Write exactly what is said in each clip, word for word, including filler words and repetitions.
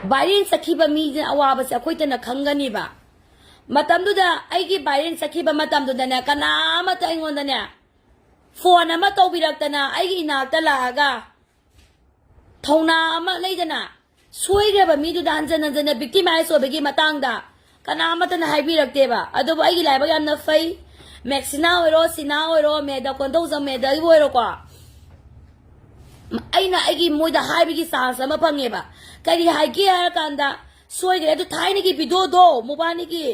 Viral ꯆꯠꯈꯤꯕ ꯃꯤꯁꯤꯅ ꯑꯋꯥꯕꯁꯦ ꯑꯩꯈꯣꯏꯗꯅ ꯈꯪꯒꯅꯤꯕ꯫ ꯃꯇꯝꯗꯨꯗ ꯑꯩꯒꯤ ꯚꯥꯏꯔꯦꯜ ꯆꯠꯈꯤꯕ ꯃꯇꯝꯗꯨꯗꯅꯦ, ꯀꯅꯥ ꯑꯃꯠꯇ ꯑꯩꯉꯣꯟꯗꯅꯦ ꯐꯣꯟ ꯑꯃ ꯇꯧꯕꯤꯔꯛꯇꯅ ꯑꯩꯒꯤ ꯏꯅꯥꯛꯇ ꯂꯥꯛꯑꯒ ꯊꯧꯅꯥ ꯑꯃ ꯂꯩꯗꯅ, ꯁꯣꯏꯈ꯭ꯔꯕ ꯃꯤꯗꯨꯗ ꯍꯟꯖꯟ ꯍꯟꯖꯟꯅ ꯚꯤꯛꯇꯤꯃꯥꯏꯁ ꯑꯣꯏꯕꯒꯤ ꯃꯇꯥꯡꯗ ꯀꯅꯥ ꯑꯃꯠꯇꯅ ꯍꯥꯏꯕꯤꯔꯛꯇꯦꯕ꯫ ꯑꯗꯨꯕꯨ ꯑꯩꯒꯤ ꯂꯥꯏꯕꯛ ꯌꯥꯝꯅ ꯐꯩ, ꯃꯦꯛꯁꯤꯅꯥ ꯑꯣꯏꯔꯣ, ꯁꯤꯅꯥ ꯑꯣꯏꯔꯣ, ꯃꯦꯗꯥ ꯀꯣꯟꯊꯧꯖꯝ ꯃꯦꯗꯥꯒꯤꯕꯨ ꯑꯣꯏꯔꯣꯀꯣ, ꯑꯩꯅ ꯑꯩꯒꯤ ꯃꯣꯏꯗ ꯍꯥꯏꯕꯒꯤ ꯆꯥꯟꯁ ꯑꯃ ꯐꯪꯉꯦꯕ꯫ ꯀꯔꯤ ꯍꯥꯏꯒꯦ ꯍꯥꯏꯔ ꯀꯥꯟꯗ, ꯁꯣꯏꯈ꯭ꯔꯦ ꯑꯗꯨ ꯊꯥꯏꯅꯒꯤ ꯚꯤꯗꯤꯑꯣꯗꯣ, ꯃꯣꯕꯥꯅꯤꯒꯤ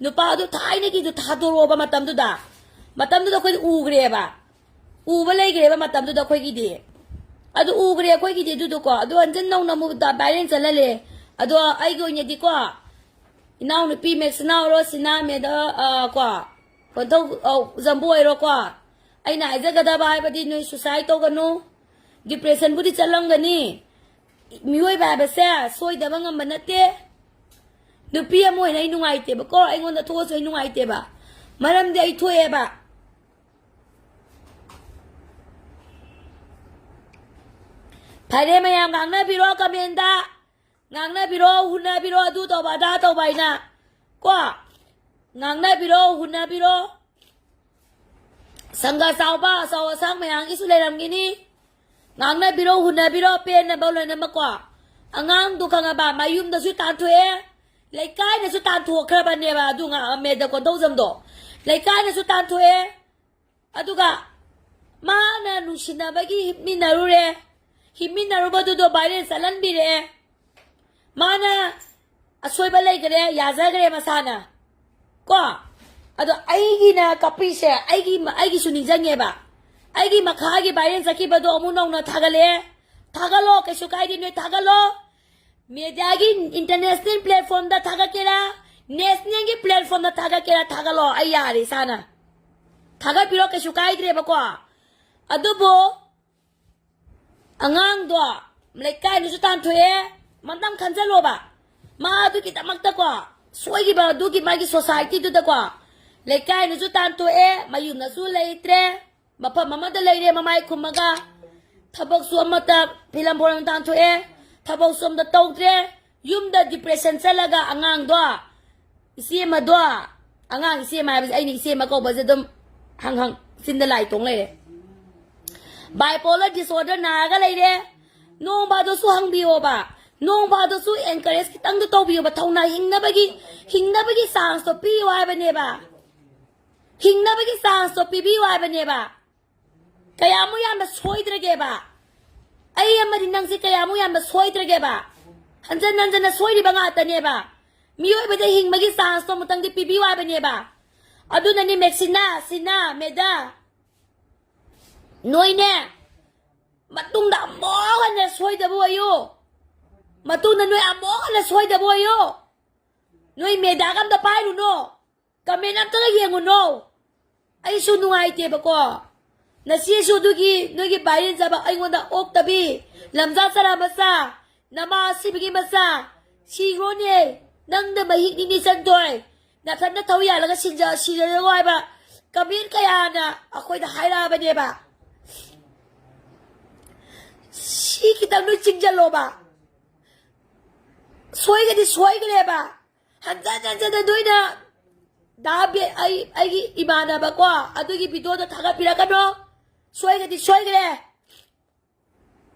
ꯅꯨꯄꯥꯗꯨ ꯊꯥꯏꯅꯒꯤꯗꯨ ꯊꯥꯗꯣꯔꯛꯑꯣꯕ꯫ ꯃꯇꯝꯗꯨꯗ, ꯃꯇꯝꯗꯨꯗ ꯑꯩꯈꯣꯏꯗꯤ ꯎꯈ꯭ꯔꯦꯕ, ꯎꯕ ꯂꯩꯈ꯭ꯔꯦꯕ ꯃꯇꯝꯗꯨꯗ ꯑꯩꯈꯣꯏꯒꯤꯗꯤ꯫ ꯑꯗꯨ ꯎꯈ꯭ꯔꯦ ꯑꯩꯈꯣꯏꯒꯤꯗꯤ ꯑꯗꯨꯗꯣꯀꯣ꯫ ꯑꯗꯨ ꯍꯟꯖꯤꯟ ꯅꯧꯅ ꯑꯃꯨꯛ ꯚꯥꯏꯔꯦꯜ ꯆꯠꯍꯜꯂꯦ꯫ ꯑꯗꯣ ꯑꯩꯒꯤ ꯑꯣꯏꯅꯗꯤꯀꯣ, ꯏꯅꯥꯎꯅꯨꯄꯤ ꯃꯦꯛꯁꯤꯅꯥ ꯑꯣꯏꯔꯣ, ꯁꯤꯅꯥ ꯃꯦꯗꯥ, ꯑ, ꯀꯣ, ꯀꯣꯟꯊꯧ, ꯑꯧ, ꯖꯝꯕꯨ ꯑꯣꯏꯔꯣꯀꯣ, ꯑꯩꯅ ꯍꯥꯏꯖꯒꯗꯕ ꯍꯥꯏꯕꯗꯤ ꯅꯣꯏ ꯁꯨꯁꯥꯏꯠ ꯇꯧꯒꯅꯨ꯫ ꯗꯤꯄ꯭ꯔꯦꯁꯟꯕꯨꯗꯤ ꯆꯠꯂꯝꯒꯅꯤ꯫ ꯃꯤꯑꯣꯏꯕ ꯍꯥꯏꯕꯁꯦ ꯁꯣꯏꯗꯕ ꯉꯝꯕ ꯅꯠꯇꯦ꯫ ꯅꯨꯄꯤ ꯑꯃ ꯑꯣꯏꯅ ꯑꯩ ꯅꯨꯡꯉꯥꯏꯇꯦꯕꯀꯣ, ꯑꯩꯉꯣꯟꯗ ꯊꯣꯛꯑꯁꯨ ꯑꯩ ꯅꯨꯡꯉꯥꯏꯇꯦꯕ, ꯃꯔꯝꯗꯤ ꯑꯩ ꯊꯣꯛꯑꯦꯕ꯫ ꯐꯔꯦ, ꯃꯌꯥꯝ ꯉꯥꯡꯅꯕꯤꯔꯣ ꯀꯃꯦꯟꯗ, ꯉꯥꯡꯅꯕꯤꯔꯣ, ꯍꯨꯟꯅꯕꯤꯔꯣ, ꯑꯗꯨ ꯇꯧꯕ ꯑꯗꯥ ꯇꯧꯕ ꯍꯥꯏꯅ ꯀꯣ, ꯉꯥꯡꯅꯕꯤꯔꯣ, ꯍꯨꯟꯅꯕꯤꯔꯣ꯫ ꯁꯪꯒ ꯆꯥꯎꯕ ꯑꯆꯧ ꯑꯁꯥꯡ ꯃꯌꯥꯝꯒꯤꯁꯨ ꯂꯩꯔꯝꯒꯅꯤ꯫ ꯉꯥꯡꯅꯕꯤꯔꯣ, ꯍꯨꯟꯅꯕꯤꯔꯣ, ꯄꯦꯟꯅꯕ ꯂꯣꯏꯅꯃꯛꯀꯣ꯫ ꯑꯉꯥꯡꯗꯨ ꯈꯪꯉꯕ, ꯃꯌꯨꯝꯗꯁꯨ ꯇꯥꯟꯊꯣꯛꯑꯦ, ꯂꯩꯀꯥꯏꯅꯁꯨ ꯇꯥꯟꯊꯣꯛꯈ꯭ꯔꯕꯅꯦꯕ꯫ ꯑꯗꯨ ꯉꯥ-, ꯃꯦꯗꯥ ꯀꯣꯟꯊꯧꯖꯝꯗꯣ ꯂꯩꯀꯥꯏꯅꯁꯨ ꯇꯥꯟꯊꯣꯛꯑꯦ꯫ ꯑꯗꯨꯒ ꯃꯥꯅ ꯅꯨꯡꯁꯤꯅꯕꯒꯤ ꯍꯤꯞꯃꯤꯟꯅꯔꯨꯔꯦ, ꯍꯤꯞꯃꯤꯟꯅꯔꯨꯕꯗꯨꯗꯣ ꯚꯥꯏꯔꯦꯜ ꯆꯠꯍꯟꯕꯤꯔꯛꯑꯦ꯫ ꯃꯥꯅ ꯑꯁꯣꯏꯕ ꯂꯩꯈꯔꯦ, ꯌꯥꯖꯈ꯭ꯔꯦ ꯃꯁꯥꯅ ꯀꯣ꯫ ꯑꯗꯣ ꯑꯩꯒꯤꯅ ꯀꯞꯄꯤꯁꯦ, ꯑꯩꯒꯤ, ꯑꯩꯒꯤꯁꯨ ꯅꯤꯡꯁꯤꯡꯉꯦꯕ꯫ ꯑꯩꯒꯤ ꯃꯈꯥꯒꯤ ꯚꯥꯏꯔꯦꯜ ꯆꯠꯈꯤꯕꯗꯣ ꯑꯃꯨꯛ ꯅꯧꯅ ꯊꯥꯒꯠꯂꯛꯑꯦ꯫ ꯊꯥꯒꯠꯂꯣ, ꯀꯩꯁꯨ ꯀꯥꯏꯗꯦ, ꯅꯣꯏ ꯊꯥꯒꯠꯂꯣ꯫ ꯃꯦꯗꯤꯌꯥꯒꯤ ꯏꯟꯇꯔꯅꯦꯁꯅꯦꯜ ꯄ꯭ꯂꯦꯠꯐꯣꯝꯗ ꯊꯥꯒꯠꯀꯦꯔꯥ, ꯅꯦꯁꯅꯦꯜꯒꯤ ꯄ꯭ꯂꯦꯠꯐꯣꯝꯗ ꯊꯥꯒꯠꯀꯦꯔꯥ, ꯊꯥꯒꯠꯂꯣ, ꯑꯩ ꯌꯥꯔꯦ ꯏꯁꯥꯅ꯫ ꯊꯥꯒꯠꯄꯤꯔꯣ, ꯀꯩꯁꯨ ꯀꯥꯏꯗ꯭ꯔꯦꯕꯀꯣ꯫ ꯑꯗꯨꯕꯨ ꯑꯉꯥꯡꯗꯣ ꯂꯩꯀꯥꯏꯅꯁꯨ ꯇꯥꯟꯊꯣꯛꯑꯦ, ꯃꯇꯝ ꯈꯟꯖꯜꯂꯣꯕ꯫ ꯃꯥ ꯑꯗꯨꯒꯤꯗꯃꯛꯇꯀꯣ, ꯁꯣꯏꯈꯤꯕ ꯑꯗꯨꯒꯤ ꯃꯥꯒꯤ ꯁꯣꯁꯥꯏꯇꯤꯗꯨꯗꯀꯣ, ꯂꯩꯀꯥꯏꯅꯁꯨ ꯇꯥꯟꯊꯣꯛꯑꯦ, ꯃꯌꯨꯝꯗꯁꯨ ꯂꯩꯇ꯭ꯔꯦ, ꯃꯐꯝ ꯑꯃꯗ ꯂꯩꯔꯦ ꯃꯃꯥꯏ ꯈꯨꯝꯃꯒ꯫ ꯊꯕꯛꯁꯨ ꯑꯃꯠꯇ, ꯐꯤꯂꯝ ꯐꯣꯔꯝ ꯇꯥꯟꯊꯣꯛꯑꯦ, ꯊꯕꯛꯁꯨ ꯑꯝꯇ ꯇꯧꯗ꯭ꯔꯦ꯫ ꯌꯨꯝꯗ ꯗꯤꯄ꯭ꯔꯦꯁꯟ ꯆꯠꯂꯒ ꯑꯉꯥꯡꯗꯣ, ꯏꯆꯦꯃꯗꯣ, ꯑꯉꯥꯡ ꯏꯆꯦꯃ ꯍꯥꯏꯕꯁꯦ ꯑꯩꯅ ꯏꯆꯦꯃ ꯀꯧꯕꯁꯦ ꯑꯗꯨꯝ ꯍꯪ ꯍꯪ ꯆꯤꯟꯗ ꯂꯥꯏ ꯇꯣꯡ ꯂꯩꯔꯦ꯫ ꯕꯥꯏꯄꯣꯂꯔ ꯗꯤꯁꯑꯣꯔꯗꯔ ꯅꯥꯔꯒ ꯂꯩꯔꯦ꯫ ꯅꯣꯡ ꯐꯥꯗꯣꯛꯁꯨ ꯍꯪꯕꯤꯌꯣꯕ, ꯅꯣꯡ ꯐꯥꯗꯣꯛꯁꯨ ꯑꯦꯟꯀꯔꯦꯖ ꯈꯤꯇꯪꯗꯤ ꯇꯧꯕꯤꯌꯣꯕ꯫ ꯊꯧꯅꯥ, ꯍꯤꯡꯅꯕꯒꯤ, ꯍꯤꯡꯅꯕꯒꯤ ꯆꯥꯟꯁꯇꯣ ꯄꯤꯌꯨ ꯍꯥꯏꯕꯅꯦꯕ꯫ ꯍꯤꯡꯅꯕꯒꯤ ꯆꯥꯟꯁꯇꯣ ꯄꯤꯕꯤꯌꯨ ꯍꯥꯏꯕꯅꯦꯕ꯫ ꯀꯌꯥꯃꯨꯛ ꯌꯥꯝꯅ ꯁꯣꯏꯗ꯭ꯔꯒꯦꯕ? ꯑꯩ ꯑꯃꯗꯤ ꯅꯪꯁꯦ ꯀꯌꯥꯃꯨꯛ ꯌꯥꯝꯅ ꯁꯣꯏꯗ꯭ꯔꯒꯦꯕ? ꯍꯟꯖꯟ ꯍꯟꯖꯟꯅ ꯁꯣꯏꯔꯤꯕ ꯉꯥꯛꯇꯅꯦꯕ꯫ ꯃꯤꯑꯣꯏꯕꯗ ꯍꯤꯡꯕꯒꯤ ꯆꯥꯟꯁꯇꯣ ꯑꯃꯨꯛꯇꯪꯗꯤ ꯄꯤꯕꯤꯌꯨ ꯍꯥꯏꯕꯅꯦꯕ꯫ ꯑꯗꯨꯅꯅꯦ ꯃꯦꯛꯁꯤꯅꯥ, ꯁꯤꯅꯥ, ꯃꯦꯗꯥ, ꯅꯣꯏꯅꯦ, ꯃꯇꯨꯡꯗ ꯑꯃꯨꯛ ꯍꯟꯅ ꯁꯣꯏꯗꯕ ꯑꯣꯏꯌꯨ꯫ ꯃꯇꯨꯡꯗ ꯅꯣꯏ ꯑꯃꯨꯛ ꯍꯟꯅ ꯁꯣꯏꯗꯕ ꯑꯣꯏꯌꯨ꯫ ꯅꯣꯏ ꯃꯦꯗꯥꯒ ꯑꯝꯇ ꯄꯥꯏꯔꯨꯅꯣ꯫ ꯀꯃꯦꯟ ꯑꯝꯇꯒ ꯌꯦꯡꯉꯨꯅꯣ꯫ ꯑꯩꯁꯨ ꯅꯨꯡꯉꯥꯏꯇꯦꯕꯀꯣ꯫ ꯅꯆꯦꯁꯨ ꯑꯗꯨꯒꯤ ꯅꯣꯏꯒꯤ ꯚꯥꯏꯔꯦꯜ ꯆꯥꯕ ꯑꯩꯉꯣꯟꯗ ꯑꯣꯛꯇꯕꯤ, ꯂꯝꯖꯥ ꯆꯔꯥ ꯃꯆꯥ, ꯅꯃꯥ ꯑꯁꯤꯕꯒꯤ ꯃꯆꯥ, ꯁꯤꯈ꯭ꯔꯣꯅꯦ꯫ ꯅꯪꯅ ꯃꯍꯤꯛꯅꯤꯅꯦ ꯆꯟꯗꯣꯏ꯫ ꯅꯊꯟꯅ ꯊꯧ ꯌꯥꯜꯂꯒ ꯁꯤꯟꯖ-, ꯁꯤꯖꯔꯣ ꯍꯥꯏꯕ ꯀꯃꯦꯟ ꯀꯌꯥꯅ ꯑꯩꯈꯣꯏꯗ ꯍꯥꯏꯔꯛꯑꯕꯅꯦꯕ꯫ ꯁꯤ ꯈꯤꯇꯪ ꯅꯣꯏ ꯆꯤꯡꯁꯤꯜꯂꯣꯕ꯫ ꯁꯣꯏꯒꯗꯤ ꯁꯣꯏꯈ꯭ꯔꯦꯕ꯫ ꯍꯟꯖꯟ ꯍꯟꯖꯟꯅ ꯅꯣꯏꯅ ꯗꯥ ꯕꯦ-, ꯑꯩ, ꯑꯩꯒꯤ ꯏꯃꯥꯟꯅꯕꯀꯣ, ꯑꯗꯨꯒꯤ ꯚꯤꯗꯤꯑꯣꯗꯣ ꯊꯥꯒꯠꯄꯤꯔꯛꯀꯅꯣ꯫ ꯁꯣꯏꯒꯗꯤ ꯁꯣꯏꯈ꯭ꯔꯦ꯫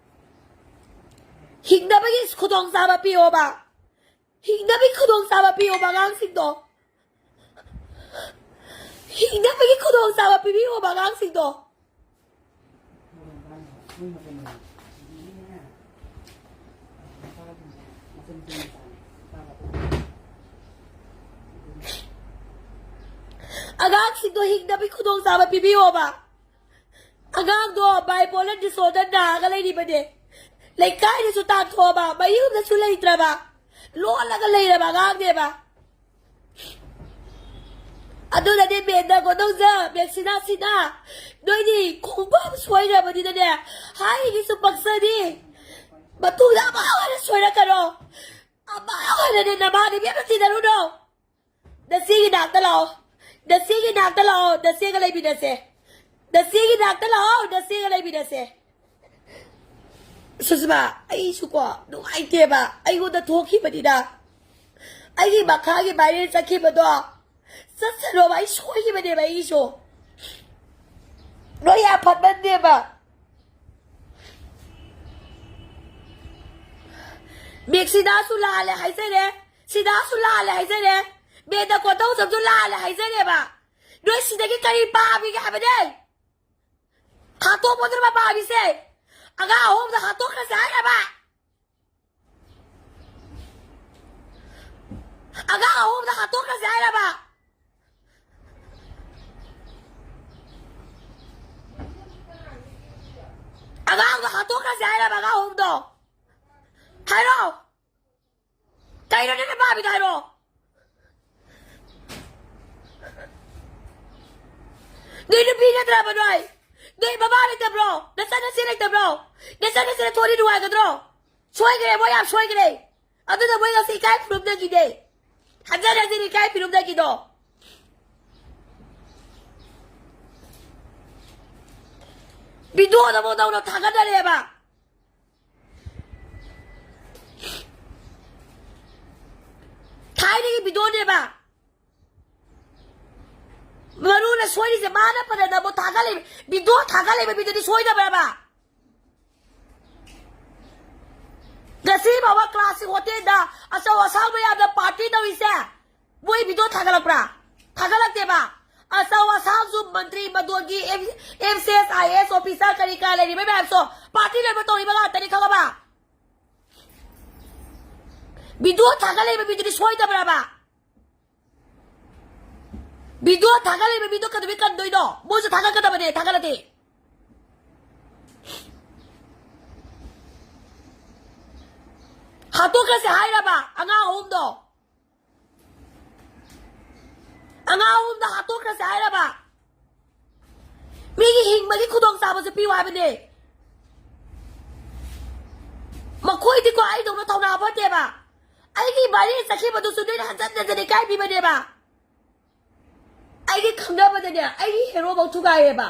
ꯍꯤꯡꯅꯕꯒꯤ ꯈꯨꯗꯣꯡꯆꯥꯕ ꯄꯤꯌꯣꯕ꯫ ꯍꯤꯡꯅꯕꯒꯤ ꯈꯨꯗꯣꯡꯆꯥꯕ ꯄꯤꯌꯣꯕ ꯑꯉꯥꯡꯁꯤꯡꯗꯣ꯫ ꯍꯤꯡꯅꯕꯒꯤ ꯈꯨꯗꯣꯡꯆꯥꯕ ꯄꯤꯕꯤꯌꯣꯕ ꯑꯉꯥꯡꯁꯤꯡꯗꯣ꯫ ꯑꯉꯥꯡꯁꯤꯡꯗꯣ ꯍꯤꯡꯅꯕꯒꯤ ꯈꯨꯗꯣꯡꯆꯥꯕ ꯄꯤꯕꯤꯌꯣꯕ꯫ ꯑꯉꯥꯡꯗꯣ bipolar disorder ꯅꯥꯔꯒ ꯂꯩꯔꯤꯕꯅꯦ꯫ ꯂꯩꯀꯥꯏꯗꯁꯨ ꯇꯥꯟꯊꯣꯛꯑꯕ, ꯃꯌꯨꯝꯗꯁꯨ ꯂꯩꯇ꯭ꯔꯕ, ꯂꯣꯜꯂꯒ ꯂꯩꯔꯕ ꯑꯉꯥꯡꯅꯦꯕ꯫ ꯑꯗꯨꯅꯅꯦ ꯃꯦꯟꯗ ꯒꯣꯗꯧꯖ, ꯃꯦꯛꯁꯤꯅꯥ ꯁꯤꯅꯥ, ꯅꯣꯏꯗꯤ ꯈꯣꯡꯐꯝ ꯁꯣꯏꯈ꯭ꯔꯕꯅꯤꯅꯅꯦ, ꯍꯥꯏꯔꯤꯁꯨ ꯄꯛꯆꯅꯤ꯫ ꯃꯇꯨꯡꯗ ꯑꯃ ꯑꯣꯏꯅ ꯁꯣꯏꯔꯛꯀꯅꯣ꯫ ꯑꯃ ꯑꯣꯏꯅꯅꯦ ꯅꯃꯥꯟꯅꯕꯤ ꯑꯃ ꯇꯤꯟꯅꯔꯨꯅꯣ꯫ ꯅꯆꯦꯒꯤ ꯅꯥꯛꯇ ꯂꯥꯛꯑꯣ꯫ ꯅꯆꯦꯒꯤ ꯅꯥꯛꯇ ꯂꯥꯛꯑꯣ꯫ ꯅꯆꯦꯒ ꯂꯩꯃꯤꯟꯅꯁꯦ꯫ ꯅꯆꯦꯒꯤ ꯅꯥꯛꯇ ꯂꯥꯛꯑꯣ꯫ ꯅꯆꯦꯒ ꯂꯩꯃꯤꯟꯅꯁꯦ꯫ ꯁꯨꯁꯃꯥ, ꯑꯩꯁꯨꯀꯣ ꯅꯨꯡꯉꯥꯏꯇꯦꯕ, ꯑꯩꯉꯣꯟꯗ ꯊꯣꯛꯈꯤꯕꯅꯤꯅ꯫ ꯑꯩꯒꯤ ꯃꯈꯥꯒꯤ ꯚꯥꯏꯔꯦꯜ ꯆꯠꯈꯤꯕꯗꯣ ꯆꯠꯁꯅꯣꯕ, ꯑꯩ ꯁꯣꯏꯈꯤꯕꯅꯦꯕ ꯑꯩꯒꯤꯁꯨ꯫ ꯅꯣꯏ ꯌꯥꯝ ꯐꯠꯃꯟꯗꯦꯕ꯫ ꯃꯦꯛꯁꯤꯅꯥꯁꯨ ꯂꯥꯜꯂꯦ ꯍꯥꯏꯖꯔꯦ, ꯁꯤꯗꯥꯁꯨ ꯂꯥꯜꯂꯦ ꯍꯥꯏꯖꯔꯦ, ꯃꯦꯗ ꯀꯣꯇꯧꯖꯝꯁꯨ ꯂꯥꯜꯂꯦ ꯍꯥꯏꯖꯔꯦꯕ꯫ ꯅꯣꯏ ꯁꯤꯗꯒꯤ ꯀꯔꯤ ꯄꯥꯝꯃꯤꯒꯦ ꯍꯥꯏꯕꯅꯦ? ꯍꯥꯠꯇꯣꯛꯄꯗꯨꯅ ꯄꯥꯝꯃꯤꯁꯦ꯫ ꯑꯉꯥꯡ ꯑꯍꯨꯝꯗ ꯍꯥꯠꯇꯣꯛꯈ꯭ꯔꯁꯦ ꯍꯥꯏꯔꯕ? ꯑꯉꯥꯡ ꯑꯍꯨꯝꯗ ꯍꯥꯠꯇꯣꯛꯈ꯭ꯔꯁꯦ ꯍꯥꯏꯔꯕ? ꯑꯉꯥꯡꯗꯣ ꯍꯥꯠꯇꯣꯛꯈ꯭ꯔꯁꯦ ꯍꯥꯏꯔꯕ, ꯑꯉꯥꯡ ꯑꯍꯨꯝꯗꯣ? ꯍꯥꯏꯔꯣ꯫ ꯀꯩꯅꯣ ꯅꯪꯅ ꯄꯥꯝꯃꯤꯗꯣ ꯍꯥꯏꯔꯣ꯫ ꯅꯣꯏ ꯅꯨꯄꯤ ꯅꯠꯇ꯭ꯔꯕ ꯅꯣꯏ? ꯅꯣꯏ ꯃꯃꯥ ꯂꯩꯇꯕ꯭ꯔꯣ? ꯅꯆꯟ ꯅꯆꯦ ꯂꯩꯇꯕ꯭ꯔꯣ? ꯅꯆꯟ ꯅꯆꯦ ꯊꯣꯛꯑꯗꯤ ꯅꯨꯡꯉꯥꯏꯒꯗ꯭ꯔꯣ? ꯁꯣꯏꯈ꯭ꯔꯦ, ꯃꯣꯏ ꯌꯥꯝ ꯁꯣꯏꯈ꯭ꯔꯦ꯫ ꯑꯗꯨꯅ ꯃꯣꯏ ꯉꯁꯤ ꯏꯀꯥꯏ ꯈꯨꯔꯨꯝꯗꯈꯤꯅꯦ꯫ ꯍꯟꯖꯟ ꯍꯟꯖꯟ ꯏꯀꯥꯏ ꯈꯨꯔꯨꯝꯗꯈꯤꯗꯣ꯫ ꯚꯤꯗꯤꯑꯣꯗꯐꯥꯎ ꯅꯧꯅ ꯊꯥꯒꯠꯅꯔꯦꯕ꯫ ꯊꯥꯏꯅꯒꯤ ꯚꯤꯗꯤꯑꯣꯅꯦꯕ꯫ ꯃꯔꯨꯅ ꯁꯣꯏꯔꯤꯁꯦ, ꯃꯥꯅ ꯐꯅꯅꯕ ꯊꯥꯒꯠꯂꯤꯕ, ꯚꯤꯗꯤꯑꯣ ꯊꯥꯒꯠꯂꯤꯕ ꯃꯤꯗꯨꯗꯤ ꯁꯣꯏꯗꯕ꯭ꯔꯕ? ꯉꯁꯤ ꯐꯥꯎꯕ ꯀ꯭ꯂꯥꯁꯁꯤ ꯍꯣꯇꯦꯜꯗ ꯑꯆꯧ ꯑꯁꯥꯡ ꯃꯌꯥꯝꯅ ꯄꯥꯔꯇꯤ ꯇꯧꯔꯤꯁꯦ, ꯃꯣꯏ ꯚꯤꯗꯤꯑꯣ ꯊꯥꯒꯠꯂꯛꯄ꯭ꯔꯥ? ꯊꯥꯒꯠꯂꯛꯇꯦꯕ꯫ ꯑꯆꯧ ꯑꯁꯥꯡꯁꯨ, ꯃꯟꯇ꯭ꯔꯤ ꯃꯗꯣꯟꯒꯤ ꯑꯦꯝ ꯁꯤ ꯑꯦꯁ, ꯑꯥꯏ ꯑꯦꯁ ꯑꯣꯐꯤꯁꯥꯔ, ꯀꯔꯤ ꯀꯔꯥ ꯂꯩꯔꯤꯕ ꯃꯌꯥꯝꯁꯨ ꯄꯥꯔꯇꯤ ꯂꯣꯏꯅꯃꯛ ꯇꯧꯔꯤꯕ ꯉꯥꯛꯇꯅꯤ, ꯈꯪꯉꯕ? ꯚꯤꯗꯤꯑꯣ ꯊꯥꯒꯠꯂꯛꯏꯕ ꯃꯤꯗꯨꯗꯤ ꯁꯣꯏꯗꯕ꯭ꯔꯕ? ꯚꯤꯗꯤꯑꯣ ꯊꯥꯒꯠꯂꯛꯏꯕ ꯃꯤꯗꯣ ꯀꯩꯗꯧꯕꯩ ꯀꯟꯗꯣꯏꯅꯣ? ꯃꯣꯏꯁꯨ ꯊꯥꯒꯠꯀꯗꯕꯅꯦ, ꯊꯥꯒꯠꯂꯗꯤ꯫ ꯍꯥꯠꯇꯣꯛꯈ꯭ꯔꯁꯦ ꯍꯥꯏꯔꯕ ꯑꯉꯥꯡ ꯑꯍꯨꯝꯗꯣ? ꯑꯉꯥꯡ ꯑꯍꯨꯝꯗꯣ ꯍꯥꯠꯇꯣꯛꯈ꯭ꯔꯁꯦ ꯍꯥꯏꯔꯕ? ꯃꯤꯒꯤ ꯍꯤꯡꯕꯒꯤ ꯈꯨꯗꯣꯡꯆꯥꯕꯁꯨ ꯄꯤꯌꯨ ꯍꯥꯏꯕꯅꯦ꯫ ꯃꯈꯣꯏꯗꯤꯀꯣ ꯑꯩꯗꯧꯅ ꯊꯧꯅꯥ ꯐꯠꯇꯦꯕ꯫ ꯑꯩꯒꯤ ꯚꯥꯏꯔꯦꯜ ꯆꯠꯈꯤꯕꯗꯨꯁꯨ ꯅꯣꯏꯅ ꯍꯟꯖꯟ ꯍꯟꯖꯟ ꯏꯀꯥꯏꯕꯤꯕꯅꯦꯕ꯫ ꯑꯩꯒꯤ ꯈꯪꯅꯕꯗꯅꯦ, ꯑꯩꯒꯤ ꯍꯦꯔꯣꯐꯧ ꯊꯨꯒꯥꯏꯌꯦꯕ꯫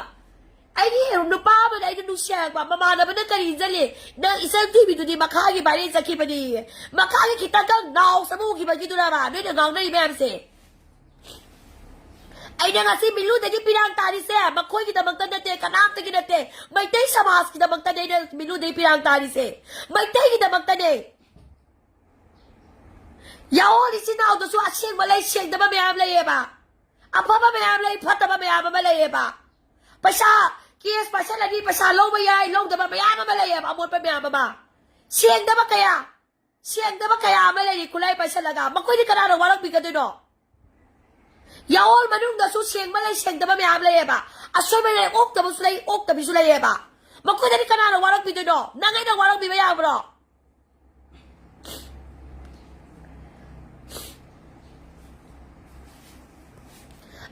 ꯑꯩꯒꯤ ꯅꯨꯄꯥ ꯑꯃꯅ ꯑꯩꯅ ꯅꯨꯡꯁꯤ ꯍꯥꯏꯔꯛꯄ, ꯃꯃꯥꯟꯅꯕꯅ ꯀꯔꯤ ꯏꯟꯖꯜꯂꯤ? ꯅꯪ ꯏꯆꯟ ꯊꯤꯕꯤꯗꯨꯗꯤ ꯃꯈꯥꯒꯤ ꯚꯥꯏꯔꯦꯟ ꯆꯠꯈꯤꯕꯅꯤ꯫ ꯃꯈꯥꯒꯤ ꯈꯤꯇꯪꯈꯛ ꯅꯥꯎꯁ ꯑꯃ ꯎꯈꯤꯕꯒꯤꯗꯨꯔꯕ ꯅꯣꯏꯅ ꯉꯥꯎꯅꯔꯤ ꯃꯌꯥꯝꯁꯦ? ꯑꯩꯅ ꯉꯁꯤ ꯃꯤꯂꯨꯗꯒꯤ ꯄꯤꯔꯥꯡ ꯇꯥꯔꯤꯁꯦ ꯃꯈꯣꯏꯒꯤꯗꯃꯛꯇ ꯅꯠꯇꯦ, ꯀꯅꯥꯝꯇꯒꯤ ꯅꯠꯇꯦ꯫ ꯃꯩꯇꯩ ꯁꯃꯥꯖꯀꯤꯗꯃꯛꯇꯅꯦ ꯑꯩꯅ ꯃꯤꯂꯨꯗꯒꯤ ꯄꯤꯔꯥꯡ ꯇꯥꯔꯤꯁꯦ꯫ ꯃꯩꯇꯩꯒꯤꯗꯃꯛꯇꯅꯦ꯫ ꯌꯥꯑꯣꯜ ꯏꯆꯤꯟ ꯏꯅꯥꯎꯗꯁꯨ ꯑꯁꯦꯡꯕ ꯂꯩ, ꯁꯦꯡꯗꯕ ꯃꯌꯥꯝ ꯂꯩꯌꯦꯕ꯫ ꯑꯐꯕ ꯃꯌꯥꯝ ꯂꯩ, ꯐꯠꯇꯕ ꯃꯌꯥꯝ ꯑꯃ ꯂꯩꯌꯦꯕ꯫ ꯄꯩꯁꯥ, ꯀꯦꯁ ꯄꯥꯏꯁꯜꯂꯅꯤ, ꯄꯩꯁꯥ ꯂꯧꯕ ꯌꯥꯏ, ꯂꯧꯗꯕ ꯃꯌꯥꯝ ꯑꯃ ꯂꯩꯌꯦꯕ, ꯑꯃꯣꯠꯄ ꯃꯌꯥꯝ ꯑꯃ꯫ ꯁꯦꯡꯗꯕ ꯀꯌꯥ, ꯁꯦꯡꯗꯕ ꯀꯌꯥ ꯑꯃ ꯂꯩꯔꯤ ꯈꯨꯠꯂꯥꯏ ꯄꯥꯏꯁꯜꯂꯒ꯫ ꯃꯈꯣꯏꯗꯤ ꯀꯅꯥꯅ ꯋꯥꯔꯛꯄꯤꯒꯗꯣꯏꯅꯣ? ꯌꯥꯑꯣꯜ ꯃꯅꯨꯡꯗꯁꯨ ꯁꯦꯡꯕ ꯂꯩ, ꯁꯦꯡꯗꯕ ꯃꯌꯥꯝ ꯂꯩꯌꯦꯕ꯫ ꯑꯁꯣꯏꯕ ꯂꯩ, ꯑꯣꯛꯇꯕꯁꯨ ꯂꯩ, ꯑꯣꯛꯇꯕꯤꯁꯨ ꯂꯩꯌꯦꯕ꯫ ꯃꯈꯣꯏꯗꯗꯤ ꯀꯅꯥꯅ ꯋꯥꯔꯛꯄꯤꯗꯣꯏꯅꯣ? ꯅꯪ ꯑꯩꯅ ꯋꯥꯔꯛꯄꯤꯕ ꯌꯥꯕ꯭ꯔꯣ?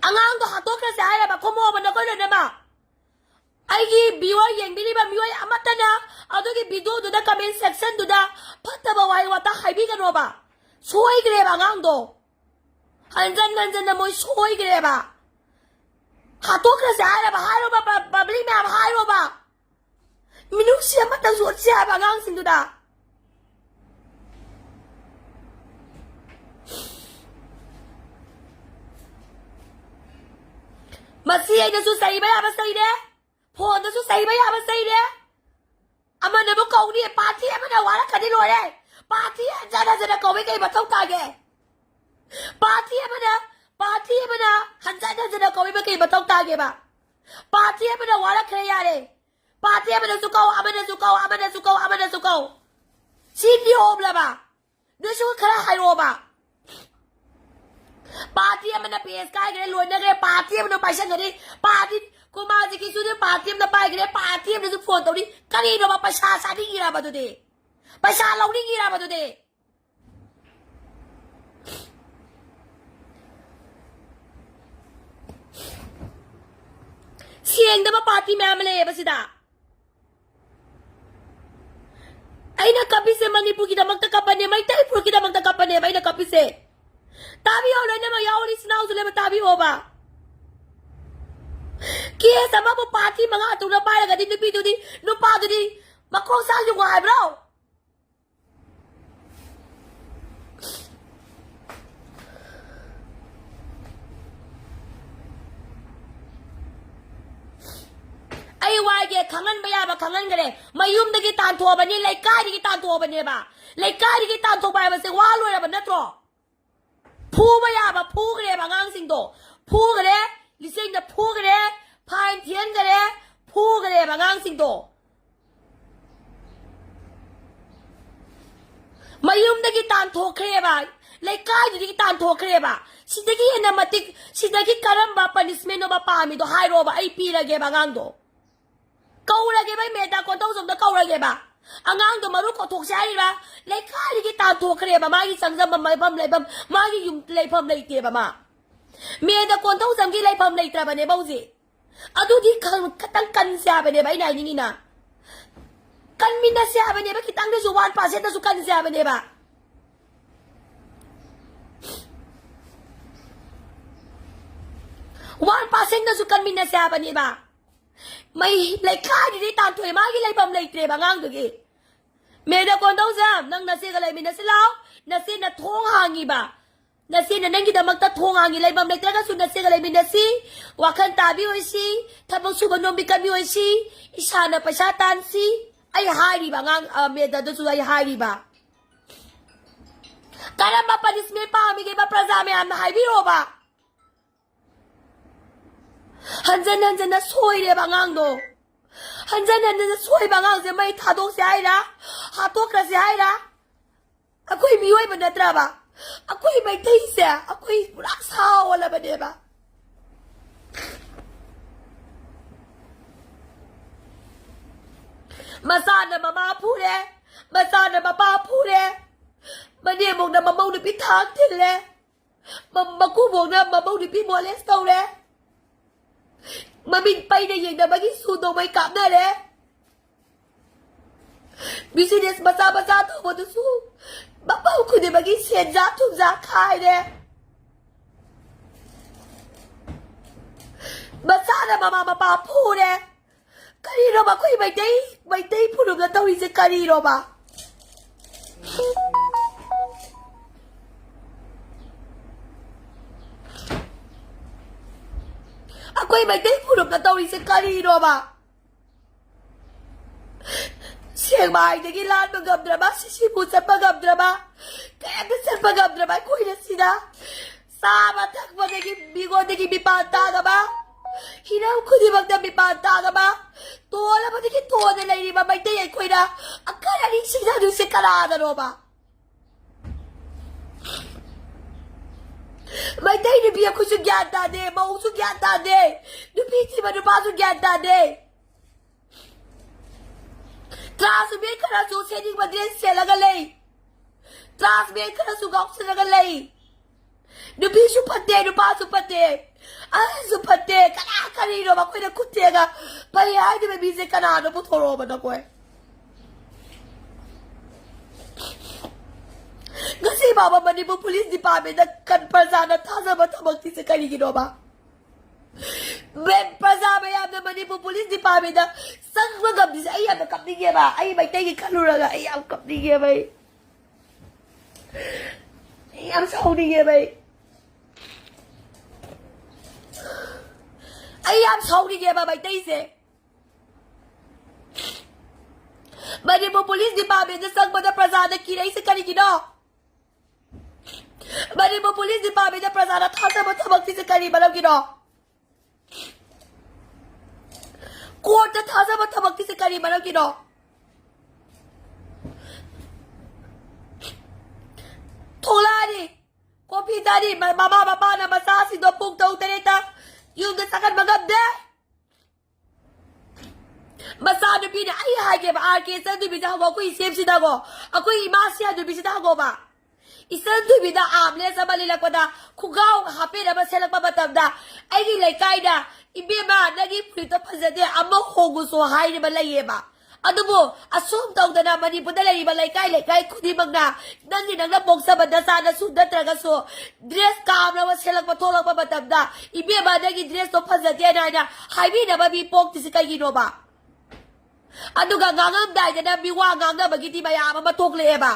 ꯑꯉꯥꯡꯗꯣ ꯍꯥꯠꯇꯣꯛꯈ꯭ꯔꯁꯦ ꯍꯥꯏꯔꯕ? ꯈꯨꯝꯃꯣꯕ ꯅꯈꯣꯏ ꯂꯣꯏꯅꯃꯛ꯫ ꯑꯩꯒꯤ viewer ꯌꯦꯡꯕꯤꯔꯤꯕ ꯃꯤꯑꯣꯏ ꯑꯃꯠꯇꯅ ꯑꯗꯨꯒꯤ videoꯗꯨꯗ comment sectionꯗꯨꯗ ꯐꯠꯇꯕ ꯋꯥꯍꯩ ꯋꯥꯇꯥ ꯍꯥꯏꯕꯤꯒꯅꯣꯕ꯫ ꯁꯣꯏꯈ꯭ꯔꯦꯕ ꯑꯉꯥꯡꯗꯣ꯫ ꯍꯟꯖꯟ ꯍꯟꯖꯟꯅ ꯃꯣꯏ ꯁꯣꯏꯈ꯭ꯔꯦꯕ꯫ ꯍꯥꯠꯇꯣꯛꯈ꯭ꯔꯁꯦ ꯍꯥꯏꯔꯕ? ꯍꯥꯏꯔꯣꯕ, ꯄ-, public ꯃꯌꯥꯝ ꯍꯥꯏꯔꯣꯕ꯫ ꯃꯤꯅꯨꯡꯁꯤ ꯑꯃꯠꯇ ꯎꯠꯁꯦ ꯍꯥꯏꯕ ꯑꯉꯥꯡꯁꯤꯡꯗꯨꯗ꯫ ꯃꯁꯤ ꯑꯩꯅꯁꯨ ꯆꯩꯕ ꯌꯥꯕ ꯆꯩꯔꯦ, ꯐꯣꯟꯗꯁꯨ ꯆꯩꯕ ꯌꯥꯕ ꯆꯩꯔꯦ꯫ ꯑꯃꯅꯕꯨ ꯀꯧꯅꯤ, party ꯑꯃꯅ ꯋꯥꯔꯛꯀꯅꯤ, ꯂꯣꯏꯔꯦ꯫ Party ꯍꯟꯖꯟ ꯍꯟꯖꯟꯅ ꯀꯧꯕꯩ ꯀꯩ ꯃꯊꯧ ꯇꯥꯒꯦ? Party ꯑꯃꯅ, party ꯑꯃꯅ ꯍꯟꯖꯟ ꯍꯟꯖꯟꯅ ꯀꯧꯕꯩ ꯀꯩ ꯃꯊꯧ ꯇꯥꯒꯦꯕ? Party ꯑꯃꯅ ꯋꯥꯔꯛꯈ꯭ꯔꯦ, ꯌꯥꯔꯦ꯫ Party ꯑꯃꯅꯁꯨ ꯀꯧ, ꯑꯃꯅꯁꯨ ꯀꯧ, ꯑꯃꯅꯁꯨ ꯀꯧ, ꯑꯃꯅꯁꯨ ꯀꯧ꯫ ꯁꯤ ꯅꯤꯌꯣꯝꯂꯕ? ꯅꯣꯏꯁꯨ ꯈꯔ ꯍꯥꯏꯔꯛꯑꯣꯕ꯫ Party ꯑꯃꯅ page ꯀꯥꯏꯈ꯭ꯔꯦ, ꯂꯣꯏꯅꯈ꯭ꯔꯦ, party ꯑꯃꯅ ꯄꯥꯏꯁꯟꯈ꯭ꯔꯦ, party, ꯀꯨꯃꯥꯔꯖꯤꯠꯀꯤꯁꯨ party ꯑꯃꯅ ꯄꯥꯏꯈ꯭ꯔꯦ, party ꯑꯃꯅꯁꯨ phone ꯇꯧꯔꯤ꯫ ꯀꯔꯤꯅꯣꯕ, ꯄꯩꯁꯥ ꯆꯥꯅꯤꯡꯉꯤꯔꯕ ꯑꯗꯨꯗꯤ? ꯄꯩꯁꯥ ꯂꯧꯅꯤꯡꯉꯤꯔꯕ ꯑꯗꯨꯗꯤ? ꯁꯦꯡꯗꯕ party ꯃꯌꯥꯝ ꯑꯃ ꯂꯩꯌꯦꯕ ꯁꯤꯗ꯫ ꯑꯩꯅ ꯀꯞꯄꯤꯁꯦ ꯃꯅꯤꯄꯨꯔꯒꯤꯗꯃꯛꯇ ꯀꯞꯄꯅꯦ, ꯃꯩꯇꯩ ꯐꯨꯔꯨꯞꯀꯤꯗꯃꯛꯇ ꯀꯞꯄꯅꯦꯕ ꯑꯩꯅ ꯀꯞꯄꯤꯁꯦ꯫ ꯇꯥꯕꯤꯌꯣ, ꯂꯣꯏꯅꯃꯛ ꯌꯥꯎꯔꯤ ꯏꯆꯤꯟ ꯏꯅꯥꯎꯁꯨ ꯂꯣꯏꯅꯃꯛ ꯇꯥꯕꯤꯌꯣꯕ꯫ ꯀꯦꯁ ꯑꯃꯕꯨ ꯄꯥꯔꯇꯤ ꯃꯉꯥ ꯇꯔꯨꯛꯅ ꯄꯥꯏꯔꯒꯗꯤ ꯅꯨꯄꯤꯗꯨꯗꯤ, ꯅꯨꯄꯥꯗꯨꯗꯤ ꯃꯈꯣꯡ ꯁꯥ ꯌꯨꯡꯉꯨ ꯍꯥꯏꯕ꯭ꯔꯣ? ꯑꯩ ꯋꯥꯏꯒꯦ, ꯈꯪꯍꯟꯕ ꯌꯥꯕ ꯈꯪꯍꯟꯈ꯭ꯔꯦ꯫ ꯃꯌꯨꯝꯗꯒꯤ ꯇꯥꯟꯊꯣꯛꯑꯕꯅꯤ, ꯂꯩꯀꯥꯏꯗꯒꯤ ꯇꯥꯟꯊꯣꯛꯑꯕꯅꯦꯕ꯫ ꯂꯩꯀꯥꯏꯗꯒꯤ ꯇꯥꯟꯊꯣꯛꯄ ꯍꯥꯏꯕꯁꯦ ꯋꯥ ꯂꯣꯏꯔꯕ ꯅꯠꯇ꯭ꯔꯣ? ꯐꯨꯕ ꯌꯥꯕ ꯐꯨꯈ꯭ꯔꯦꯕ ꯑꯉꯥꯡꯁꯤꯡꯗꯣ꯫ ꯐꯨꯈ꯭ꯔꯦ, ꯂꯤꯆꯦꯡꯅ ꯐꯨꯈ꯭ꯔꯦ, ꯐꯥꯏꯟ ꯊꯤꯍꯟꯈ꯭ꯔꯦ, ꯐꯨꯈ꯭ꯔꯦꯕ ꯑꯉꯥꯡꯁꯤꯡꯗꯣ꯫ ꯃꯌꯨꯝꯗꯒꯤ ꯇꯥꯟꯊꯣꯛꯈ꯭ꯔꯦꯕ, ꯂꯩꯀꯥꯏꯗꯨꯗꯒꯤ ꯇꯥꯟꯊꯣꯛꯈ꯭ꯔꯦꯕ꯫ ꯁꯤꯗꯒꯤ ꯍꯦꯟꯅ ꯃꯇꯤꯛ, ꯁꯤꯗꯒꯤ ꯀꯔꯝꯕ ꯄꯅꯤꯁꯃꯦꯟꯅꯣꯕ ꯄꯥꯝꯃꯤꯗꯣ ꯍꯥꯏꯔꯣꯕ, ꯑꯩ ꯄꯤꯔꯒꯦꯕ ꯑꯉꯥꯡꯗꯣ꯫ ꯀꯧꯔꯒꯦꯕ, ꯑꯩ ꯃꯦꯗꯥ ꯀꯣꯟꯊꯧꯖꯝꯗ ꯀꯧꯔꯒꯦꯕ꯫ ꯑꯉꯥꯡꯗꯣ ꯃꯔꯨ ꯀꯣꯊꯣꯛꯁꯦ ꯍꯥꯏꯔꯤꯕ? ꯂꯩꯀꯥꯏꯗꯒꯤ ꯇꯥꯟꯊꯣꯛꯈ꯭ꯔꯦꯕ, ꯃꯥꯒꯤ ꯆꯪꯖꯐꯝ ꯂꯩꯐꯝ, ꯂꯩꯐꯝ, ꯃꯥꯒꯤ ꯌꯨꯝ ꯂꯩꯐꯝ ꯂꯩꯇꯦꯕ ꯃꯥ꯫ ꯃꯦꯗꯥ ꯀꯣꯟꯊꯧꯖꯝꯒꯤ ꯂꯩꯐꯝ ꯂꯩꯇ꯭ꯔꯕꯅꯦꯕ ꯍꯧꯖꯤꯛ꯫ ꯑꯗꯨꯗꯤ ꯈ-, ꯈꯇꯪ ꯀꯟꯁꯦ ꯍꯥꯏꯕꯅꯦꯕ ꯑꯩꯅ ꯍꯥꯏꯅꯤꯡꯉꯤꯅ꯫ ꯀꯟꯃꯤꯟꯅꯁꯦ ꯍꯥꯏꯕꯅꯦꯕ, ꯈꯤꯇꯪꯗꯁꯨ ꯋꯥꯟ ꯄꯥꯔꯁꯦꯟꯗꯁꯨ ꯀꯟꯁꯦ ꯍꯥꯏꯕꯅꯦꯕ꯫ ꯋꯥꯟ ꯄꯥꯔꯁꯦꯟꯗꯁꯨ ꯀꯟꯃꯤꯟꯅꯁꯦ ꯍꯥꯏꯕꯅꯦꯕ꯫ ꯃꯩ ꯂꯩꯈꯥꯏꯗꯨꯗꯤ ꯇꯥꯟꯊꯣꯛꯑꯦ, ꯃꯥꯒꯤ ꯂꯩꯐꯝ ꯂꯩꯇ꯭ꯔꯦꯕ ꯑꯉꯥꯡꯗꯨꯒꯤ꯫ ꯃꯦꯗꯥ ꯀꯣꯟꯗꯧꯖꯝ, ꯅꯪ ꯅꯆꯦꯒ ꯂꯩꯃꯤꯟꯅꯁꯤ ꯂꯥꯎ꯫ ꯅꯆꯦꯅ ꯊꯣꯡ ꯍꯥꯡꯉꯤꯕ꯫ ꯅꯆꯦꯅ ꯅꯪꯒꯤꯗꯃꯛꯇ ꯊꯣꯡ ꯍꯥꯡꯉꯤ, ꯂꯩꯐꯝ ꯂꯩꯇ꯭ꯔꯒꯁꯨ ꯅꯆꯦꯒ ꯂꯩꯃꯤꯟꯅꯁꯤ, ꯋꯥꯈꯜ ꯇꯥꯕꯤ ꯑꯣꯏꯁꯤ, ꯊꯕꯛ ꯁꯨꯕ ꯅꯣꯝꯕꯤ ꯀꯟꯕꯤ ꯑꯣꯏꯁꯤ, ꯏꯁꯥꯅ ꯄꯩꯁꯥ ꯇꯥꯟꯁꯤ꯫ ꯑꯩ ꯍꯥꯏꯔꯤꯕ ꯑꯉꯥꯡ, ꯑ, ꯃꯦꯗꯥꯗꯁꯨ ꯑꯩ ꯍꯥꯏꯔꯤꯕ꯫ ꯀꯔꯝꯕ ꯄꯅꯤꯁꯃꯦꯟ ꯄꯥꯝꯃꯤꯒꯦꯕ ꯄ꯭ꯔꯖꯥ ꯃꯌꯥꯝꯅ ꯍꯥꯏꯕꯤꯔꯣꯕ꯫ ꯍꯟꯖꯟ ꯍꯟꯖꯟꯅ ꯁꯣꯏꯔꯦꯕ ꯑꯉꯥꯡꯗꯣ꯫ ꯍꯟꯖꯟ ꯍꯟꯖꯟꯅ ꯁꯣꯏꯕ ꯑꯉꯥꯡꯁꯦ ꯃꯩ ꯊꯥꯗꯣꯛꯁꯦ ꯍꯥꯏꯔ? ꯍꯥꯠꯇꯣꯛꯈ꯭ꯔꯁꯦ ꯍꯥꯏꯔ? ꯑꯩꯈꯣꯏ ꯃꯤꯑꯣꯏꯕ ꯅꯠꯇ꯭ꯔꯕ? ꯑꯩꯈꯣꯏ ꯃꯩꯇꯩꯁꯦ ꯑꯩꯈꯣꯏ ꯄꯨꯔꯥ ꯁꯥ ꯑꯣꯜꯂꯕꯅꯦꯕ꯫ ꯃꯆꯥꯅ ꯃꯃꯥ ꯐꯨꯔꯦ, ꯃꯆꯥꯅ ꯃꯄꯥ ꯐꯨꯔꯦ, ꯃꯅꯦꯝꯕꯣꯛꯅ ꯃꯃꯧ ꯅꯨꯄꯤ ꯊꯥꯡ ꯊꯤꯜꯂꯦ, ꯃ-, ꯃꯀꯨꯕꯣꯛꯅ ꯃꯃꯧ ꯅꯨꯄꯤ ꯃꯣꯂꯦꯁ ꯇꯧꯔꯦ, ꯃꯃꯤꯠ ꯄꯩꯅ ꯌꯦꯡꯅꯕꯒꯤ ꯁꯨ ꯅꯣꯡꯃꯩ ꯀꯥꯞꯅꯔꯦ꯫ ꯕꯤꯖꯤꯅꯦꯁ ꯃꯆꯥ ꯃꯆꯥ ꯇꯧꯕꯗꯨꯁꯨ ꯃꯐꯝ ꯈꯨꯗꯤꯡꯃꯛꯀꯤ ꯁꯦꯟꯖꯥ ꯊꯨꯝꯖꯥ ꯈꯥꯏꯔꯦ꯫ ꯃꯆꯥꯅ ꯃꯃꯥ ꯃꯄꯥ ꯐꯨꯔꯦ꯫ ꯀꯔꯤꯅꯣꯕ ꯑꯩꯈꯣꯏ ꯃꯩꯇꯩ, ꯃꯩꯇꯩ ꯐꯨꯔꯨꯞꯅ ꯇꯧꯔꯤꯁꯦ ꯀꯔꯤꯅꯣꯕ? ꯑꯩꯈꯣꯏ ꯃꯩꯇꯩ ꯐꯨꯔꯨꯞꯅ ꯇꯧꯔꯤꯁꯦ ꯀꯔꯤꯅꯣꯕ? ꯁꯦꯛꯃꯥꯏꯗꯒꯤ ꯂꯥꯟꯕ ꯉꯝꯗ꯭ꯔꯕ, ꯁꯤꯁꯤꯕꯨ ꯆꯠꯄ ꯉꯝꯗ꯭ꯔꯕ, ꯀꯩꯝꯇ ꯆꯠꯄ ꯉꯝꯗ꯭ꯔꯕ ꯑꯩꯈꯣꯏꯅ ꯁꯤꯗ ꯆꯥꯕ ꯊꯛꯄꯗꯒꯤ ꯃꯤꯉꯣꯟꯗꯒꯤ ꯃꯤꯄꯥꯟ ꯇꯥꯡꯉꯕ, ꯍꯤꯔꯝ ꯈꯨꯗꯤꯡꯃꯛꯇ ꯃꯤꯄꯥꯟ ꯇꯥꯡꯉꯕ, ꯇꯣꯜꯂꯕꯗꯒꯤ ꯇꯣꯟꯅ ꯂꯩꯔꯤꯕ ꯃꯩꯇꯩ ꯑꯩꯈꯣꯏꯅ ꯑꯀꯜ ꯑꯅꯤ ꯁꯤꯖꯤꯟꯅꯗꯣꯏꯁꯦ ꯀꯅꯥꯗꯅꯣꯕ? ꯃꯩꯇꯩ ꯅꯨꯄꯤ ꯑꯩꯈꯣꯏꯁꯨ ꯒ꯭ꯌꯥꯟ ꯇꯥꯗꯦ, ꯃꯧꯁꯨ ꯒ꯭ꯌꯥꯟ ꯇꯥꯗꯦ, ꯅꯨꯄꯤ ꯊꯤꯕ ꯅꯨꯄꯥꯁꯨ ꯒ꯭ꯌꯥꯟ ꯇꯥꯗꯦ꯫ ꯇ꯭ꯔꯥꯟꯁꯃꯦꯟ ꯈꯔꯁꯨ ꯁꯦꯠꯅꯤꯡꯕ ꯗ꯭ꯔꯦꯁ ꯁꯦꯠꯂꯒ ꯂꯩ꯫ ꯇ꯭ꯔꯥꯟꯁꯃꯦꯟ ꯈꯔꯁꯨ ꯉꯥꯎꯁꯜꯂꯒ ꯂꯩ꯫ ꯅꯨꯄꯤꯁꯨ ꯐꯠꯇꯦ, ꯅꯨꯄꯥꯁꯨ ꯐꯠꯇꯦ, ꯑꯍꯜꯁꯨ ꯐꯠꯇꯦ꯫ ꯀꯅꯥ ꯀꯔꯤꯅꯣ ꯃꯈꯣꯏꯅ ꯈꯨꯠ ꯊꯦꯛꯑꯒ ꯐꯩ ꯍꯥꯏꯔꯤꯕ ꯃꯤꯁꯦ ꯀꯅꯥꯅꯣ? ꯄꯨꯊꯣꯔꯛꯑꯣꯕ ꯅꯈꯣꯏ꯫ ꯉꯁꯤ ꯐꯥꯎꯕ ꯃꯅꯤꯄꯨꯔ ꯄꯨꯂꯤꯁ ꯗꯤꯄꯥꯔꯠꯃꯦꯟꯗ ꯀꯟ-, ꯄ꯭ꯔꯖꯥꯅ ꯊꯥꯖꯕ ꯊꯝꯃꯛꯇ꯭ꯔꯤꯁꯦ ꯀꯔꯤꯒꯤꯅꯣꯕ? ꯃꯦ-, ꯄ꯭ꯔꯖꯥ ꯃꯌꯥꯝꯅ ꯃꯅꯤꯄꯨꯔ ꯄꯨꯂꯤꯁ ꯗꯤꯄꯥꯔꯠꯃꯦꯟꯗ ꯆꯪꯕ ꯉꯝꯗ꯭ꯔꯤꯁꯦ ꯑꯩ ꯌꯥꯝꯅ ꯀꯞꯅꯤꯡꯉꯦꯕ꯫ ꯑꯩ ꯃꯩꯇꯩꯒꯤ ꯈꯜꯂꯨꯔꯒ ꯑꯩ ꯌꯥꯝ ꯀꯞꯅꯤꯡꯉꯦꯕ꯫ ꯑꯩ, ꯑꯩ ꯌꯥꯝ ꯁꯥꯎꯅꯤꯡꯉꯦꯕ꯫ ꯑꯩ, ꯑꯩ ꯌꯥꯝ ꯁꯥꯎꯅꯤꯡꯉꯦꯕ ꯃꯩꯇꯩꯁꯦ꯫ ꯃꯅꯤꯄꯨꯔ ꯄꯨꯂꯤꯁ ꯗꯤꯄꯥꯔꯠꯃꯦꯟꯗ ꯆꯪꯕꯗ ꯄ꯭ꯔꯖꯥꯅ ꯀꯤꯔꯛꯏꯁꯦ ꯀꯔꯤꯒꯤꯅꯣ? ꯃꯅꯤꯄꯨꯔ ꯄꯨꯂꯤꯁ ꯗꯤꯄꯥꯔꯠꯃꯦꯟꯗ ꯄ꯭ꯔꯖꯥꯅ ꯊꯥꯖꯕ ꯊꯝꯃꯛꯇ꯭ꯔꯤꯁꯦ ꯀꯔꯤ ꯃꯔꯝꯒꯤꯅꯣ? ꯀꯣꯔꯠꯇ ꯊꯥꯖꯕ ꯊꯝꯃꯛꯇ꯭ꯔꯤꯁꯦ ꯀꯔꯤ ꯃꯔꯝꯒꯤꯅꯣ? ꯊꯣꯛꯂꯛꯑꯅꯤ, ꯀꯣꯐꯤ ꯊꯛꯑꯅꯤ, ꯃ-, ꯃꯃꯥ ꯃꯄꯥꯅ ꯃꯆꯥꯁꯤꯡꯗꯣ ꯄꯨꯡ ꯇꯔꯨꯛ ꯇꯔꯦꯠꯇ ꯌꯨꯝꯗ ꯆꯠꯍꯟꯕ ꯉꯝꯗꯦ꯫ ꯃꯆꯥꯅꯨꯄꯤꯅ ꯑꯩ ꯍꯥꯏꯒꯦꯕ, ꯑꯥꯔ ꯀꯦ ꯏꯆꯟ ꯅꯨꯄꯤꯁꯦ ꯍꯪꯉꯣ, ꯑꯩꯈꯣꯏ ꯏꯆꯦꯝꯁꯤꯗ ꯍꯪꯉꯣ, ꯑꯩꯈꯣꯏ ꯏꯃꯥ ꯁꯤꯌꯥ ꯅꯨꯄꯤꯁꯤꯗ ꯍꯪꯉꯣꯕ꯫ ꯏꯆꯟ ꯅꯨꯄꯤꯗ ꯑꯥꯝꯂꯦꯁ ꯑꯃ ꯂꯤꯜꯂꯛꯄꯗ, ꯈꯣꯡꯒ꯭ꯔꯥꯎ ꯍꯥꯄꯦꯟ ꯑꯃ ꯁꯦꯠꯂꯛꯄ ꯃꯇꯝꯗ, ꯑꯩꯒꯤ ꯂꯩꯀꯥꯏꯗ, "ꯏꯕꯦꯝꯃ, ꯅꯪꯒꯤ ꯐꯨꯔꯤꯠꯇꯣ ꯐꯖꯗꯦ, ꯑꯃ ꯍꯣꯡꯉꯨꯁꯣ" ꯍꯥꯏꯔꯤꯕ ꯂꯩꯌꯦꯕ꯫ ꯑꯗꯨꯕꯨ ꯑꯁꯨꯝ ꯇꯧꯗꯅ ꯃꯅꯤꯄꯨꯔꯗ ꯂꯩꯔꯤꯕ ꯂꯩꯀꯥꯏ ꯂꯩꯀꯥꯏ ꯈꯨꯗꯤꯡꯃꯛꯅ ꯅꯪꯒꯤ ꯅꯪꯅ ꯄꯣꯛꯆꯕ ꯅꯆꯥ ꯅꯁꯨ ꯅꯠꯇ꯭ꯔꯒꯁꯨ ꯗ꯭ꯔꯦꯁ ꯀꯥꯝꯂꯒ ꯁꯦꯠꯂꯛꯄ ꯊꯣꯛꯂꯛꯄ ꯃꯇꯝꯗ, "ꯏꯕꯦꯝꯃ, ꯅꯪꯒꯤ ꯗ꯭ꯔꯦꯁꯇꯣ ꯐꯖꯗꯦꯅ" ꯍꯥꯏꯅ ꯍꯥꯏꯕꯤꯅꯕ ꯃꯤ ꯄꯣꯛꯇ꯭ꯔꯤꯁꯤ ꯀꯩꯒꯤꯅꯣꯕ? ꯑꯗꯨꯒ ꯉꯥꯡꯉꯝꯗꯥꯏꯗꯅ ꯃꯤ ꯋꯥ ꯉꯥꯡꯅꯕꯒꯤꯗꯤ ꯃꯌꯥꯝ ꯑꯃ ꯊꯣꯛꯂꯛꯑꯦꯕ꯫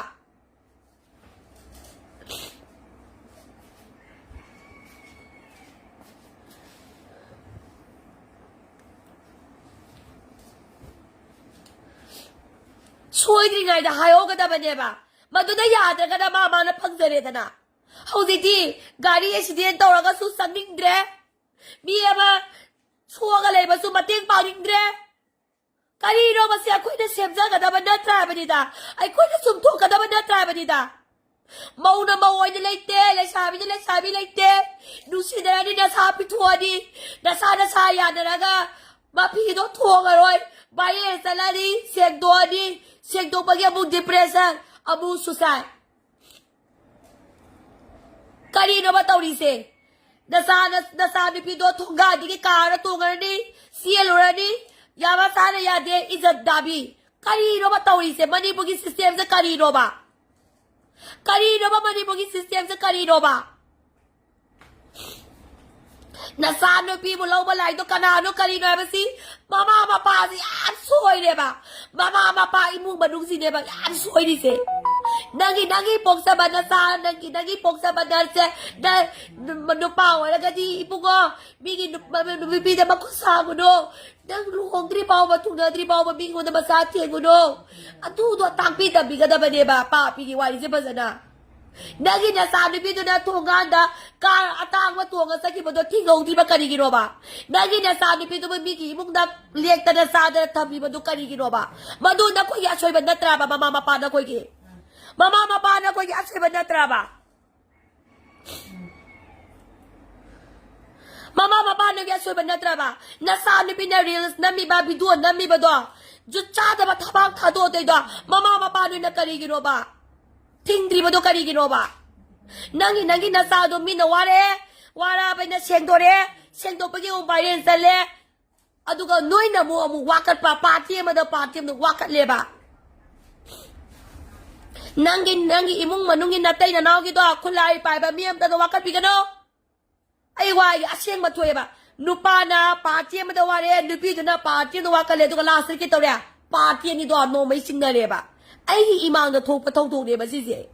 ꯁꯣꯏꯗ꯭ꯔꯤꯉꯩꯗ ꯍꯥꯏꯍꯧꯒꯗꯕꯅꯦꯕ꯫ ꯃꯗꯨꯅ ꯌꯥꯗ꯭ꯔꯒꯅ ꯃꯥ ꯃꯥꯅ ꯐꯪꯖꯔꯦꯗꯅ꯫ ꯍꯧꯖꯤꯛꯇꯤ ꯒꯥꯔꯤ ꯑꯦꯛꯁꯤꯗꯦꯟ ꯇꯧꯔꯒꯁꯨ ꯆꯪꯅꯤꯡꯗ꯭ꯔꯦ, ꯃꯤ ꯑꯃ ꯁꯣꯛꯑꯒ ꯂꯩꯕꯁꯨ ꯃꯇꯦꯡ ꯄꯥꯡꯅꯤꯡꯗ꯭ꯔꯦ꯫ ꯀꯔꯤꯅꯣ ꯃꯁꯤ ꯑꯩꯈꯣꯏꯅ ꯁꯦꯝꯖꯒꯗꯕ ꯅꯠꯇ꯭ꯔꯥ ꯍꯥꯏꯕꯅꯤꯗ, ꯑꯩꯈꯣꯏꯅ ꯆꯨꯝꯊꯣꯛꯀꯗꯕ ꯅꯠꯇ꯭ꯔꯥ ꯍꯥꯏꯕꯅꯤꯗ꯫ ꯃꯧꯅ ꯃꯧ ꯑꯣꯏꯅ ꯂꯩꯇꯦ, ꯂꯩꯁꯥꯕꯤꯅ ꯂꯩꯁꯥꯕꯤ ꯂꯩꯇꯦ꯫ ꯅꯨꯡꯁꯤꯅꯔꯅꯤ, ꯅꯁꯥ ꯄꯤꯊꯣꯛꯑꯅꯤ, ꯅꯁꯥ ꯅꯁꯥ ꯌꯥꯅꯔꯒ ꯃꯐꯤꯗꯣ ꯊꯣꯡꯉꯔꯣꯏ, ꯚꯥꯏꯔꯦꯜ ꯆꯠꯂꯅꯤ, ꯁꯦꯡꯗꯣꯛꯑꯅꯤ, ꯁꯦꯡꯗꯣꯛꯄꯒꯤ ꯑꯃꯨꯛ ꯗꯤꯄ꯭ꯔꯦꯁꯟ, ꯑꯃꯨꯛ ꯁꯨꯁꯥꯏꯠ꯫ ꯀꯔꯤꯅꯣꯕ ꯇꯧꯔꯤꯁꯦ? ꯅꯆꯥ, ꯅꯆꯥ ꯅꯨꯄꯤꯗꯣ ꯊꯣꯡꯒꯥꯟꯗꯒꯤ ꯀꯥꯔ ꯇꯣꯡꯉꯔꯅꯤ, ꯆꯦꯜꯂꯨꯔꯅꯤ, ꯌꯥꯕ ꯆꯥꯅ ꯌꯥꯗꯦ, ꯏꯖꯠ ꯗꯥꯕꯤ꯫ ꯀꯔꯤꯅꯣꯕ ꯇꯧꯔꯤꯁꯦ? ꯃꯅꯤꯄꯨꯔꯒꯤ ꯁꯤꯁꯇꯦꯝꯁꯦ ꯀꯔꯤꯅꯣꯕ? ꯀꯔꯤꯅꯣꯕ ꯃꯅꯤꯄꯨꯔꯒꯤ ꯁꯤꯁꯇꯦꯝꯁꯦ ꯀꯔꯤꯅꯣꯕ? ꯅꯆꯥ ꯅꯨꯄꯤꯕꯨ ꯂꯧꯕ ꯂꯥꯛꯏꯗꯣ ꯀꯅꯥꯅꯣ, ꯀꯔꯤꯅꯣ ꯍꯥꯏꯕꯁꯤ ꯃꯃꯥ ꯃꯄꯥꯁꯤ ꯌꯥꯝ ꯁꯣꯏꯔꯦꯕ꯫ ꯃꯃꯥ ꯃꯄꯥ ꯏꯃꯨꯡ ꯃꯅꯨꯡꯁꯤꯅꯦꯕ ꯌꯥꯝ ꯁꯣꯏꯔꯤꯁꯦ꯫ ꯅꯪꯒꯤ, ꯅꯪꯒꯤ ꯄꯣꯛꯆꯕ ꯅꯆꯥ, ꯅꯪꯒꯤ, ꯅꯪꯒꯤ ꯄꯣꯛꯆꯕ ꯅꯆꯦ, ꯅ-, ꯅꯨꯄꯥ ꯑꯣꯏꯔꯒꯗꯤ ꯏꯕꯨꯡꯉꯣ, ꯃꯤꯒꯤ ꯅꯨ-, ꯅꯨꯄꯤꯗ ꯃꯈꯨꯠ ꯁꯥꯒꯅꯨ꯫ ꯅꯪ ꯂꯨꯍꯣꯡꯗ꯭ꯔꯤ ꯐꯥꯎꯕ, ꯊꯨꯡꯅꯗ꯭ꯔꯤ ꯐꯥꯎꯕ ꯃꯤꯉꯣꯟꯗ ꯃꯆꯥ ꯊꯦꯡꯒꯅꯨ꯫ ꯑꯗꯨꯗꯣ ꯇꯥꯛꯄꯤ ꯇꯝꯕꯤꯒꯗꯕꯅꯦꯕ ꯄꯥꯄꯤꯒꯤ ꯋꯥꯔꯤꯁꯦ ꯐꯖꯅ꯫ ꯅꯪꯒꯤ ꯅꯆꯥꯅꯨꯄꯤꯗꯨꯅ ꯊꯣꯡꯒꯥꯟꯗ ꯀꯥꯔ ꯑꯇꯥꯡꯕ ꯇꯣꯡꯉ ꯆꯠꯈꯤꯕꯗꯣ ꯊꯤꯡꯍꯧꯗ꯭ꯔꯤꯕ ꯀꯔꯤꯒꯤꯅꯣꯕ? ꯅꯪꯒꯤ ꯅꯆꯥꯅꯨꯄꯤꯗꯨꯕꯨ ꯃꯤꯒꯤ ꯏꯃꯨꯡꯗ ꯂꯦꯛꯇꯅ ꯆꯥꯗꯅ ꯊꯝꯕꯤꯕꯗꯨ ꯀꯔꯤꯒꯤꯅꯣꯕ? ꯃꯗꯨ ꯅꯈꯣꯏꯒꯤ ꯑꯁꯣꯏꯕ ꯅꯠꯇ꯭ꯔꯕ, ꯃꯃꯥ ꯃꯄꯥ ꯅꯈꯣꯏꯒꯤ? ꯃꯃꯥ ꯃꯄꯥ ꯅꯈꯣꯏꯒꯤ ꯑꯁꯣꯏꯕ ꯅꯠꯇ꯭ꯔꯕ? ꯃꯃꯥ ꯃꯄꯥ ꯅꯣꯏꯒꯤ ꯑꯁꯣꯏꯕ ꯅꯠꯇ꯭ꯔꯕ? ꯅꯆꯥ ꯅꯨꯄꯤꯅ ꯔꯤꯜꯁ ꯅꯝꯃꯤꯕ, ꯚꯤꯗꯤꯑꯣ ꯅꯝꯃꯤꯕꯗꯣ, ꯖꯨꯠ ꯆꯥꯗꯕ ꯊꯕꯥꯛ ꯊꯥꯗꯣꯛꯇꯣꯏꯗꯣ ꯃꯃꯥ ꯃꯄꯥ ꯅꯣꯏꯅ ꯀꯔꯤꯒꯤꯅꯣꯕ? ꯊꯤꯡꯗ꯭ꯔꯤꯕꯗꯣ ꯀꯔꯤꯒꯤꯅꯣꯕ? ꯅꯪꯒꯤ, ꯅꯪꯒꯤ ꯅꯆꯥꯗꯣ ꯃꯤꯅ ꯋꯥꯔꯛꯑꯦ, ꯋꯥꯔꯛꯑꯕꯅꯤꯅ ꯁꯦꯡꯗꯣꯔꯛꯑꯦ, ꯁꯦꯡꯗꯣꯛꯄꯒꯤ ꯑꯃꯨꯛ ꯚꯥꯏꯔꯦꯜ ꯆꯠꯂꯦ꯫ ꯑꯗꯨꯒ ꯅꯣꯏꯅ ꯑꯃꯨꯛ ꯑꯃꯨꯛ ꯋꯥꯀꯠꯄ, ꯄꯥꯔꯇꯤ ꯑꯃꯗ ꯄꯥꯔꯇꯤ ꯑꯃꯗ ꯋꯥꯀꯠꯂꯦꯕ꯫ ꯅꯪꯒꯤ ꯅꯪꯒꯤ ꯏꯃꯨꯡ ꯃꯅꯨꯡꯒꯤ ꯅꯇꯩ ꯅꯅꯥꯎꯒꯤꯗꯣ ꯈꯨꯠꯂꯥꯏ ꯄꯥꯏꯕ ꯃꯤ ꯑꯝꯇꯗ ꯋꯥꯀꯠꯄꯤꯒꯅꯣ꯫ ꯑꯩ ꯋꯥꯒꯤ ꯑꯁꯦꯡꯕ ꯊꯣꯛꯑꯦꯕ꯫ ꯅꯨꯄꯥꯅ ꯄꯥꯔꯇꯤ ꯑꯃꯗ ꯋꯥꯔꯦ, ꯅꯨꯄꯤꯗꯨꯅ ꯄꯥꯔꯇꯤ ꯑꯃꯗ ꯋꯥꯀꯠꯂꯦ, ꯑꯗꯨꯒ ꯂꯥꯁꯇ ꯀꯩ ꯇꯧꯔꯦ? ꯄꯥꯔꯇꯤ ꯑꯅꯤꯗꯣ ꯅꯣꯡꯃꯩ ꯆꯤꯡꯅꯔꯦꯕ꯫ ꯑꯩꯒꯤ ꯏꯃꯥꯡꯗ ꯊꯣꯛꯄ ꯊꯧꯗꯣꯛꯅꯦꯕ ꯁꯤꯁꯦ꯫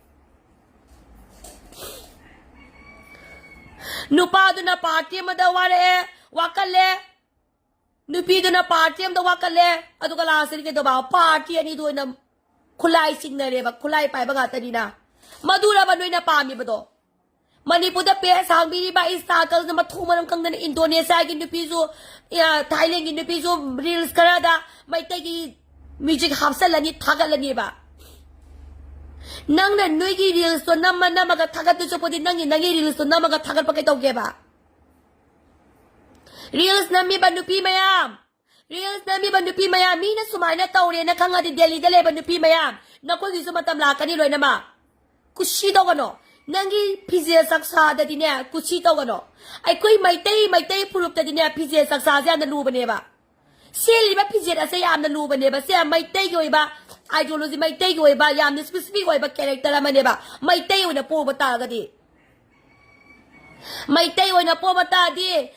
ꯅꯨꯄꯥꯗꯨꯅ ꯄꯥꯔꯇꯤ ꯑꯃꯗ ꯋꯥꯔꯛꯑꯦ, ꯋꯥꯀꯠꯂꯦ, ꯅꯨꯄꯤꯗꯨꯅ ꯄꯥꯔꯇꯤ ꯑꯃꯗ ꯋꯥꯀꯠꯂꯦ, ꯑꯗꯨꯒ ꯂꯥꯁꯇꯗꯤ ꯀꯩꯗꯧꯕ? ꯄꯥꯔꯇꯤ ꯑꯅꯤꯗꯣ ꯑꯣꯏꯅ ꯈꯨꯠꯂꯥꯏ ꯆꯤꯡꯅꯔꯦꯕ, ꯈꯨꯠꯂꯥꯏ ꯄꯥꯏꯕ ꯉꯥꯛꯇꯅꯤꯅ꯫ ꯃꯗꯨꯔꯕ ꯅꯣꯏꯅ ꯄꯥꯝꯃꯤꯕꯗꯣ? ꯃꯅꯤꯄꯨꯔꯗ ꯄꯦꯖ ꯍꯥꯡꯕꯤꯔꯤꯕ ꯏꯟꯁꯇꯥꯒ꯭ꯔꯥꯝꯗ ꯃꯊꯣꯡ ꯃꯔꯝ ꯈꯪꯗꯅ ꯏꯟꯗꯣꯅꯦꯁꯤꯌꯥꯒꯤ ꯅꯨꯄꯤꯁꯨ, ꯑ, ꯊꯥꯏꯂꯦꯟꯒꯤ ꯅꯨꯄꯤꯁꯨ ꯔꯤꯜꯁ ꯈꯔꯗ ꯃꯩꯇꯩꯒꯤ ꯃ꯭ꯌꯨꯖꯤꯛ ꯍꯥꯞꯆꯜꯂꯅꯤ, ꯊꯥꯒꯠꯂꯅꯤꯕ꯫ ꯅꯪꯅ ꯅꯣꯏꯒꯤ ꯔꯤꯜꯁꯇꯣ ꯅꯝꯃ ꯅꯝꯃꯒ ꯊꯥꯒꯠꯇꯣꯏ ꯁꯔꯨꯛꯄꯨꯗꯤ ꯅꯪꯒꯤ ꯅꯪꯒꯤ ꯔꯤꯜꯁꯇꯣ ꯅꯝꯃꯒ ꯊꯥꯒꯠꯄ ꯀꯩꯗꯧꯒꯦꯕ? ꯔꯤꯜꯁ ꯅꯝꯃꯤꯕ ꯅꯨꯄꯤ ꯃꯌꯥꯝ, ꯔꯤꯜꯁ ꯅꯝꯃꯤꯕ ꯅꯨꯄꯤ ꯃꯌꯥꯝ, ꯃꯤꯅ ꯁꯨꯃꯥꯏꯅ ꯇꯧꯔꯦꯅ ꯈꯪꯉꯗꯤ ꯗꯦꯜꯂꯤꯗ ꯂꯩꯕ ꯅꯨꯄꯤ ꯃꯌꯥꯝ, ꯅꯈꯣꯏꯒꯤꯁꯨ ꯃꯇꯝ ꯂꯥꯛꯀꯅꯤ ꯂꯣꯏꯅꯃꯛ꯫ ꯀꯨꯁꯤ ꯇꯧꯒꯅꯣ꯫ ꯅꯪꯒꯤ ꯐꯤꯖꯦꯠ ꯆꯛꯆꯥꯗꯗꯤꯅꯦ ꯀꯨꯁꯤ ꯇꯧꯒꯅꯣ꯫ ꯑꯩꯈꯣꯏ ꯃꯩꯇꯩ, ꯃꯩꯇꯩ ꯐꯨꯔꯨꯞꯇꯗꯤꯅꯦ ꯐꯤꯖꯦꯠ ꯆꯛꯆꯥꯁꯦ ꯌꯥꯝꯅ ꯂꯨꯕꯅꯦꯕ꯫ ꯁꯦꯠꯂꯤꯕ ꯐꯤꯖꯦꯠ ꯑꯁꯦ ꯌꯥꯝꯅ ꯂꯨꯕꯅꯦꯕ꯫ ꯁꯦ ꯃꯩꯇꯩꯒꯤ ꯑꯣꯏꯕ ideology, ꯃꯩꯇꯩꯒꯤ ꯑꯣꯏꯕ ꯌꯥꯝꯅ specific ꯑꯣꯏꯕ character ꯑꯃꯅꯦꯕ꯫ ꯃꯩꯇꯩ ꯑꯣꯏꯅ ꯄꯣꯛꯄ ꯇꯥꯔꯒꯗꯤ, ꯃꯩꯇꯩ ꯑꯣꯏꯅ ꯄꯣꯛꯄ ꯇꯥꯔꯗꯤ,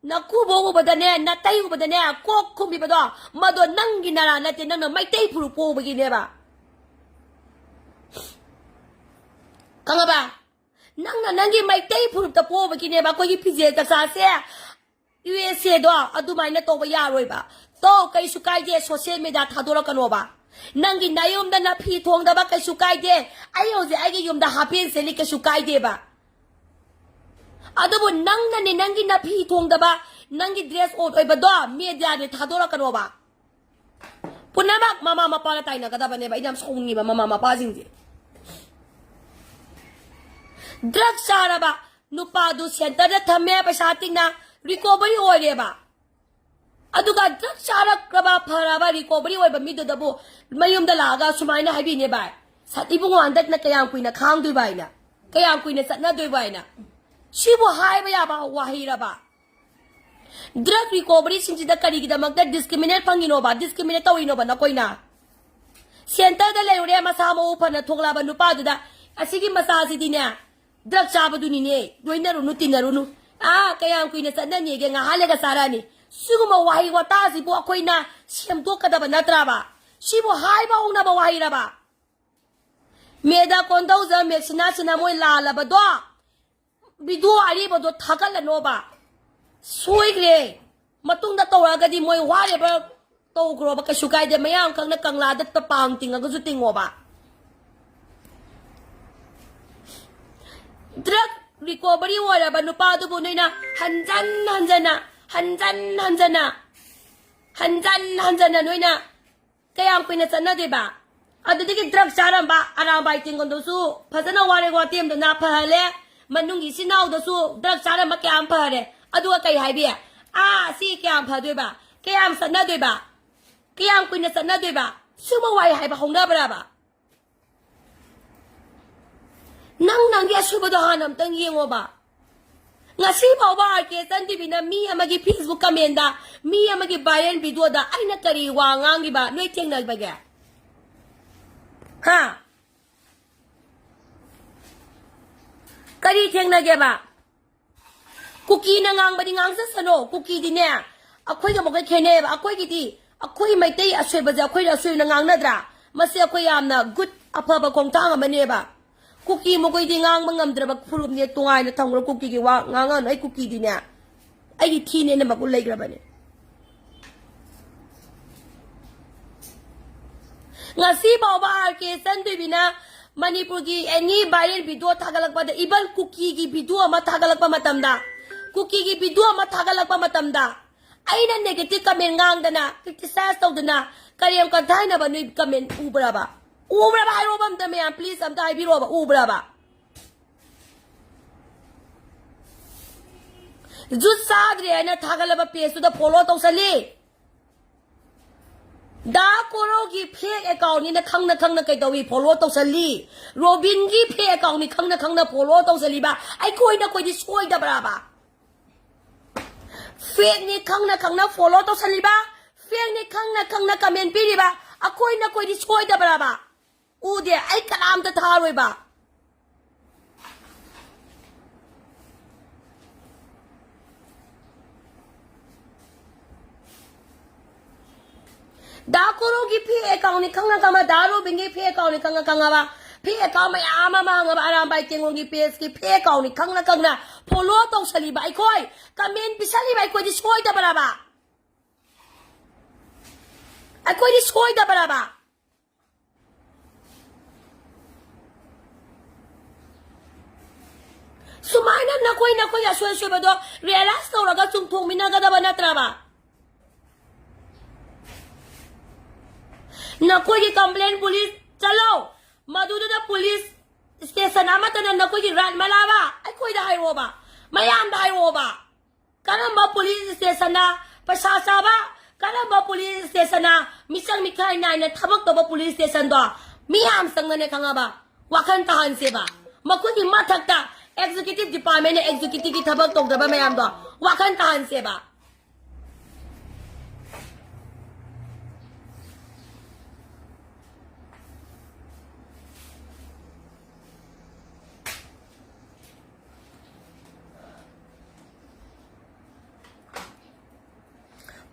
ꯅꯀꯨꯕꯣꯛ ꯎꯕꯗꯅꯦ, ꯅꯇꯩ ꯎꯕꯗꯅꯦ, ꯀꯣꯛ ꯈꯨꯝꯃꯤꯕꯗꯣ, ꯃꯗꯣ ꯅꯪꯒꯤ ꯅꯔꯥ ꯅꯠꯇꯦ, ꯅꯪꯅ ꯃꯩꯇꯩ ꯐꯨꯔꯨꯞ ꯄꯣꯛꯎꯕꯒꯤꯅꯦꯕ꯫ ꯈꯪꯉꯕ? ꯅꯪꯅ ꯅꯪꯒꯤ ꯃꯩꯇꯩ ꯐꯨꯔꯨꯞꯇ ꯄꯣꯛꯎꯕꯒꯤꯅꯦꯕ ꯑꯩꯈꯣꯏꯒꯤ ꯐꯤꯖꯦꯠ ꯆꯛꯆꯥꯁꯦ꯫ ꯌꯨ ꯑꯦꯁ ꯑꯦꯗꯣ ꯑꯗꯨꯃꯥꯏꯅ ꯇꯧꯕ ꯌꯥꯔꯣꯏꯕ꯫ ꯇꯣ, ꯀꯩꯁꯨ ꯀꯥꯏꯗꯦ, social media ꯊꯥꯗꯣꯔꯛꯀꯅꯣꯕ꯫ ꯅꯪꯒꯤ ꯅꯌꯨꯝꯗ ꯅꯐꯤ ꯊꯣꯡꯗꯕ ꯀꯩꯁꯨ ꯀꯥꯏꯗꯦ꯫ ꯑꯩ ꯍꯧꯖꯤꯛ ꯑꯩꯒꯤ ꯌꯨꯝꯗ ꯍꯥꯄꯦꯟ ꯁꯦꯠꯂꯤ, ꯀꯩꯁꯨ ꯀꯥꯏꯗꯦꯕ꯫ ꯑꯗꯨꯕꯨ ꯅꯪꯅꯅꯦ, ꯅꯪꯒꯤ ꯅꯐꯤ ꯊꯣꯡꯗꯕ, ꯅꯪꯒꯤ dress odd ꯑꯣꯏꯕꯗꯣ mediaꯗ ꯊꯥꯗꯣꯔꯛꯀꯅꯣꯕ꯫ ꯄꯨꯝꯅꯃꯛ ꯃꯃꯥ ꯃꯄꯥꯅ ꯇꯥꯏꯅꯒꯗꯕꯅꯦꯕ꯫ ꯑꯩꯅ ꯌꯥꯝ ꯁꯥꯎꯅꯤꯡꯉꯤꯕ ꯃꯃꯥ ꯃꯄꯥꯁꯤꯡꯁꯦ꯫ ꯗ꯭ꯔꯒ ꯆꯥꯔꯕ ꯅꯨꯄꯥꯗꯨ centreꯗ ꯊꯝꯃꯦ, ꯄꯩꯁꯥ ꯇꯤꯡꯅ recovery ꯑꯣꯏꯔꯦꯕ꯫ ꯑꯗꯨꯒ ꯗ꯭ꯔꯒ ꯆꯥꯔꯛꯂꯕ ꯐꯔꯕ recovery ꯑꯣꯏꯕ ꯃꯤꯗꯨꯗꯕꯨ ꯃꯌꯨꯝꯗ ꯂꯥꯛꯑꯒ ꯁꯨꯃꯥꯏꯅ ꯍꯥꯏꯕꯤꯅꯦ, "ꯚꯥꯏ, ꯁꯠ ꯏꯕꯨꯡꯉꯣ, ꯍꯟꯗꯛꯅ ꯀꯌꯥꯝ ꯀꯨꯏꯅ ꯈꯥꯡꯗꯣꯏꯕ?" ꯍꯥꯏꯅ, "ꯀꯌꯥꯝ ꯀꯨꯏꯅ ꯆꯠꯅꯗꯣꯏꯕ?" ꯍꯥꯏꯅ꯫ ꯁꯤꯕꯨ ꯍꯥꯏꯕ ꯌꯥꯕ ꯋꯥꯍꯩꯔꯕ? Drug recovery ꯁꯤꯡꯁꯤꯗ ꯀꯔꯤꯒꯤꯗꯃꯛꯇ discriminate ꯐꯪꯉꯤꯅꯣꯕ, discriminate ꯇꯧꯔꯤꯅꯣꯕ ꯅꯈꯣꯏꯅ? Center ꯗ ꯂꯩꯔꯨꯔꯦ, ꯃꯁꯥ ꯃꯎ ꯐꯅ ꯊꯣꯛꯂꯛꯑꯕ ꯅꯨꯄꯥꯗꯨꯗ, "ꯑꯁꯤꯒꯤ ꯃꯆꯥꯁꯤꯗꯤꯅꯦ, drug ꯆꯥꯕꯗꯨꯅꯤꯅꯦ, ꯂꯣꯏꯅꯔꯨꯅꯨ, ꯇꯤꯟꯅꯔꯨꯅꯨ꯫ ꯑꯥ, ꯀꯌꯥꯝ ꯀꯨꯏꯅ ꯆꯠꯅꯅꯤꯒꯦ, ꯉꯥꯏꯍꯥꯛ ꯂꯩꯔꯒ ꯆꯥꯔꯛꯑꯅꯤ"? ꯁꯤꯒꯨꯝꯕ ꯋꯥꯍꯩ ꯋꯥꯇꯥꯁꯤꯕꯨ ꯑꯩꯈꯣꯏꯅ ꯁꯦꯝꯗꯣꯛꯀꯗꯕ ꯅꯠꯇ꯭ꯔꯕ? ꯁꯤꯕꯨ ꯍꯥꯏꯕ ꯍꯧꯅꯕ ꯋꯥꯍꯩꯔꯕ? ꯃꯦꯗꯥ ꯀꯣꯟꯗꯧꯖꯝ, ꯃꯦꯛꯁꯤꯅꯥ ꯁꯤꯅ ꯃꯣꯏ ꯂꯥꯜꯂꯕꯗꯣ, video ꯑꯔꯤꯕꯗꯣ ꯊꯥꯒꯠꯂꯅꯣꯕ꯫ ꯁꯣꯏꯈ꯭ꯔꯦ꯫ ꯃꯇꯨꯡꯗ ꯇꯧꯔꯛꯑꯒꯗꯤ ꯃꯣꯏ whatever ꯇꯧꯈ꯭ꯔꯣꯕ, ꯀꯩꯁꯨ ꯀꯥꯏꯗꯦ꯫ ꯃꯌꯥꯝ ꯈꯪꯅ ꯀꯪꯂꯥꯗ ꯄꯥꯡ ꯇꯤꯡꯉꯒꯁꯨ ꯇꯤꯡꯉꯣꯕ꯫ Drug recovery ꯑꯣꯏꯔꯕ ꯅꯨꯄꯥꯗꯨꯕꯨ ꯅꯣꯏꯅ ꯍꯟꯖꯟ ꯍꯟꯖꯟꯅ, ꯍꯟꯖꯟ ꯍꯟꯖꯟꯅ, ꯍꯟꯖꯟ ꯍꯟꯖꯟꯅ ꯅꯣꯏꯅ ꯀꯌꯥꯝ ꯀꯨꯏꯅ ꯆꯠꯅꯗꯣꯏꯕ? ꯑꯗꯨꯗꯒꯤ drug ꯆꯥꯔꯝꯕ ꯑꯔꯥꯝꯕꯥꯏ ꯇꯦꯡꯒꯣꯟꯗꯨꯁꯨ ꯐꯖꯅ ꯋꯥꯔꯦ ꯋꯥꯇꯦꯝꯗꯨꯅ ꯐꯍꯜꯂꯦ꯫ ꯃꯅꯨꯡꯒꯤ ꯏꯆꯤꯟ ꯏꯅꯥꯎꯗꯁꯨ drug ꯆꯥꯔꯝꯕ ꯀꯌꯥꯝ ꯐꯔꯦ꯫ ꯑꯗꯨꯒ ꯀꯩ ꯍꯥꯏꯕꯤ? ꯑꯥ, ꯁꯤ ꯀꯌꯥꯝ ꯐꯗꯣꯏꯕ? ꯀꯌꯥꯝ ꯆꯠꯅꯗꯣꯏꯕ? ꯀꯌꯥꯝ ꯀꯨꯏꯅ ꯆꯠꯅꯗꯣꯏꯕ? ꯁꯨꯝꯕ ꯋꯥꯍꯩ ꯍꯥꯏꯕ ꯍꯧꯅꯕ꯭ꯔꯕ? ꯅꯪ ꯅꯪꯒꯤ ꯑꯁꯣꯏꯕꯗꯣ ꯍꯥꯟꯅ ꯑꯝꯇꯪ ꯌꯦꯡꯉꯣꯕ꯫ ꯉꯁꯤ ꯐꯥꯎꯕ ꯑꯥꯔ ꯀꯦ ꯆꯟꯗꯤꯕꯤꯅ ꯃꯤ ꯑꯃꯒꯤ Facebook comment ꯇ, ꯃꯤ ꯑꯃꯒꯤ viral video ꯗ ꯑꯩꯅ ꯀꯔꯤ ꯋꯥ ꯉꯥꯡꯈꯤꯕ ꯅꯣꯏ ꯊꯦꯡꯅꯕꯒꯦ? ꯍꯥ? ꯀꯔꯤ ꯊꯦꯡꯅꯒꯦꯕ? ꯀꯨꯀꯤꯅ ꯉꯥꯡꯕꯗꯤ ꯉꯥꯡꯖꯁꯅꯣ, ꯀꯨꯀꯤꯗꯤꯅꯦ ꯑꯩꯈꯣꯏꯒ ꯃꯈꯣꯏ ꯈꯦꯠꯅꯩꯌꯦꯕ꯫ ꯑꯩꯈꯣꯏꯒꯤꯗꯤ, ꯑꯩꯈꯣꯏ ꯃꯩꯇꯩ ꯑꯁꯣꯏꯕꯁꯦ ꯑꯩꯈꯣꯏꯅ ꯑꯁꯣꯏꯕꯅ ꯉꯥꯡꯅꯗ꯭ꯔꯥ? ꯃꯁꯤ ꯑꯩꯈꯣꯏ ꯌꯥꯝꯅ good, ꯑꯐꯕ ꯈꯣꯡꯊꯥꯡ ꯑꯃꯅꯦꯕ꯫ ꯀꯨꯀꯤ ꯃꯈꯣꯏꯗꯤ ꯉꯥꯡꯕ ꯉꯝꯗ꯭ꯔꯕ ꯐꯨꯔꯨꯞꯅꯦ, ꯇꯣꯉꯥꯟꯅ ꯊꯝꯈ꯭ꯔꯣ꯫ ꯀꯨꯀꯤꯒꯤ ꯋꯥ ꯉꯥꯡꯉꯅꯨ꯫ ꯑꯩ ꯀꯨꯀꯤꯗꯤꯅꯦ, ꯑꯩꯒꯤ ꯊꯤꯅꯦꯅ ꯃꯒꯨꯟ ꯂꯩꯈ꯭ꯔꯕꯅꯦ꯫ ꯉꯁꯤ ꯐꯥꯎꯕ ꯑꯥꯔ ꯀꯦ ꯆꯟꯗꯣꯏꯕꯤꯅ ꯃꯅꯤꯄꯨꯔꯒꯤ any viral video ꯊꯥꯒꯠꯂꯛꯄꯗ, even ꯀꯨꯀꯤꯒꯤ video ꯑꯃ ꯊꯥꯒꯠꯂꯛꯄ ꯃꯇꯝꯗ, ꯀꯨꯀꯤꯒꯤ video ꯑꯃ ꯊꯥꯒꯠꯂꯛꯄ ꯃꯇꯝꯗ, ꯑꯩꯅ negative comment ꯉꯥꯡꯗꯅ, criticize ꯇꯧꯗꯅ, ꯀꯔꯦꯝ ꯀꯟꯊꯥꯏꯅꯕ ꯅꯣꯏ comment ꯎꯕ꯭ꯔꯕ? ꯎꯕ꯭ꯔꯕ? ꯍꯥꯏꯔꯣꯕ ꯑꯝꯇ ꯃꯌꯥꯝ, please, ꯑꯝꯇ ꯍꯥꯏꯕꯤꯔꯣꯕ, ꯎꯕ꯭ꯔꯕ? ꯖꯨꯠ ꯆꯥꯗ꯭ꯔꯦ ꯍꯥꯏꯅ ꯊꯥꯒꯠꯂꯕ page ꯇꯨꯗ follow ꯇꯧꯁꯜꯂꯤ꯫ ꯗꯥ ꯀꯣꯔꯧꯒꯤ fake account ꯅꯤꯅ ꯈꯪꯅ ꯈꯪꯅ ꯀꯩꯗꯧꯏ follow ꯇꯧꯁꯜꯂꯤ? ꯔꯣꯕꯤꯟꯒꯤ fake account ꯅꯤ ꯈꯪꯅ ꯈꯪꯅ follow ꯇꯧꯁꯜꯂꯤꯕ? ꯑꯩꯈꯣꯏ ꯅꯈꯣꯏꯗꯤ ꯁꯣꯏꯗꯕ꯭ꯔꯕ? Fake ꯅꯤ ꯈꯪꯅ ꯈꯪꯅ follow ꯇꯧꯁꯜꯂꯤꯕ, fake ꯅꯤ ꯈꯪꯅ ꯈꯪꯅ comment ꯄꯤꯔꯤꯕ, ꯑꯩꯈꯣꯏ ꯅꯈꯣꯏꯗꯤ ꯁꯣꯏꯗꯕ꯭ꯔꯕ? ꯎꯗꯦ, ꯑꯩ ꯀꯅꯥꯝꯇ ꯊꯥꯔꯣꯏꯕ꯫ ꯗꯥ ꯀꯣꯔꯣꯒꯤ fake account ꯅꯤ ꯈꯪꯅ ꯈꯪꯅ, ꯗꯥ ꯔꯣꯕꯤꯟꯒꯤ fake account ꯅꯤ ꯈꯪꯅ ꯈꯪꯉꯕ, fake account ꯃꯌꯥꯝ ꯑꯃ ꯍꯥꯡꯉꯕ, ꯑꯔꯥꯝꯕꯥꯏ ꯇꯦꯡꯒꯣꯜꯒꯤ page ꯀꯤ fake account ꯅꯤ ꯈꯪꯅ ꯈꯪꯅ follow ꯇꯧꯁꯜꯂꯤꯕ ꯑꯩꯈꯣꯏ, comment ꯄꯤꯁꯜꯂꯤꯕ ꯑꯩꯈꯣꯏꯗꯤ ꯁꯣꯏꯗꯕ꯭ꯔꯕ? ꯑꯩꯈꯣꯏꯗꯤ ꯁꯣꯏꯗꯕ꯭ꯔꯕ? ꯁꯨꯃꯥꯏꯅ ꯅꯈꯣꯏ ꯅꯈꯣꯏꯒꯤ ꯑꯁꯣꯏ ꯑꯁꯣꯏꯕꯗꯣ realize ꯇꯧꯔꯒ ꯆꯨꯝꯊꯣꯛꯃꯤꯟꯅꯒꯗꯕ ꯅꯠꯇ꯭ꯔꯕ? ꯅꯈꯣꯏꯒꯤ complain police ꯆꯠꯂꯣ, ꯃꯗꯨꯗꯨꯗ police station ꯑꯃꯠꯇꯅ ꯅꯈꯣꯏꯒꯤ right ꯃꯂꯥꯕ ꯑꯩꯈꯣꯏꯗ ꯍꯥꯏꯔꯛꯑꯣꯕ, ꯃꯌꯥꯝꯗ ꯍꯥꯏꯔꯛꯑꯣꯕ꯫ ꯀꯔꯝꯕ police station ꯅ ꯄꯩꯁꯥ ꯆꯥꯕ, ꯀꯔꯝꯕ police station ꯅ ꯃꯤꯆꯪ ꯃꯤꯈꯥꯏ ꯅꯥꯏꯅ ꯊꯕꯛ ꯇꯧꯕ police station ꯗꯣ ꯃꯤꯌꯥꯝ ꯆꯪꯅꯅꯦ ꯈꯪꯉꯕ? ꯋꯥꯈꯜ ꯇꯥꯍꯟꯁꯦꯕ꯫ ꯃꯈꯣꯏꯒꯤ ꯃꯊꯛꯇ executive department ꯅ executive ꯀꯤ ꯊꯕꯛ ꯇꯧꯗꯕ ꯃꯌꯥꯝꯗꯣ ꯋꯥꯈꯜ ꯇꯥꯍꯟꯁꯦꯕ꯫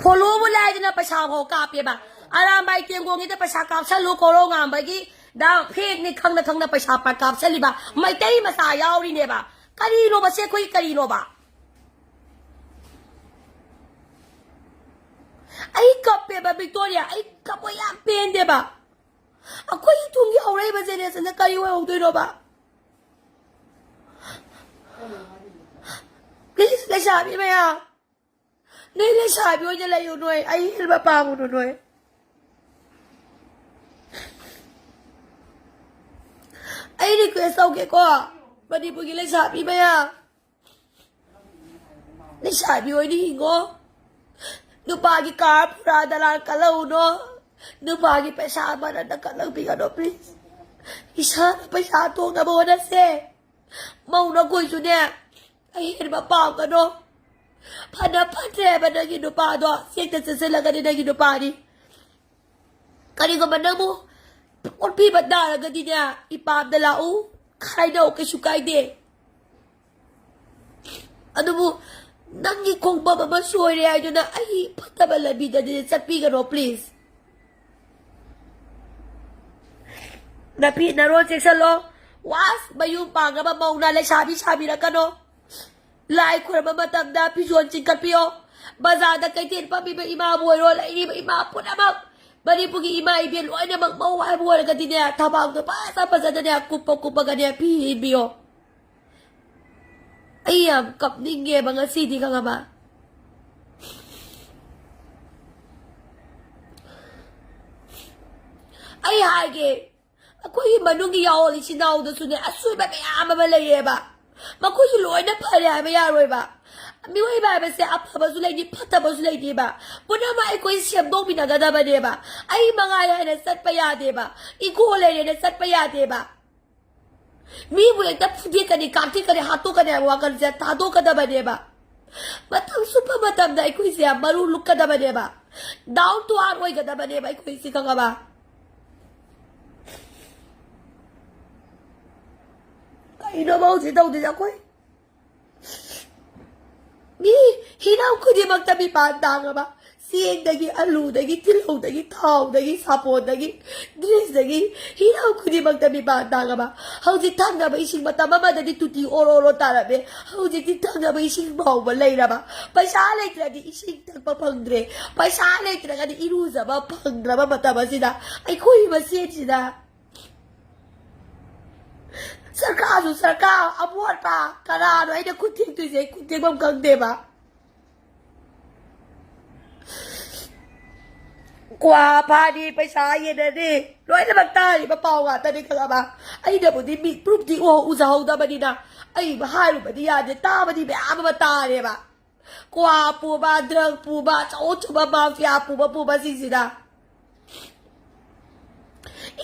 Follow ꯕꯨ ꯂꯥꯏꯗꯅ ꯄꯩꯁꯥ ꯐꯥꯎ ꯀꯥꯞꯄꯦꯕ꯫ ꯑꯔꯥꯝꯕꯥꯏ ꯇꯦꯡꯒꯣꯡꯒꯤꯗ ꯄꯩꯁꯥ ꯀꯥꯞꯁꯜꯂꯨ, ꯀꯣꯔꯧ ꯉꯥꯟꯕꯒꯤ ꯗ fake ꯅꯤ ꯈꯪꯅ ꯈꯪꯅ ꯄꯩꯁꯥ ꯄ-, ꯀꯥꯞꯁꯜꯂꯤꯕ ꯃꯩꯇꯩ ꯃꯆꯥ ꯌꯥꯎꯔꯤꯅꯦꯕ꯫ ꯀꯔꯤꯅꯣꯕ ꯁꯦ, ꯑꯩꯈꯣꯏ ꯀꯔꯤꯅꯣꯕ? ꯑꯩ ꯀꯞꯄꯦꯕ ꯕꯤꯛꯇꯣꯔꯤꯌꯥ, ꯑꯩ ꯀꯞꯄ ꯌꯥꯝ ꯄꯦꯟꯗꯦꯕ꯫ ꯑꯩꯈꯣꯏꯒꯤ ꯇꯨꯡꯒꯤ ꯍꯧꯔꯛꯏꯕ generation ꯗ ꯀꯔꯤ ꯑꯣꯏꯍꯧꯗꯣꯏꯅꯣꯕ? Please, ꯂꯩꯁꯥꯕꯤ ꯃꯌꯥꯝ, ꯅꯣꯏ ꯂꯩꯁꯥꯕꯤ ꯑꯣꯏꯅ ꯂꯩꯌꯨ, ꯅꯣꯏ ꯑꯍꯦꯟꯕ ꯄꯥꯝꯒꯅꯨ ꯅꯣꯏ꯫ ꯑꯩ request ꯇꯧꯒꯦꯀꯣ, ꯃꯅꯤꯄꯨꯔꯒꯤ ꯂꯩꯁꯥꯕꯤ ꯃꯌꯥꯝ, ꯂꯩꯁꯥꯕꯤ ꯑꯣꯏꯅ ꯍꯤꯡꯉꯣ꯫ ꯅꯨꯄꯥꯒꯤ car ꯄꯨꯔꯥ ꯗꯂꯥꯜ ꯀꯜꯍꯧꯅꯣ꯫ ꯅꯨꯄꯥꯒꯤ ꯄꯩꯁꯥ ꯃꯔꯟꯗ ꯀꯜꯍꯧꯕꯤꯒꯅꯣ, please꯫ ꯏꯁꯥꯅ ꯄꯩꯁꯥ ꯊꯣꯛꯅꯕ ꯍꯣꯠꯅꯁꯦ꯫ ꯃꯧ ꯅꯈꯣꯏꯁꯨꯅꯦ, ꯑꯍꯦꯟꯕ ꯄꯥꯝꯒꯅꯣ꯫ ꯐꯅ ꯐꯠꯇ꯭ꯔꯦꯕ ꯅꯪꯒꯤ ꯅꯨꯄꯥꯗꯣ, ꯆꯦꯛꯇ ꯆꯠꯁꯤꯜꯂꯒꯅꯤ ꯅꯪꯒꯤ ꯅꯨꯄꯥꯅꯤ꯫ ꯀꯔꯤꯒꯨꯝꯕ ꯅꯪꯕꯨ ꯑꯣꯠꯄꯤꯕ ꯇꯥꯔꯒꯗꯤꯅꯦ, ꯏꯄꯥꯝꯗ ꯂꯥꯛꯎ, ꯈꯥꯏꯅꯧ, ꯀꯩꯁꯨ ꯀꯥꯏꯗꯦ꯫ ꯑꯗꯨꯕꯨ ꯅꯪꯒꯤ ꯈꯣꯡꯐꯝ ꯑꯃ ꯁꯣꯏꯔꯦ ꯍꯥꯏꯗꯨꯅ ꯑꯩ ꯐꯠꯇꯕ ꯂꯝꯕꯤꯗꯗꯤ ꯆꯠꯄꯤꯒꯅꯣ, please꯫ ꯅꯄꯤ ꯅꯔꯣꯟ ꯆꯦꯛꯁꯜꯂꯣ꯫ ꯋꯥꯁ ꯃꯌꯨꯝ ꯄꯥꯡꯉꯕ ꯃꯧꯅ ꯂꯩꯁꯥꯕꯤ ꯁꯥꯕꯤꯔꯛꯀꯅꯣ꯫ ꯂꯥꯏ ꯈꯨꯔꯨꯝꯕ ꯃꯇꯝꯗ ꯐꯤꯖꯣꯜ ꯆꯤꯡꯈꯠꯄꯤꯌꯣ꯫ ꯕꯖꯥꯔꯗ ꯀꯩꯊꯦꯜ ꯐꯝꯃꯤꯕ ꯏꯃꯥꯕꯨ ꯑꯣꯏꯔꯣ, ꯂꯩꯔꯤꯕ ꯏꯃꯥ ꯄꯨꯝꯅꯃꯛ, ꯃꯅꯤꯄꯨꯔꯒꯤ ꯏꯃꯥ ꯏꯕꯦꯟ ꯂꯣꯏꯅꯃꯛ ꯃꯧ ꯍꯥꯏꯕ ꯑꯣꯏꯔꯒꯗꯤꯅꯦ, ꯊꯕꯥꯛꯇꯣ ꯐꯖ ꯐꯖꯅꯅꯦ ꯀꯨꯞꯄ ꯀꯨꯞꯄꯒꯅꯦ ꯐꯤ ꯏꯟꯕꯤꯌꯣ꯫ ꯑꯩ ꯌꯥꯝ ꯀꯞꯅꯤꯡꯉꯦꯕ ꯉꯁꯤꯗꯤ, ꯈꯪꯉꯕ? ꯑꯩ ꯍꯥꯏꯒꯦ, ꯑꯩꯈꯣꯏꯒꯤ ꯃꯅꯨꯡꯒꯤ ꯌꯥꯑꯣꯜ ꯏꯆꯤꯟ ꯏꯅꯥꯎꯗꯁꯨꯅꯦ ꯑꯁꯣꯏꯕ ꯃꯌꯥꯝ ꯑꯃ ꯂꯩꯌꯦꯕ꯫ ꯃꯈꯣꯏꯁꯨ ꯂꯣꯏꯅ ꯐꯔꯦ ꯍꯥꯏꯕ ꯌꯥꯔꯣꯏꯕ꯫ ꯃꯤꯑꯣꯏꯕ ꯍꯥꯏꯕꯁꯦ ꯑꯐꯕꯁꯨ ꯂꯩꯅꯤ, ꯐꯠꯇꯕꯁꯨ ꯂꯩꯅꯤꯕ꯫ ꯄꯨꯝꯅꯃꯛ ꯑꯩꯈꯣꯏ ꯁꯦꯝꯗꯣꯛꯃꯤꯟꯅꯒꯗꯕꯅꯦꯕ꯫ ꯑꯩ ꯃꯉꯥꯏ ꯍꯥꯏꯅ ꯆꯠꯄ ꯌꯥꯗꯦꯕ꯫ ꯏꯒꯣ ꯂꯩꯔꯦꯅ ꯆꯠꯄ ꯌꯥꯗꯦꯕ꯫ ꯃꯤꯕꯨ ꯍꯦꯛꯇ ꯐꯨꯗꯦꯛꯀꯅꯤ, ꯀꯥꯞꯊꯦꯛꯀꯅꯤ, ꯍꯥꯠꯇꯣꯛꯀꯅꯤ ꯍꯥꯏꯕ ꯋꯥꯈꯜꯁꯦ ꯊꯥꯗꯣꯛꯀꯗꯕꯅꯦꯕ꯫ ꯃꯇꯝ ꯁꯨꯞꯄ ꯃꯇꯝꯗ ꯑꯩꯈꯣꯏꯁꯦ ꯃꯔꯨ ꯂꯨꯛꯀꯗꯕꯅꯦꯕ꯫ Down to earth ꯑꯣꯏꯒꯗꯕꯅꯦꯕ ꯑꯩꯈꯣꯏꯁꯦ, ꯈꯪꯉꯕ? ꯀꯩꯅꯣꯕ ꯍꯧꯖꯤꯛ ꯇꯧꯗꯣꯏꯁꯦ ꯑꯩꯈꯣꯏ? ꯃꯤ ꯍꯤꯔꯝ ꯈꯨꯗꯤꯡꯃꯛꯇ ꯃꯤꯄꯥꯟ ꯇꯥꯡꯉꯕ꯫ ꯆꯦꯡꯗꯒꯤ, ꯑꯂꯨꯗꯒꯤ, ꯇꯤꯜꯍꯧꯗꯒꯤ, ꯊꯥꯎꯗꯒꯤ, ꯁꯥꯄꯣꯟꯗꯒꯤ, ꯗ꯭ꯔꯦꯁꯇꯒꯤ, ꯍꯤꯔꯝ ꯈꯨꯗꯤꯡꯃꯛꯇ ꯃꯤꯄꯥꯟ ꯇꯥꯡꯉꯕ꯫ ꯍꯧꯖꯤꯛ ꯊꯛꯅꯕ ꯏꯁꯤꯡ, ꯃꯇꯝ ꯑꯃꯗꯗꯤ ꯇꯨꯇꯤ ꯑꯣꯔꯣ ꯑꯣꯔꯣ ꯇꯥꯔꯝꯃꯦ꯫ ꯍꯧꯖꯤꯛꯇꯤ ꯊꯛꯅꯕ ꯏꯁꯤꯡ ꯐꯥꯎꯕ ꯂꯩꯔꯕ꯫ ꯄꯩꯁꯥ ꯂꯩꯇ꯭ꯔꯗꯤ ꯏꯁꯤꯡ ꯊꯛꯄ ꯐꯪꯗ꯭ꯔꯦ꯫ ꯄꯩꯁꯥ ꯂꯩꯇ꯭ꯔꯒꯗꯤ ꯏꯔꯨꯖꯕ ꯐꯪꯗ꯭ꯔꯕ ꯃꯇꯝ ꯑꯁꯤꯗ, ꯑꯩꯈꯣꯏ ꯃꯁꯦꯟꯁꯤꯗ ꯁꯔꯀꯥꯔꯁꯨ ꯁꯔꯀꯥꯔ, ꯑꯃꯣꯠꯄ ꯀꯅꯥꯅꯣ ꯑꯩꯅ ꯈꯨꯠ ꯊꯦꯛꯇꯣꯏꯁꯦ? ꯑꯩ ꯈꯨꯠ ꯊꯦꯛꯐꯝ ꯈꯪꯗꯦꯕ꯫ ꯀ꯭ꯋꯥ ꯐꯥꯅꯤ, ꯄꯩꯁꯥ ꯌꯦꯟꯅꯅꯤ, ꯂꯣꯏꯅꯃꯛ ꯇꯥꯔꯤꯕ ꯄꯥꯎ ꯉꯥꯛꯇꯅꯤ, ꯈꯪꯉꯕ? ꯑꯩꯅꯕꯨꯗꯤ ꯃꯤ ꯄ꯭ꯔꯨꯐꯇꯤ ꯎꯍꯧ-, ꯎꯖꯍꯧꯗꯕꯅꯤꯅ ꯑꯩ ꯍꯥꯏꯔꯨꯕꯗꯤ ꯌꯥꯗꯦ, ꯇꯥꯕꯗꯤ ꯃꯌꯥꯝ ꯑꯃ ꯇꯥꯔꯦꯕ꯫ ꯀ꯭ꯋꯥ ꯄꯨꯕ, ꯗ꯭ꯔꯒ ꯄꯨꯕ, ꯑꯆꯧ ꯑꯆꯧꯕ ꯃꯥꯐꯤꯌꯥ ꯄꯨꯕ ꯄꯨꯕꯁꯤꯡꯁꯤꯅ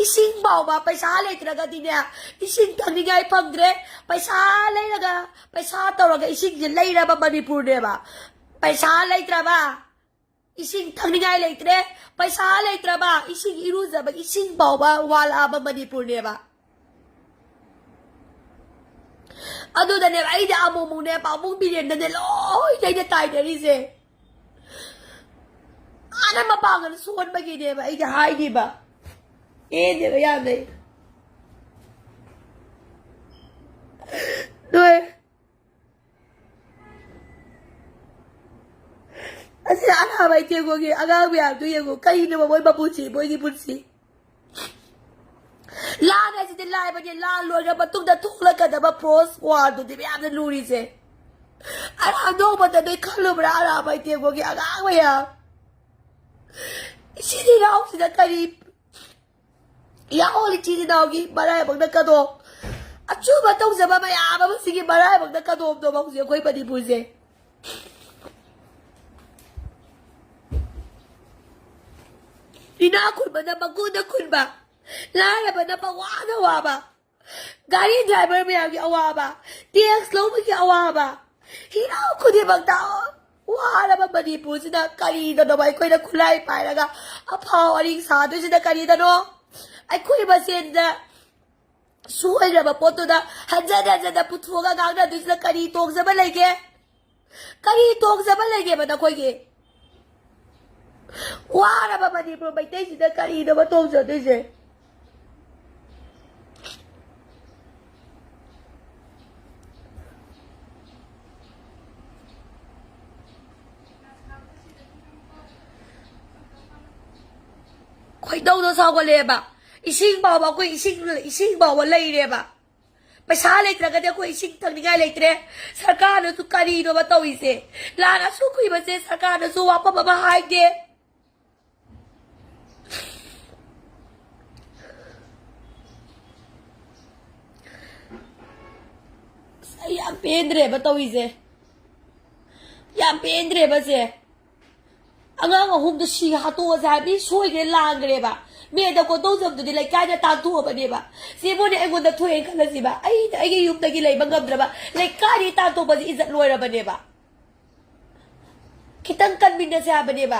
ꯏꯁꯤꯡ ꯐꯥꯎꯕ ꯄꯩꯁꯥ ꯂꯩꯇ꯭ꯔꯒꯗꯤꯅꯦ, ꯏꯁꯤꯡ ꯊꯛꯅꯤꯡꯉꯥꯏ ꯐꯪꯗ꯭ꯔꯦ꯫ ꯄꯩꯁꯥ ꯂꯩꯔꯒ, ꯄꯩꯁꯥ ꯇꯧꯔꯒ ꯏꯁꯤꯡꯁꯦ ꯂꯩꯔꯕ ꯃꯅꯤꯄꯨꯔꯅꯦꯕ꯫ ꯄꯩꯁꯥ ꯂꯩꯇ꯭ꯔꯕ, ꯏꯁꯤꯡ ꯊꯛꯅꯤꯡꯉꯥꯏ ꯂꯩꯇ꯭ꯔꯦ꯫ ꯄꯩꯁꯥ ꯂꯩꯇ꯭ꯔꯕ, ꯏꯁꯤꯡ ꯏꯔꯨꯖꯕ, ꯏꯁꯤꯡ ꯐꯥꯎꯕ ꯋꯥꯠꯂꯛꯑꯕ ꯃꯅꯤꯄꯨꯔꯅꯦꯕ꯫ ꯑꯗꯨꯗꯅꯦꯕ ꯑꯩꯗꯤ ꯑꯃꯨꯛ ꯑꯃꯨꯛꯅꯦ ꯄꯥꯕꯨꯡ ꯕꯤꯔꯦꯟꯗꯅꯦ ꯂꯣꯏꯅ ꯑꯩꯅ ꯇꯥꯏꯅꯔꯤꯁꯦ꯫ ꯑꯥꯅ ꯃꯄꯥꯡꯒꯜ ꯁꯣꯟꯕꯒꯤꯅꯦꯕ ꯑꯩꯗꯤ ꯍꯥꯏꯔꯤꯕ꯫ ꯑꯦꯅꯦꯕ ꯌꯥꯝꯅ ꯑꯩ꯫ ꯅꯣꯏ꯫ ꯑꯁꯤ ꯑꯅꯥꯕ ꯏꯇꯦꯡꯈꯣꯒꯤ ꯑꯉꯥꯡ ꯃꯌꯥꯝꯗꯨ ꯌꯦꯡꯉꯨ, ꯀꯔꯤꯅꯣꯕ ꯃꯣꯏ ꯃꯄꯨꯟꯁꯤ, ꯃꯣꯏꯒꯤ ꯄꯨꯟꯁꯤ? ꯂꯥꯟ ꯍꯥꯏꯁꯤꯗꯤ ꯂꯥꯏꯕꯅꯤ, ꯂꯥꯟ ꯂꯣꯏꯔ ꯃꯇꯨꯡꯗ ꯊꯣꯛꯂꯛꯀꯗꯕ ꯄ꯭ꯔꯣꯁ ꯋꯥꯔꯗꯨꯅꯦꯕ ꯌꯥꯝꯅ ꯂꯨꯔꯤꯁꯦ꯫ ꯑꯔꯥ, ꯅꯣꯡꯃꯇ ꯅꯣꯏ ꯈꯜꯂꯨꯕ꯭ꯔꯥ, ꯑꯔꯥꯕ ꯏꯇꯦꯡꯈꯣꯒꯤ ꯑꯉꯥꯡ ꯃꯌꯥꯝ? ꯏꯆꯤꯟ ꯏꯅꯥꯎꯁꯤꯗ ꯀꯔꯤ ꯌꯥꯎꯍꯜꯂꯤ? ꯏꯆꯤꯟ ꯏꯅꯥꯎꯒꯤ ꯃꯔꯥꯏꯕꯛꯅ ꯀꯗꯣꯝ, ꯑꯆꯨꯝꯕ ꯇꯧꯖꯕ ꯃꯌꯥꯝ ꯑꯃꯁꯤꯒꯤ ꯃꯔꯥꯏꯕꯛꯅ ꯀꯗꯣꯝꯅꯣꯕ ꯍꯧꯖꯤꯛ ꯑꯩꯈꯣꯏ ꯃꯅꯤꯄꯨꯔꯁꯦ? ꯏꯅꯥꯛ ꯈꯨꯟꯕꯅ ꯃꯒꯨꯟꯗ ꯈꯨꯟꯕ, ꯂꯥꯏꯔꯕꯅ ꯃꯋꯥꯗ ꯋꯥꯕ, ꯒꯥꯔꯤ ꯗ꯭ꯔꯥꯏꯚꯔ ꯃꯌꯥꯝꯒꯤ ꯑꯋꯥꯕ, ꯇꯦꯛꯁ ꯂꯧꯕꯒꯤ ꯑꯋꯥꯕ, ꯍꯤꯔꯝ ꯈꯨꯗꯤꯡꯃꯛꯇ ꯋꯥꯔꯕ ꯃꯅꯤꯄꯨꯔꯁꯤꯗ ꯀꯔꯤꯗꯅꯣꯕ ꯑꯩꯈꯣꯏꯅ ꯈꯨꯠꯂꯥꯏ ꯄꯥꯏꯔꯒ ꯑꯐꯥꯎ ꯑꯔꯤꯡ ꯁꯥꯗꯣꯏꯁꯤꯅ ꯀꯔꯤꯗꯅꯣ? ꯑꯩꯈꯣꯏ ꯃꯁꯦꯟꯗ ꯁꯣꯏꯈ꯭ꯔꯕ ꯄꯣꯠꯇꯨꯗ ꯍꯟꯖꯟ ꯍꯟꯖꯟꯅ ꯄꯨꯊꯣꯛꯑꯒ ꯉꯥꯡꯅꯗꯣꯏꯁꯤꯅ ꯀꯔꯤ ꯇꯣꯡꯖꯕ ꯂꯩꯒꯦ? ꯀꯔꯤ ꯇꯣꯡꯖꯕ ꯂꯩꯒꯦꯕ ꯅꯈꯣꯏꯒꯤ? ꯋꯥꯔꯕ ꯃꯅꯤꯄꯨꯔ ꯃꯩꯇꯩꯁꯤꯗ ꯀꯔꯤꯅꯣꯕ ꯇꯣꯡꯖꯗꯣꯏꯁꯦ? ꯈꯣꯏꯗꯧꯗꯣ ꯁꯥꯎꯒꯠꯂꯛꯑꯦꯕ꯫ ꯏꯁꯤꯡ ꯐꯥꯎꯕ ꯑꯩꯈꯣꯏ ꯏꯁꯤꯡ, ꯏꯁꯤꯡ ꯐꯥꯎꯕ ꯂꯩꯔꯦꯕ꯫ ꯄꯩꯁꯥ ꯂꯩꯇ꯭ꯔꯒꯗꯤ ꯑꯩꯈꯣꯏ ꯏꯁꯤꯡ ꯊꯛꯅꯤꯡꯉꯥꯏ ꯂꯩꯇ꯭ꯔꯦ꯫ ꯁꯔꯀꯥꯔꯅꯁꯨ ꯀꯔꯤꯅꯣꯕ ꯇꯧꯔꯤꯁꯦ? ꯂꯥꯟ ꯑꯁꯨꯛ ꯀꯨꯏꯕꯁꯦ ꯁꯔꯀꯥꯔꯅꯁꯨ ꯋꯥꯐꯝ ꯑꯃ ꯍꯥꯏꯗꯦ꯫ ꯑꯁ, ꯑꯩ ꯌꯥꯝ ꯄꯦꯟꯗ꯭ꯔꯦꯕ ꯇꯧꯔꯤꯁꯦ, ꯌꯥꯝ ꯄꯦꯟꯗ꯭ꯔꯦꯕ ꯁꯦ꯫ ꯑꯉꯥꯡ ꯑꯍꯨꯝꯗꯣ ꯁꯤ ꯍꯥꯠꯇꯣꯛꯑꯁꯦ ꯍꯥꯏꯕꯗꯤ ꯁꯣꯏꯈ꯭ꯔꯦ, ꯂꯥꯟꯈ꯭ꯔꯦꯕ꯫ ꯃꯦꯗ ꯀꯣꯟꯗꯧꯖꯕꯗꯨꯗꯤ ꯂꯩꯀꯥꯏꯅ ꯇꯥꯟꯊꯣꯛꯑꯕꯅꯦꯕ꯫ ꯁꯤꯕꯨꯅꯦ ꯑꯩꯉꯣꯟꯗ ꯊꯣꯛꯑꯦꯅ ꯈꯜꯂꯁꯤꯕ, ꯑꯩꯅ ꯑꯩꯒꯤ ꯌꯨꯝꯗꯒꯤ ꯂꯩꯕ ꯉꯝꯗ꯭ꯔꯕ, ꯂꯩꯀꯥꯏꯗꯒꯤ ꯇꯥꯟꯊꯣꯛꯄꯁꯤ ꯏꯖꯠ ꯂꯣꯏꯔꯕꯅꯦꯕ꯫ ꯈꯤꯇꯪ ꯀꯟꯃꯤꯟꯅꯁꯦ ꯍꯥꯏꯕꯅꯦꯕ꯫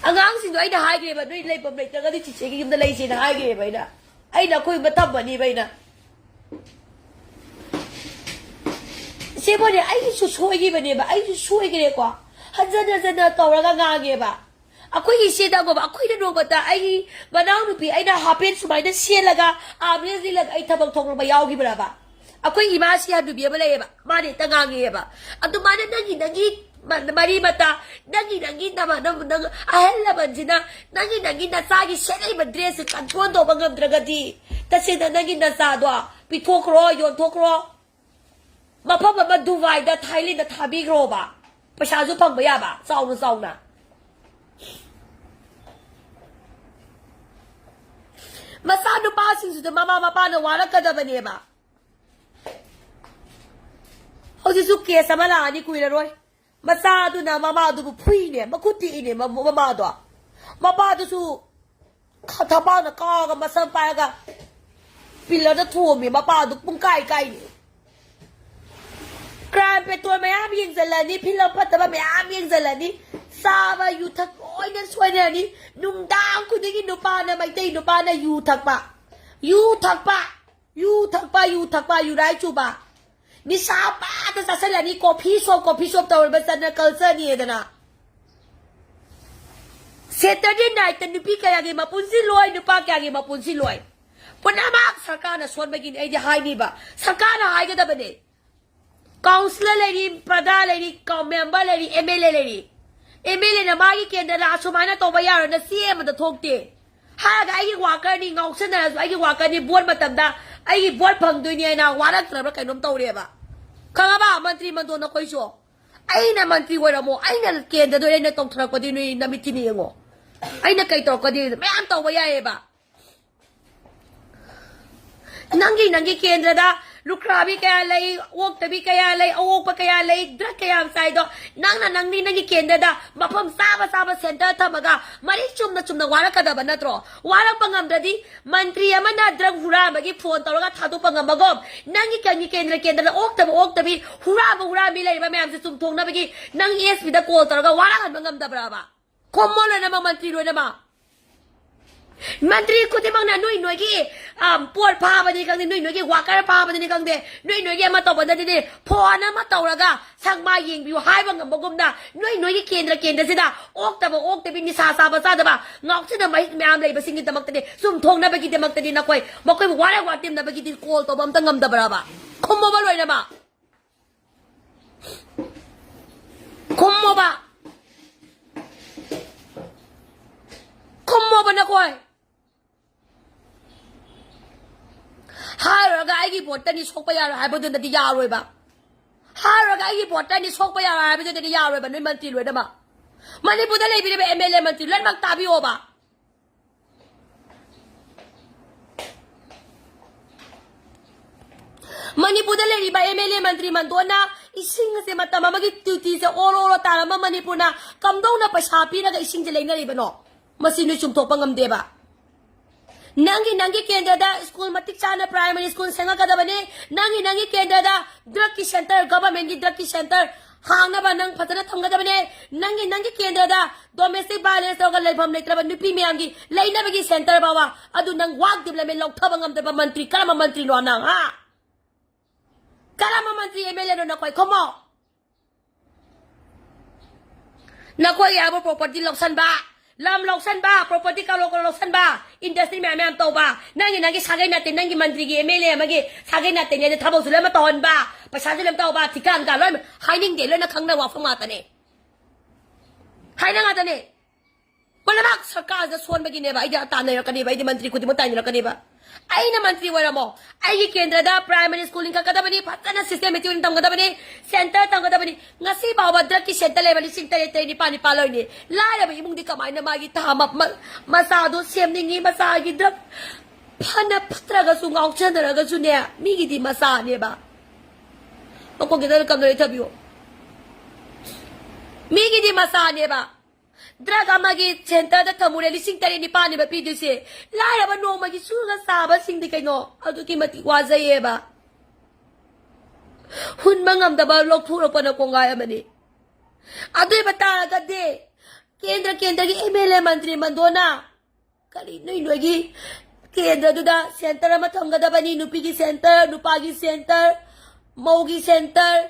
ꯑꯉꯥꯡꯁꯤꯡꯗꯣ ꯑꯩꯅ ꯍꯥꯏꯈ꯭ꯔꯦꯕ, "ꯅꯣꯏ ꯂꯩꯐꯝ ꯂꯩꯇ꯭ꯔꯒꯗꯤ ꯆꯤꯆꯦꯒꯤ ꯌꯨꯝꯗ ꯂꯩꯁꯦꯅ" ꯍꯥꯏꯈ꯭ꯔꯦꯕ ꯑꯩꯅ꯫ ꯑꯩꯅ ꯑꯩꯈꯣꯏ ꯌꯨꯝꯗ ꯊꯝꯃꯅꯤꯕ ꯑꯩꯅ꯫ ꯏꯆꯦꯕꯨꯅꯦ, ꯑꯩꯒꯤꯁꯨ ꯁꯣꯏꯈꯤꯕꯅꯦꯕ, ꯑꯩꯁꯨ ꯁꯣꯏꯈ꯭ꯔꯦꯀꯣ꯫ ꯍꯟꯖꯟ ꯍꯟꯖꯟꯅ ꯇꯧꯔꯒ ꯉꯥꯡꯉꯦꯕ꯫ ꯑꯩꯈꯣꯏꯒꯤ ꯏꯆꯦꯗ ꯉꯣꯕ, ꯑꯩꯈꯣꯏꯅ ꯅꯣꯡꯃꯇ ꯑꯩꯒꯤ ꯃꯅꯥꯎꯅꯨꯄꯤ ꯑꯩꯅ ꯍꯥꯄꯦꯟ ꯁꯨꯃꯥꯏꯅ ꯁꯦꯠꯂꯒ ꯑꯥꯝꯔꯦꯁ ꯂꯤꯠꯂꯒ ꯑꯩ ꯊꯕꯛ ꯊꯣꯛꯂꯛꯄ ꯌꯥꯎꯈꯤꯕ꯭ꯔꯕ? ꯑꯩꯈꯣꯏ ꯏꯃꯥꯁꯤ ꯍꯟꯅꯨꯕꯤ ꯑꯃ ꯂꯩꯌꯦꯕ, ꯃꯥꯅ ꯍꯦꯛꯇ ꯉꯥꯡꯉꯦꯕ꯫ ꯑꯗꯨꯃꯥꯏꯅ ꯅꯪꯒꯤ ꯅꯪꯒꯤ ꯃ-, ꯃꯔꯤ ꯃꯇꯥ, ꯅꯪꯒꯤ ꯅꯪꯒꯤ ꯅꯃ-, ꯅꯪ, ꯅꯪ ꯑꯍꯜ ꯂꯃꯟꯁꯤꯅ ꯅꯪꯒꯤ ꯅꯪꯒꯤ ꯅꯆꯥꯒꯤ ꯁꯦꯠꯂꯛꯏꯕ ꯗ꯭ꯔꯦꯁꯁꯦ ꯀꯟꯇ꯭ꯔꯣꯜ ꯇꯧꯕ ꯉꯝꯗ꯭ꯔꯒꯗꯤ, ꯇꯁꯦꯡꯅ ꯅꯪꯒꯤ ꯅꯆꯥꯗꯣ ꯄꯤꯊꯣꯛꯈ꯭ꯔꯣ, ꯌꯣꯟꯊꯣꯛꯈ꯭ꯔꯣ꯫ ꯃꯐꯝ ꯑꯃ ꯗꯨꯕꯥꯏꯗ, ꯊꯥꯏꯂꯦꯟꯗ ꯊꯥꯕꯤꯈ꯭ꯔꯣꯕ꯫ ꯄꯩꯁꯥꯁꯨ ꯐꯪꯕ ꯌꯥꯕ, ꯆꯥꯎꯅ ꯆꯥꯎꯅ꯫ ꯃꯆꯥꯅꯨꯄꯥꯁꯤꯡꯁꯤꯗ ꯃꯃꯥ ꯃꯄꯥꯅ ꯋꯥꯔꯛꯀꯗꯕꯅꯦꯕ꯫ ꯍꯧꯖꯤꯛꯁꯨ ꯀꯦꯁ ꯑꯃ ꯂꯥꯛꯑꯅꯤ ꯀꯨꯏꯔꯔꯣꯏ꯫ ꯃꯆꯥꯗꯨꯅ ꯃꯃꯥꯗꯨꯕꯨ ꯐꯨꯏꯅꯦ, ꯃꯈꯨꯠ ꯇꯦꯛꯏꯅꯦ ꯃ-, ꯃꯃꯥꯗꯣ꯫ ꯃꯄꯥꯗꯨꯁꯨ ꯈ-, ꯊꯕꯥꯛꯅ ꯀꯥꯎꯔꯒ ꯃꯁꯝ ꯄꯥꯏꯔꯒ ꯄꯤꯂꯔꯗ ꯊꯣꯝꯃꯤ ꯃꯄꯥꯗꯨ ꯄꯨꯡꯀꯥꯏ ꯀꯥꯏꯅꯤ꯫ ꯀ꯭ꯔꯥꯏꯝ ꯄꯦꯇ꯭ꯔꯣꯜ ꯃꯌꯥꯝ ꯌꯦꯡꯁꯤꯜꯂꯅꯤ, ꯐꯤꯂꯝ ꯐꯠꯇꯕ ꯃꯌꯥꯝ ꯌꯦꯡꯁꯤꯜꯂꯅꯤ, ꯆꯥꯕ ꯌꯨꯊꯛ ꯂꯣꯏꯅ ꯁꯣꯏꯅꯔꯅꯤ꯫ ꯅꯨꯡꯗꯥꯡ ꯈꯨꯗꯤꯡꯒꯤ ꯅꯨꯄꯥꯅ, ꯃꯩꯇꯩ ꯅꯨꯄꯥꯅ ꯌꯨ ꯊꯛꯄ, ꯌꯨ ꯊꯛꯄ, ꯌꯨ ꯊꯛꯄ, ꯌꯨ ꯊꯛꯄ, ꯌꯨꯔꯥꯏ ꯆꯨꯕ꯫ ꯅꯤꯁꯥ ꯄꯥꯗ ꯆꯥꯁꯤꯜꯂꯅꯤ, ꯀꯣꯐꯤ ꯁꯣꯞ, ꯀꯣꯐꯤ ꯁꯣꯞ ꯇꯧꯔꯤꯕ ꯆꯠꯅ ꯀꯜꯆꯔꯅꯤꯗꯅ꯫ ꯁꯦꯇꯔꯗꯦ ꯅꯥꯏꯠꯇ ꯅꯨꯄꯤ ꯀꯌꯥꯒꯤ ꯃꯄꯨꯟꯁꯤ ꯂꯣꯏ, ꯅꯨꯄꯥ ꯀꯌꯥꯒꯤ ꯃꯄꯨꯟꯁꯤ ꯂꯣꯏ꯫ ꯄꯨꯝꯅꯃꯛ ꯁꯔꯀꯥꯔꯅ ꯁꯣꯟꯕꯒꯤꯅꯤ ꯑꯩꯗꯤ ꯍꯥꯏꯅꯤꯕ꯫ ꯁꯔꯀꯥꯔꯅ ꯍꯥꯏꯒꯗꯕꯅꯦ꯫ ꯀꯥꯎꯟꯁꯤꯂꯔ ꯂꯩꯔꯤ, ꯄ꯭ꯔꯙꯥꯟ ꯂꯩꯔꯤ, ꯀꯥꯎ-, ꯃꯦꯝꯕꯔ ꯂꯩꯔꯤ, ꯑꯦꯝ ꯑꯦꯜ ꯑꯦ ꯂꯩꯔꯤ꯫ ꯑꯦꯝ ꯑꯦꯜ ꯑꯦꯅ ꯃꯥꯒꯤ ꯀꯦꯟꯗ꯭ꯔꯗ ꯑꯁꯨꯃꯥꯏꯅ ꯇꯧꯕ ꯌꯥꯔꯣꯏꯅ ꯆꯦ ꯑꯃꯗ ꯊꯣꯛꯇꯦ꯫ ꯍꯥꯏꯔꯒ ꯑꯩꯒꯤ ꯋꯥꯀꯔꯅꯤ, ꯉꯥꯎꯁꯟꯅꯔꯁꯨ ꯑꯩꯒꯤ ꯋꯥꯀꯔꯅꯤ, ꯚꯣꯠ ꯃꯇꯝꯗ ꯑꯩꯒꯤ ꯚꯣꯠ ꯐꯪꯗꯣꯏꯅꯤ ꯍꯥꯏꯅ ꯋꯥꯔꯛꯇ꯭ꯔꯕ꯭ꯔꯥ ꯀꯩꯅꯣꯝ ꯇꯧꯔꯦꯕ꯫ ꯈꯪꯉꯕ? ꯃꯟꯇ꯭ꯔꯤ ꯃꯟꯗꯣꯟ ꯅꯈꯣꯏꯁꯨ꯫ ꯑꯩꯅ ꯃꯟꯇ꯭ꯔꯤ ꯑꯣꯏꯔꯝꯃꯣ, ꯑꯩꯅ ꯀꯦꯟꯗ꯭ꯔꯗ ꯑꯩꯅ ꯇꯧꯊꯔꯛꯄꯗꯤ ꯅꯣꯏ ꯅꯃꯤꯠꯀꯤꯅꯤ ꯌꯦꯡꯉꯣ꯫ ꯑꯩꯅ ꯀꯩ ꯇꯧꯔꯛꯀꯗꯤ ꯃꯌꯥꯝ ꯇꯧꯕ ꯌꯥꯏꯌꯦꯕ꯫ ꯅꯪꯒꯤ, ꯅꯪꯒꯤ ꯀꯦꯟꯗ꯭ꯔꯗ ꯂꯨꯈ꯭ꯔꯥꯕꯤ ꯀꯌꯥ ꯂꯩ, ꯑꯣꯛꯇꯕꯤ ꯀꯌꯥ ꯂꯩ, ꯑꯑꯣꯛꯄ ꯀꯌꯥ ꯂꯩ, ꯗ꯭ꯔꯛ ꯀꯌꯥ ꯆꯥꯏꯗꯣ ꯅꯪꯅ ꯅꯪꯗꯤ ꯅꯪꯒꯤ ꯀꯦꯟꯗ꯭ꯔꯗ ꯃꯐꯝ ꯆꯥꯕ ꯆꯥꯕ ꯁꯦꯟꯇꯔ ꯊꯝꯃꯒ ꯃꯔꯤꯛ ꯆꯨꯝꯅ ꯆꯨꯝꯅ ꯋꯥꯔꯛꯀꯗꯕ ꯅꯠꯇ꯭ꯔꯣ? ꯋꯥꯔꯛꯄ ꯉꯝꯗ꯭ꯔꯗꯤ ꯃꯟꯇ꯭ꯔꯤ ꯑꯃꯅ ꯗ꯭ꯔꯛ ꯍꯨꯔꯥꯟꯕꯒꯤ ꯐꯣꯟ ꯇꯧꯔꯒ ꯊꯥꯗꯣꯛꯄ ꯉꯝꯕꯒꯨꯝ, ꯅꯪꯒꯤ ꯀꯦꯟꯗ꯭ꯔ ꯀꯦꯟꯗ꯭ꯔꯗ ꯑꯣꯛꯇꯕ ꯑꯣꯛꯇꯕꯤ, ꯍꯨꯔꯥꯟꯕ ꯍꯨꯔꯥꯟꯕꯤ ꯂꯩꯔꯤꯕ ꯃꯌꯥꯝꯁꯦ ꯆꯨꯝꯊꯣꯛꯅꯕꯒꯤ ꯅꯪ ꯑꯦꯁ ꯄꯤꯗ ꯀꯣꯜ ꯇꯧꯔꯒ ꯋꯥꯔꯛꯍꯟꯕ ꯉꯝꯗꯕ꯭ꯔꯕ? ꯈꯨꯝꯃꯣ ꯂꯣꯏꯅꯃꯛ, ꯃꯟꯇ꯭ꯔꯤ ꯂꯣꯏꯅꯃꯛ꯫ ꯃꯟꯇ꯭ꯔꯤ ꯈꯨꯗꯤꯡꯃꯛꯅ ꯅꯣꯏ ꯅꯣꯏꯒꯤ, ꯑ, ꯄꯣꯠ ꯐꯥꯕꯅꯤ ꯈꯪꯗꯦ, ꯅꯣꯏ ꯅꯣꯏꯒꯤ ꯋꯥꯀꯔ ꯐꯥꯕꯅꯤ ꯈꯪꯗꯦ, ꯅꯣꯏ ꯅꯣꯏꯒꯤ ꯑꯃ ꯇꯧꯕꯗꯗꯤꯅꯦ, ꯐꯣꯟ ꯑꯃ ꯇꯧꯔꯒ ꯁꯪꯃꯥꯏ ꯌꯦꯡꯕꯤꯌꯨ ꯍꯥꯏꯕ ꯉꯝꯕꯒꯨꯝꯅ, ꯅꯣꯏ ꯅꯣꯏꯒꯤ ꯀꯦꯟꯗ꯭ꯔ ꯀꯦꯟꯗ꯭ꯔꯁꯤꯗ ꯑꯣꯛꯇꯕ ꯑꯣꯛꯇꯕꯤ, ꯅꯤꯁꯥ ꯆꯥꯕ ꯆꯥꯗꯕ, ꯉꯥꯎꯁꯤꯟꯅ ꯃꯍꯤꯛ ꯃꯌꯥꯝ ꯂꯩꯕꯁꯤꯡꯒꯤꯗꯃꯛꯇꯗꯤ, ꯆꯨꯝꯊꯣꯛꯅꯕꯒꯤꯗꯃꯛꯇꯗꯤ ꯅꯈꯣꯏ ꯃꯈꯣꯏꯕꯨ ꯋꯥꯔ ꯋꯥꯇꯦꯝꯅꯕꯒꯤꯗꯤ ꯀꯣꯜ ꯇꯧꯕ ꯑꯝꯇ ꯉꯝꯗꯕ꯭ꯔꯕ? ꯈꯨꯝꯃꯣꯕ ꯂꯣꯏꯅꯃꯛ꯫ ꯈꯨꯝꯃꯣꯕ꯫ ꯈꯨꯝꯃꯣꯕ ꯅꯈꯣꯏ꯫ ꯍꯥꯏꯔꯨꯔꯒ ꯑꯩꯒꯤ ꯚꯣꯠꯇꯅꯤ ꯁꯣꯛꯄ ꯌꯥꯔꯣꯏ ꯍꯥꯏꯕꯗꯨꯅꯗꯤ ꯌꯥꯔꯣꯏꯕ꯫ ꯍꯥꯏꯔꯨꯔꯒ ꯑꯩꯒꯤ ꯚꯣꯠꯇꯅꯤ ꯁꯣꯛꯄ ꯌꯥꯔꯣꯏ ꯍꯥꯏꯕꯗꯨꯅꯗꯤ ꯌꯥꯔꯣꯏꯕ, ꯅꯣꯏ ꯃꯟꯇ꯭ꯔꯤ ꯂꯣꯏꯅꯃꯛ꯫ ꯃꯅꯤꯄꯨꯔꯗ ꯂꯩꯕꯤꯔꯤꯕ ꯑꯦꯝ ꯑꯦꯜ ꯑꯦ ꯃꯟꯇ꯭ꯔꯤ ꯂꯣꯏꯅꯃꯛ ꯇꯥꯕꯤꯌꯣꯕ꯫ ꯃꯅꯤꯄꯨꯔꯗ ꯂꯩꯔꯤꯕ ꯑꯦꯝ ꯑꯦꯜ ꯑꯦ ꯃꯟꯇ꯭ꯔꯤ ꯃꯟꯗꯣꯟꯅ ꯏꯁꯤꯡ ꯑꯁꯦ ꯃꯇꯝ ꯑꯃꯒꯤ ꯇꯨꯇꯤꯁꯦ ꯑꯣꯔꯣ ꯑꯣꯔꯣ ꯇꯥꯔꯝꯕ ꯃꯅꯤꯄꯨꯔꯅ ꯀꯝꯗꯧꯅ ꯄꯩꯁꯥ ꯄꯤꯔꯒ ꯏꯁꯤꯡꯁꯦ ꯂꯩꯅꯔꯤꯕꯅꯣ? ꯃꯁꯤ ꯅꯣꯏ ꯆꯨꯝꯊꯣꯛꯄ ꯉꯝꯗꯦꯕ꯫ ꯅꯪꯒꯤ, ꯅꯪꯒꯤ ꯀꯦꯟꯗ꯭ꯔꯗ ꯁ꯭ꯀꯨꯜ ꯃꯇꯤꯛ ꯆꯥꯅ ꯄ꯭ꯔꯥꯏꯃꯔꯤ ꯁ꯭ꯀꯨꯜ ꯁꯦꯝꯒꯠꯀꯗꯕꯅꯤ꯫ ꯅꯪꯒꯤ, ꯅꯪꯒꯤ ꯀꯦꯟꯗ꯭ꯔꯗ ꯗ꯭ꯔꯛꯀꯤ ꯁꯦꯟꯇꯔ, ꯒꯚꯔꯟꯃꯦꯟꯠꯀꯤ ꯗ꯭ꯔꯛꯀꯤ ꯁꯦꯟꯇꯔ ꯍꯥꯡꯅꯕ ꯅꯪ ꯐꯖꯅ ꯊꯝꯒꯗꯕꯅꯦ꯫ ꯅꯪꯒꯤ, ꯅꯪꯒꯤ ꯀꯦꯟꯗ꯭ꯔꯗ ꯗꯣꯃꯦꯁꯇꯤꯛ ꯚꯥꯏꯑꯣꯂꯦꯟꯁ ꯇꯧꯔꯒ ꯂꯩꯐꯝ ꯂꯩꯇ꯭ꯔꯕ ꯅꯨꯄꯤ ꯃꯌꯥꯝꯒꯤ ꯂꯩꯅꯕꯒꯤ ꯁꯦꯟꯇꯔ ꯐꯥꯎꯕ ꯑꯗꯨ ꯅꯪ ꯋꯥꯔꯛ ꯗꯤꯕ꯭ꯂꯞꯃꯦꯟꯠ ꯂꯧꯊꯕ ꯉꯝꯗꯕ ꯃꯟꯇ꯭ꯔꯤ ꯀꯔꯝꯕ ꯃꯟꯇ꯭ꯔꯤꯅꯣ ꯅꯪ, ꯍꯥ? ꯀꯔꯝꯕ ꯃꯟꯇ꯭ꯔꯤ ꯑꯦꯝ ꯑꯦꯜ ꯑꯦꯅꯣ ꯅꯈꯣꯏ? ꯈꯨꯝꯃꯣ꯫ ꯅꯈꯣꯏꯒꯤ ꯍꯥꯏꯕ ꯄ꯭ꯔꯣꯄꯔꯇꯤ ꯂꯧꯁꯟꯕ, ꯂꯝ ꯂꯧꯁꯟꯕ, ꯄ꯭ꯔꯣꯄꯔꯇꯤ ꯀꯔꯣꯔ ꯀꯔꯣꯔ ꯂꯧꯁꯟꯕ, ꯏꯟꯗꯁꯇ꯭ꯔꯤ ꯃꯌꯥꯝ ꯃꯌꯥꯝ ꯇꯧꯕ, ꯅꯪꯒꯤ, ꯅꯪꯒꯤ ꯁꯥꯒꯩ ꯅꯥꯇꯩ, ꯅꯪꯒꯤ ꯃꯟꯇ꯭ꯔꯤꯒꯤ ꯑꯦꯝ ꯑꯦꯜ ꯑꯦ ꯑꯃꯒꯤ ꯁꯥꯒꯩ ꯅꯥꯇꯩꯅꯦ ꯍꯥꯏꯗꯤ ꯊꯕꯛꯁꯨ ꯂꯣꯏꯅꯃꯛ ꯇꯧꯍꯟꯕ, ꯄꯩꯁꯥꯁꯨ ꯂꯣꯏꯅꯃꯛ ꯇꯧꯕ, ꯊꯤꯀꯥ ꯅꯨꯡꯀꯥ ꯂꯣꯏꯅꯃꯛ ꯍꯥꯏꯅꯤꯡꯗꯦ, ꯂꯣꯏꯅ ꯈꯪꯅ ꯋꯥꯐꯝ ꯉꯥꯛꯇꯅꯦ꯫ ꯍꯥꯏꯅ ꯉꯥꯛꯇꯅꯦ꯫ ꯄꯨꯝꯅꯃꯛ ꯁꯔꯀꯥꯔꯁꯤꯗ ꯁꯣꯟꯕꯒꯤꯅꯦꯕ꯫ ꯑꯩꯗꯤ ꯇꯥꯟꯅꯔꯛꯀꯅꯦꯕ, ꯑꯩꯗꯤ ꯃꯟꯇ꯭ꯔꯤ ꯈꯨꯗꯤꯡꯃꯛ ꯇꯥꯏꯅꯔꯛꯀꯅꯦꯕ꯫ ꯑꯩꯅ ꯃꯟꯇ꯭ꯔꯤ ꯑꯣꯏꯔꯝꯃꯣ, ꯑꯩꯒꯤ ꯀꯦꯟꯗ꯭ꯔꯗ ꯄ꯭ꯔꯥꯏꯃꯔꯤ ꯁ꯭ꯀꯨꯜ ꯂꯤꯡꯈꯠꯀꯗꯕꯅꯤ, ꯐꯖꯅ ꯁꯤꯁꯇꯦꯃꯦꯇꯤꯛ ꯑꯣꯏꯅ ꯇꯝꯒꯗꯕꯅꯤ, ꯁꯦꯟꯇꯔ ꯇꯝꯒꯗꯕꯅꯤ꯫ ꯉꯁꯤ ꯐꯥꯎꯕ ꯗ꯭ꯔꯛꯀꯤ ꯁꯦꯟꯇꯔ ꯂꯩꯕ ꯂꯤꯁꯤꯡ ꯇꯔꯦꯠ, ꯇꯔꯦꯠ, ꯅꯤꯄꯥꯜ, ꯅꯤꯄꯥꯜ ꯂꯣꯏꯅꯤ꯫ ꯂꯥꯏꯔꯕ ꯏꯃꯨꯡꯗꯤ ꯀꯃꯥꯏꯅ ꯃꯥꯒꯤ ꯊꯥ ꯑꯃ, ꯃ-, ꯃꯆꯥꯗꯣ ꯁꯦꯝꯅꯤꯡꯉꯤ, ꯃꯆꯥꯒꯤ ꯗ꯭ꯔꯛ ꯐꯅ ꯐꯠꯇ꯭ꯔꯒꯁꯨ ꯉꯥꯎꯁꯟꯅꯔꯒꯁꯨꯅꯦ, ꯃꯤꯒꯤꯗꯤ ꯃꯆꯥꯅꯦꯕ꯫ ꯃꯀꯣꯛ ꯈꯤꯇꯪ ꯀꯝꯗꯧꯔꯦ ꯊꯥꯕꯤꯌꯨ꯫ ꯃꯤꯒꯤꯗꯤ ꯃꯆꯥꯅꯦꯕ꯫ ꯗ꯭ꯔꯒ ꯑꯃꯒꯤ ꯁꯦꯟꯇꯔꯗ ꯊꯝꯃꯨꯔꯦ, ꯂꯤꯁꯤꯡ ꯇꯔꯦꯠ ꯅꯤꯄꯥꯜꯅꯦꯕ ꯄꯤꯗꯣꯏꯁꯦ꯫ ꯂꯥꯏꯔꯕ ꯅꯣꯡꯃꯒꯤ ꯁꯨꯔꯒ ꯆꯥꯕꯁꯤꯡꯗꯤ ꯀꯩꯅꯣ ꯑꯗꯨꯛꯀꯤ ꯃꯇꯤꯛ ꯋꯥꯖꯩꯌꯦꯕ꯫ ꯍꯨꯟꯕ ꯉꯝꯗꯕ ꯂꯧꯊꯣꯔꯛꯄꯅ ꯀꯣꯡꯒꯥꯏ ꯑꯃꯅꯤ꯫ ꯑꯗꯨ ꯑꯣꯏꯕ ꯇꯥꯔꯒꯗꯤ ꯀꯦꯟꯗ꯭ꯔ ꯀꯦꯟꯗ꯭ꯔꯒꯤ ꯑꯦꯝ ꯑꯦꯜ ꯑꯦ ꯃꯟꯇ꯭ꯔꯤ ꯃꯟꯗꯣꯟꯅ ꯀꯔꯤ ꯅꯣꯏ ꯅꯣꯏꯒꯤ ꯀꯦꯟꯗ꯭ꯔꯗꯨꯗ ꯁꯦꯟꯇꯔ ꯑꯃ ꯊꯝꯒꯗꯕꯅꯤ, ꯅꯨꯄꯤꯒꯤ ꯁꯦꯟꯇꯔ, ꯅꯨꯄꯥꯒꯤ ꯁꯦꯟꯇꯔ, ꯃꯧꯒꯤ centre,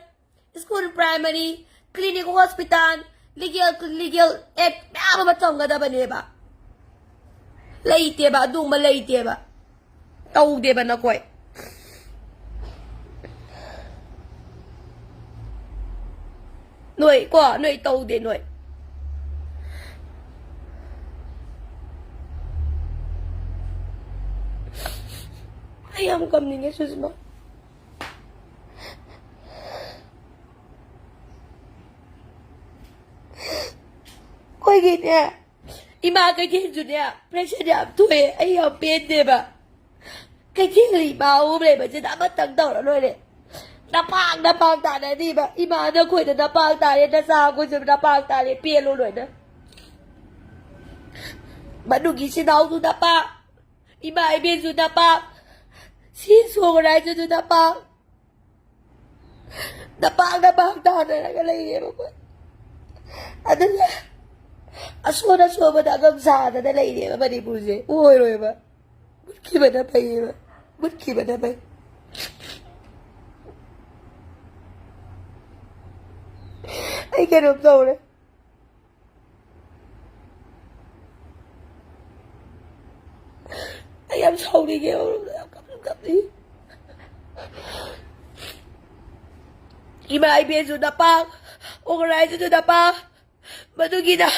school, primary, clinic, hospital, legal, legal aid ꯃꯌꯥꯝ ꯑꯃ ꯊꯝꯒꯗꯕꯅꯦꯕ꯫ ꯂꯩꯇꯦꯕ, ꯑꯗꯨꯒꯨꯝꯕ ꯂꯩꯇꯦꯕ꯫ ꯇꯧꯗꯦꯕ ꯅꯈꯣꯏ꯫ ꯅꯣꯏ ꯀꯣ, ꯅꯣꯏ ꯇꯧꯗꯦ ꯅꯣꯏ꯫ ꯑꯩ ꯌꯥꯝ ꯀꯞꯅꯤꯡꯉꯦ ꯁꯨꯁꯃꯥ꯫ ꯑꯩꯈꯣꯏꯒꯤꯅꯦ, ꯏꯃꯥ ꯀꯩꯊꯦꯜꯁꯨꯅꯦ, ꯄ꯭ꯔꯦꯁꯔ ꯌꯥꯝ ꯊꯣꯛꯑꯦ꯫ ꯑꯩ ꯌꯥꯝ ꯄꯦꯟꯗꯦꯕ꯫ ꯀꯩꯊꯦꯜꯗ ꯏꯃꯥ ꯑꯍꯨꯝ ꯂꯩꯕꯁꯤꯗ ꯑꯃꯇꯪ ꯇꯧꯔ ꯂꯣꯏꯔꯦ꯫ ꯅꯄꯥꯛ ꯅꯄꯥꯛ ꯇꯥꯅꯅꯤꯕ꯫ ꯏꯃꯥ ꯅꯈꯣꯏꯗ ꯅꯄꯥꯛ ꯇꯥꯔꯦ, ꯅꯆꯥ ꯑꯩꯈꯣꯏꯁꯨ ꯅꯄꯥꯛ ꯇꯥꯔꯦ, ꯄꯦꯜꯂꯣ ꯂꯣꯏꯅ꯫ ꯃꯅꯨꯡꯒꯤ ꯏꯆꯤꯟ ꯏꯅꯥꯎꯁꯨ ꯅꯄꯥꯛ, ꯏꯃꯥ ꯏꯕꯦꯟꯁꯨ ꯅꯄꯥꯛ, ꯁꯤ ꯁꯣꯛ ꯍꯥꯏꯁꯤꯁꯨ ꯅꯄꯥꯛ꯫ ꯅꯄꯥꯛ ꯅꯄꯥꯛ ꯇꯥꯅꯔꯒ ꯂꯩꯔꯦꯕ ꯑꯩꯈꯣꯏ꯫ ꯑꯗꯨꯅ ꯑꯁꯣꯟ ꯑꯁꯣꯟꯕꯗ ꯑꯉꯝ ꯁꯥꯗꯅ ꯂꯩꯔꯦꯕ ꯃꯅꯤꯄꯨꯔꯁꯦ꯫ ꯑꯣꯏꯔꯣꯏꯕ꯫ ꯃꯨꯠꯈꯤꯕꯅ ꯐꯩꯌꯦꯕ꯫ ꯃꯨꯠꯈꯤꯕꯅ ꯐꯩ꯫ ꯑꯩ ꯀꯩꯅꯣꯝ ꯇꯧꯔꯦ꯫ ꯑꯩ ꯌꯥꯝ ꯁꯥꯎꯅꯤꯡꯉꯦ꯫ ꯌꯥꯝ ꯀꯞꯅꯤꯡ ꯀꯞꯅꯤꯡ꯫ ꯏꯃꯥ ꯏꯕꯦꯟꯁꯨ ꯅꯄꯥꯛ, ꯑꯣꯒꯅꯥꯏꯖꯔꯁꯨ ꯅꯄꯥꯛ, ꯃꯗꯨꯒꯤꯗ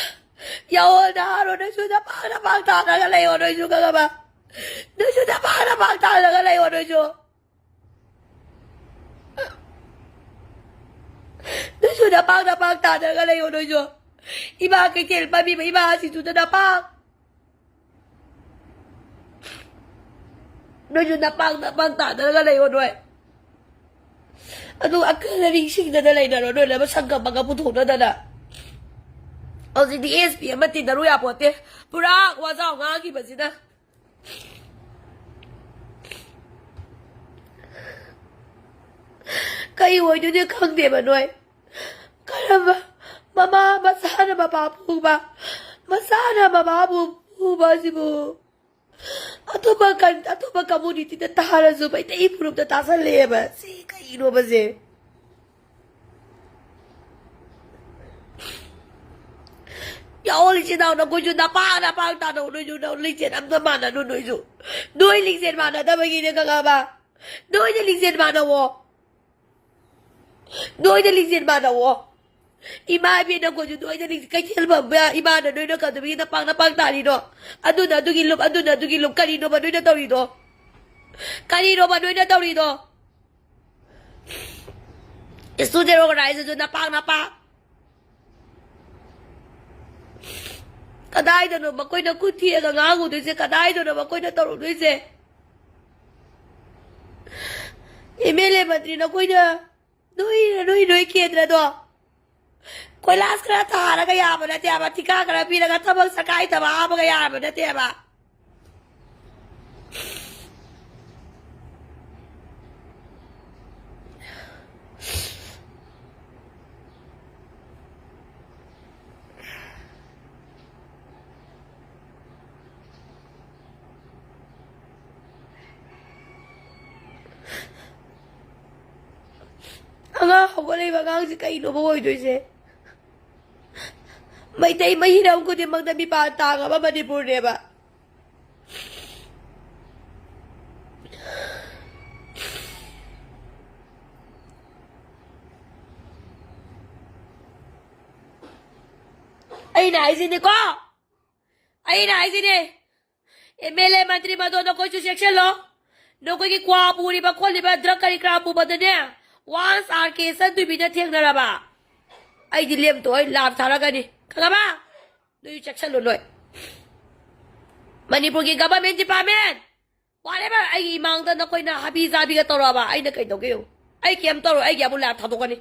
ꯌꯥꯑꯣꯟ ꯅꯍꯥꯔꯣꯟ ꯅꯣꯏꯁꯨ ꯅꯄꯥꯛ ꯅꯄꯥꯛ ꯇꯥꯅꯒ ꯂꯩꯌꯣ ꯅꯣꯏꯁꯨ ꯈꯪꯉꯕ? ꯅꯣꯏꯁꯨ ꯅꯄꯥꯛ ꯅꯄꯥꯛ ꯇꯥꯅꯒ ꯂꯩꯌꯣ ꯅꯣꯏꯁꯨ꯫ ꯅꯣꯏꯁꯨ ꯅꯄꯥꯛ ꯅꯄꯥꯛ ꯇꯥꯅꯒ ꯂꯩꯌꯣ ꯅꯣꯏꯁꯨ꯫ ꯏꯃꯥ ꯀꯩꯊꯦꯜ ꯄꯥꯝꯕꯤꯕ ꯏꯃꯥ ꯑꯁꯤꯁꯨ ꯅꯄꯥꯛ꯫ ꯅꯣꯏꯁꯨ ꯅꯄꯥꯡ ꯅꯄꯥꯡ ꯇꯥꯗꯅꯒ ꯂꯩꯌꯣ ꯅꯣꯏ꯫ ꯑꯗꯨ ꯑꯀꯜ ꯑꯔꯤꯡ ꯁꯤꯡꯗꯅ ꯂꯩꯅꯔꯣ ꯅꯣꯏ, ꯂꯣꯏꯅꯃꯛ ꯁꯪꯒꯝ ꯑꯃꯒ ꯄꯨꯊꯣꯛꯅꯗꯅ꯫ ꯍꯧꯖꯤꯛꯇꯤ ꯑꯦꯁ ꯄꯤ ꯑꯃ ꯇꯤꯟꯅꯔꯨ ꯌꯥꯄꯣꯠꯇꯦ꯫ ꯄꯨꯔꯥ ꯋꯥꯖꯥꯎ ꯉꯥꯡꯈꯤꯕꯁꯤꯅ꯫ ꯀꯩ ꯑꯣꯏꯗꯣꯏꯅꯣ ꯈꯪꯗꯦꯕ ꯅꯣꯏ꯫ ꯀꯔꯝꯕ ꯃꯃꯥ ꯃꯆꯥꯅ ꯃꯄꯥ ꯐꯨꯕ, ꯃꯆꯥꯅ ꯃꯃꯥꯕꯨ ꯐꯨꯕ ꯑꯁꯤꯕꯨ? ꯑꯇꯣꯞꯄ ꯀꯟ-, ꯑꯇꯣꯞꯄ ꯀꯝꯃꯨꯅꯤꯇꯤꯗ ꯇꯥꯔꯁꯨ ꯃꯩꯇꯩ ꯐꯨꯔꯨꯞꯇ ꯇꯥꯁꯜꯂꯛꯑꯦꯕ꯫ ꯁꯤ ꯀꯩꯅꯣꯕꯁꯦ? ꯌꯥꯑꯣ, ꯏꯆꯤꯟ ꯏꯅꯥꯎ ꯅꯈꯣꯏꯁꯨ ꯅꯄꯥ ꯅꯄꯥ ꯇꯥꯅꯧ꯫ ꯅꯣꯏꯁꯨ ꯅ-, ꯂꯤꯡꯖꯦꯜ ꯑꯝꯇ ꯃꯥꯟꯅꯅꯨ ꯅꯣꯏꯁꯨ꯫ ꯅꯣꯏ ꯂꯤꯡꯖꯦꯜ ꯃꯥꯟꯅꯗꯕꯒꯤꯅꯦ, ꯈꯪꯉꯕ? ꯅꯣꯏꯅ ꯂꯤꯡꯖꯦꯜ ꯃꯥꯟꯅꯧꯋꯣ꯫ ꯅꯣꯏꯅ ꯂꯤꯡꯖꯦꯜ ꯃꯥꯟꯅꯧꯋꯣ꯫ ꯏꯃꯥ ꯏꯕꯦꯟ ꯅꯈꯣꯏꯁꯨ ꯅꯣꯏꯅ ꯂꯤꯡꯖꯦꯜ, ꯀꯩꯊꯦꯜ ꯐꯝꯕ ꯏꯃꯥꯅ ꯅꯣꯏꯅ ꯀꯩꯗꯧꯕꯒꯤ ꯅꯄꯥꯛ ꯅꯄꯥꯛ ꯇꯥꯔꯤꯅꯣ? ꯑꯗꯨꯅ ꯑꯗꯨꯒꯤ ꯂꯨꯞ, ꯑꯗꯨꯅ ꯑꯗꯨꯒꯤ ꯂꯨꯞ꯫ ꯀꯔꯤꯅꯣꯕ ꯅꯣꯏꯅ ꯇꯧꯔꯤꯗꯣ? ꯀꯔꯤꯅꯣꯕ ꯅꯣꯏꯅ ꯇꯧꯔꯤꯗꯣ? ꯏꯁꯇꯨꯗꯦꯟ ꯑꯣꯔꯒꯅꯥꯏꯖꯔꯁꯨ ꯅꯄꯥꯛ ꯅꯄꯥꯛ꯫ ꯀꯗꯥꯏꯗꯅꯣ ꯃꯈꯣꯏꯅ ꯈꯨꯠ ꯊꯤꯔꯒ ꯉꯥꯡꯉꯨꯗꯣꯏꯁꯦ? ꯀꯗꯥꯏꯗꯅꯣ ꯃꯈꯣꯏꯅ ꯇꯧꯔꯨꯗꯣꯏꯁꯦ? ꯑꯦꯝ ꯑꯦꯜ ꯑꯦ ꯃꯟꯇ꯭ꯔꯤ ꯅꯈꯣꯏꯅ, ꯅꯣꯏ, ꯅꯣꯏ, ꯅꯣꯏ ꯀꯦꯟꯗ꯭ꯔꯗꯣ ꯀꯣꯏꯂꯥꯁ ꯈꯔ ꯊꯥꯔꯒ ꯌꯥꯕ ꯅꯠꯇꯦ ꯍꯥꯏꯕ, ꯊꯤꯀꯥ ꯈꯔ ꯄꯤꯔꯒ ꯊꯕꯛ ꯁꯔꯀꯥꯔꯒꯤ ꯊꯕꯛ ꯍꯥꯞꯄꯒ ꯌꯥꯕ ꯅꯠꯇꯦ ꯍꯥꯏꯕ꯫ ꯑꯉꯥꯡ ꯍꯧꯒꯠꯂꯛꯏꯕ ꯑꯉꯥꯡꯁꯦ ꯀꯩꯅꯣꯕ ꯑꯣꯏꯗꯣꯏꯁꯦ? ꯃꯩꯇꯩ ꯃꯍꯤꯔꯝ ꯈꯨꯗꯤꯡꯃꯛꯇ ꯃꯤꯄꯥꯟ ꯇꯥꯡꯉꯕ ꯃꯅꯤꯄꯨꯔꯅꯦꯕ꯫ ꯑꯩꯅ ꯍꯥꯏꯁꯤꯅꯤꯀꯣ, ꯑꯩꯅ ꯍꯥꯏꯁꯤꯅꯦ, ꯑꯦꯝ ꯑꯦꯜ ꯑꯦ, ꯃꯟꯇ꯭ꯔꯤ ꯃꯗꯣ ꯅꯈꯣꯏꯁꯨ ꯆꯦꯛꯁꯤꯜꯂꯣ꯫ ꯅꯈꯣꯏꯒꯤ ꯀ꯭ꯋꯥ ꯄꯨꯔꯤꯕ ꯈꯣꯠꯂꯤꯕ ꯗ꯭ꯔꯒ ꯀꯔꯤ ꯀꯔꯥ ꯄꯨꯕꯗꯅꯦ, ꯋꯥꯟꯁ ꯑꯥꯔ ꯀꯦ ꯆꯟꯗꯨꯕꯤꯅ ꯊꯦꯡꯅꯔꯕ, ꯑꯩꯗꯤ ꯂꯦꯝꯇꯣꯏ ꯂꯥꯞ ꯊꯥꯔꯛꯀꯅꯤ, ꯈꯪꯉꯕ? ꯅꯣꯏꯁꯨ ꯆꯦꯛꯁꯤꯜꯂꯨ ꯅꯣꯏ꯫ ꯃꯅꯤꯄꯨꯔꯒꯤ ꯒꯚꯔꯟꯃꯦꯟ ꯗꯤꯄꯥꯔꯠꯃꯦꯟ, Whatever, ꯑꯩꯒꯤ ꯏꯃꯥꯡꯗ ꯅꯈꯣꯏꯅ ꯍꯥꯕꯤ ꯆꯥꯕꯤꯒ ꯇꯧꯔꯛꯑꯕ ꯑꯩꯅ ꯀꯩꯗꯧꯒꯦ ꯌꯦꯡꯉꯨ꯫ ꯑꯩ ꯀꯩꯝ ꯇꯧꯔꯣꯏ, ꯑꯩꯒꯤ ꯑꯃꯨꯛ ꯂꯥꯏꯐ ꯊꯥꯗꯣꯛꯀꯅꯤ꯫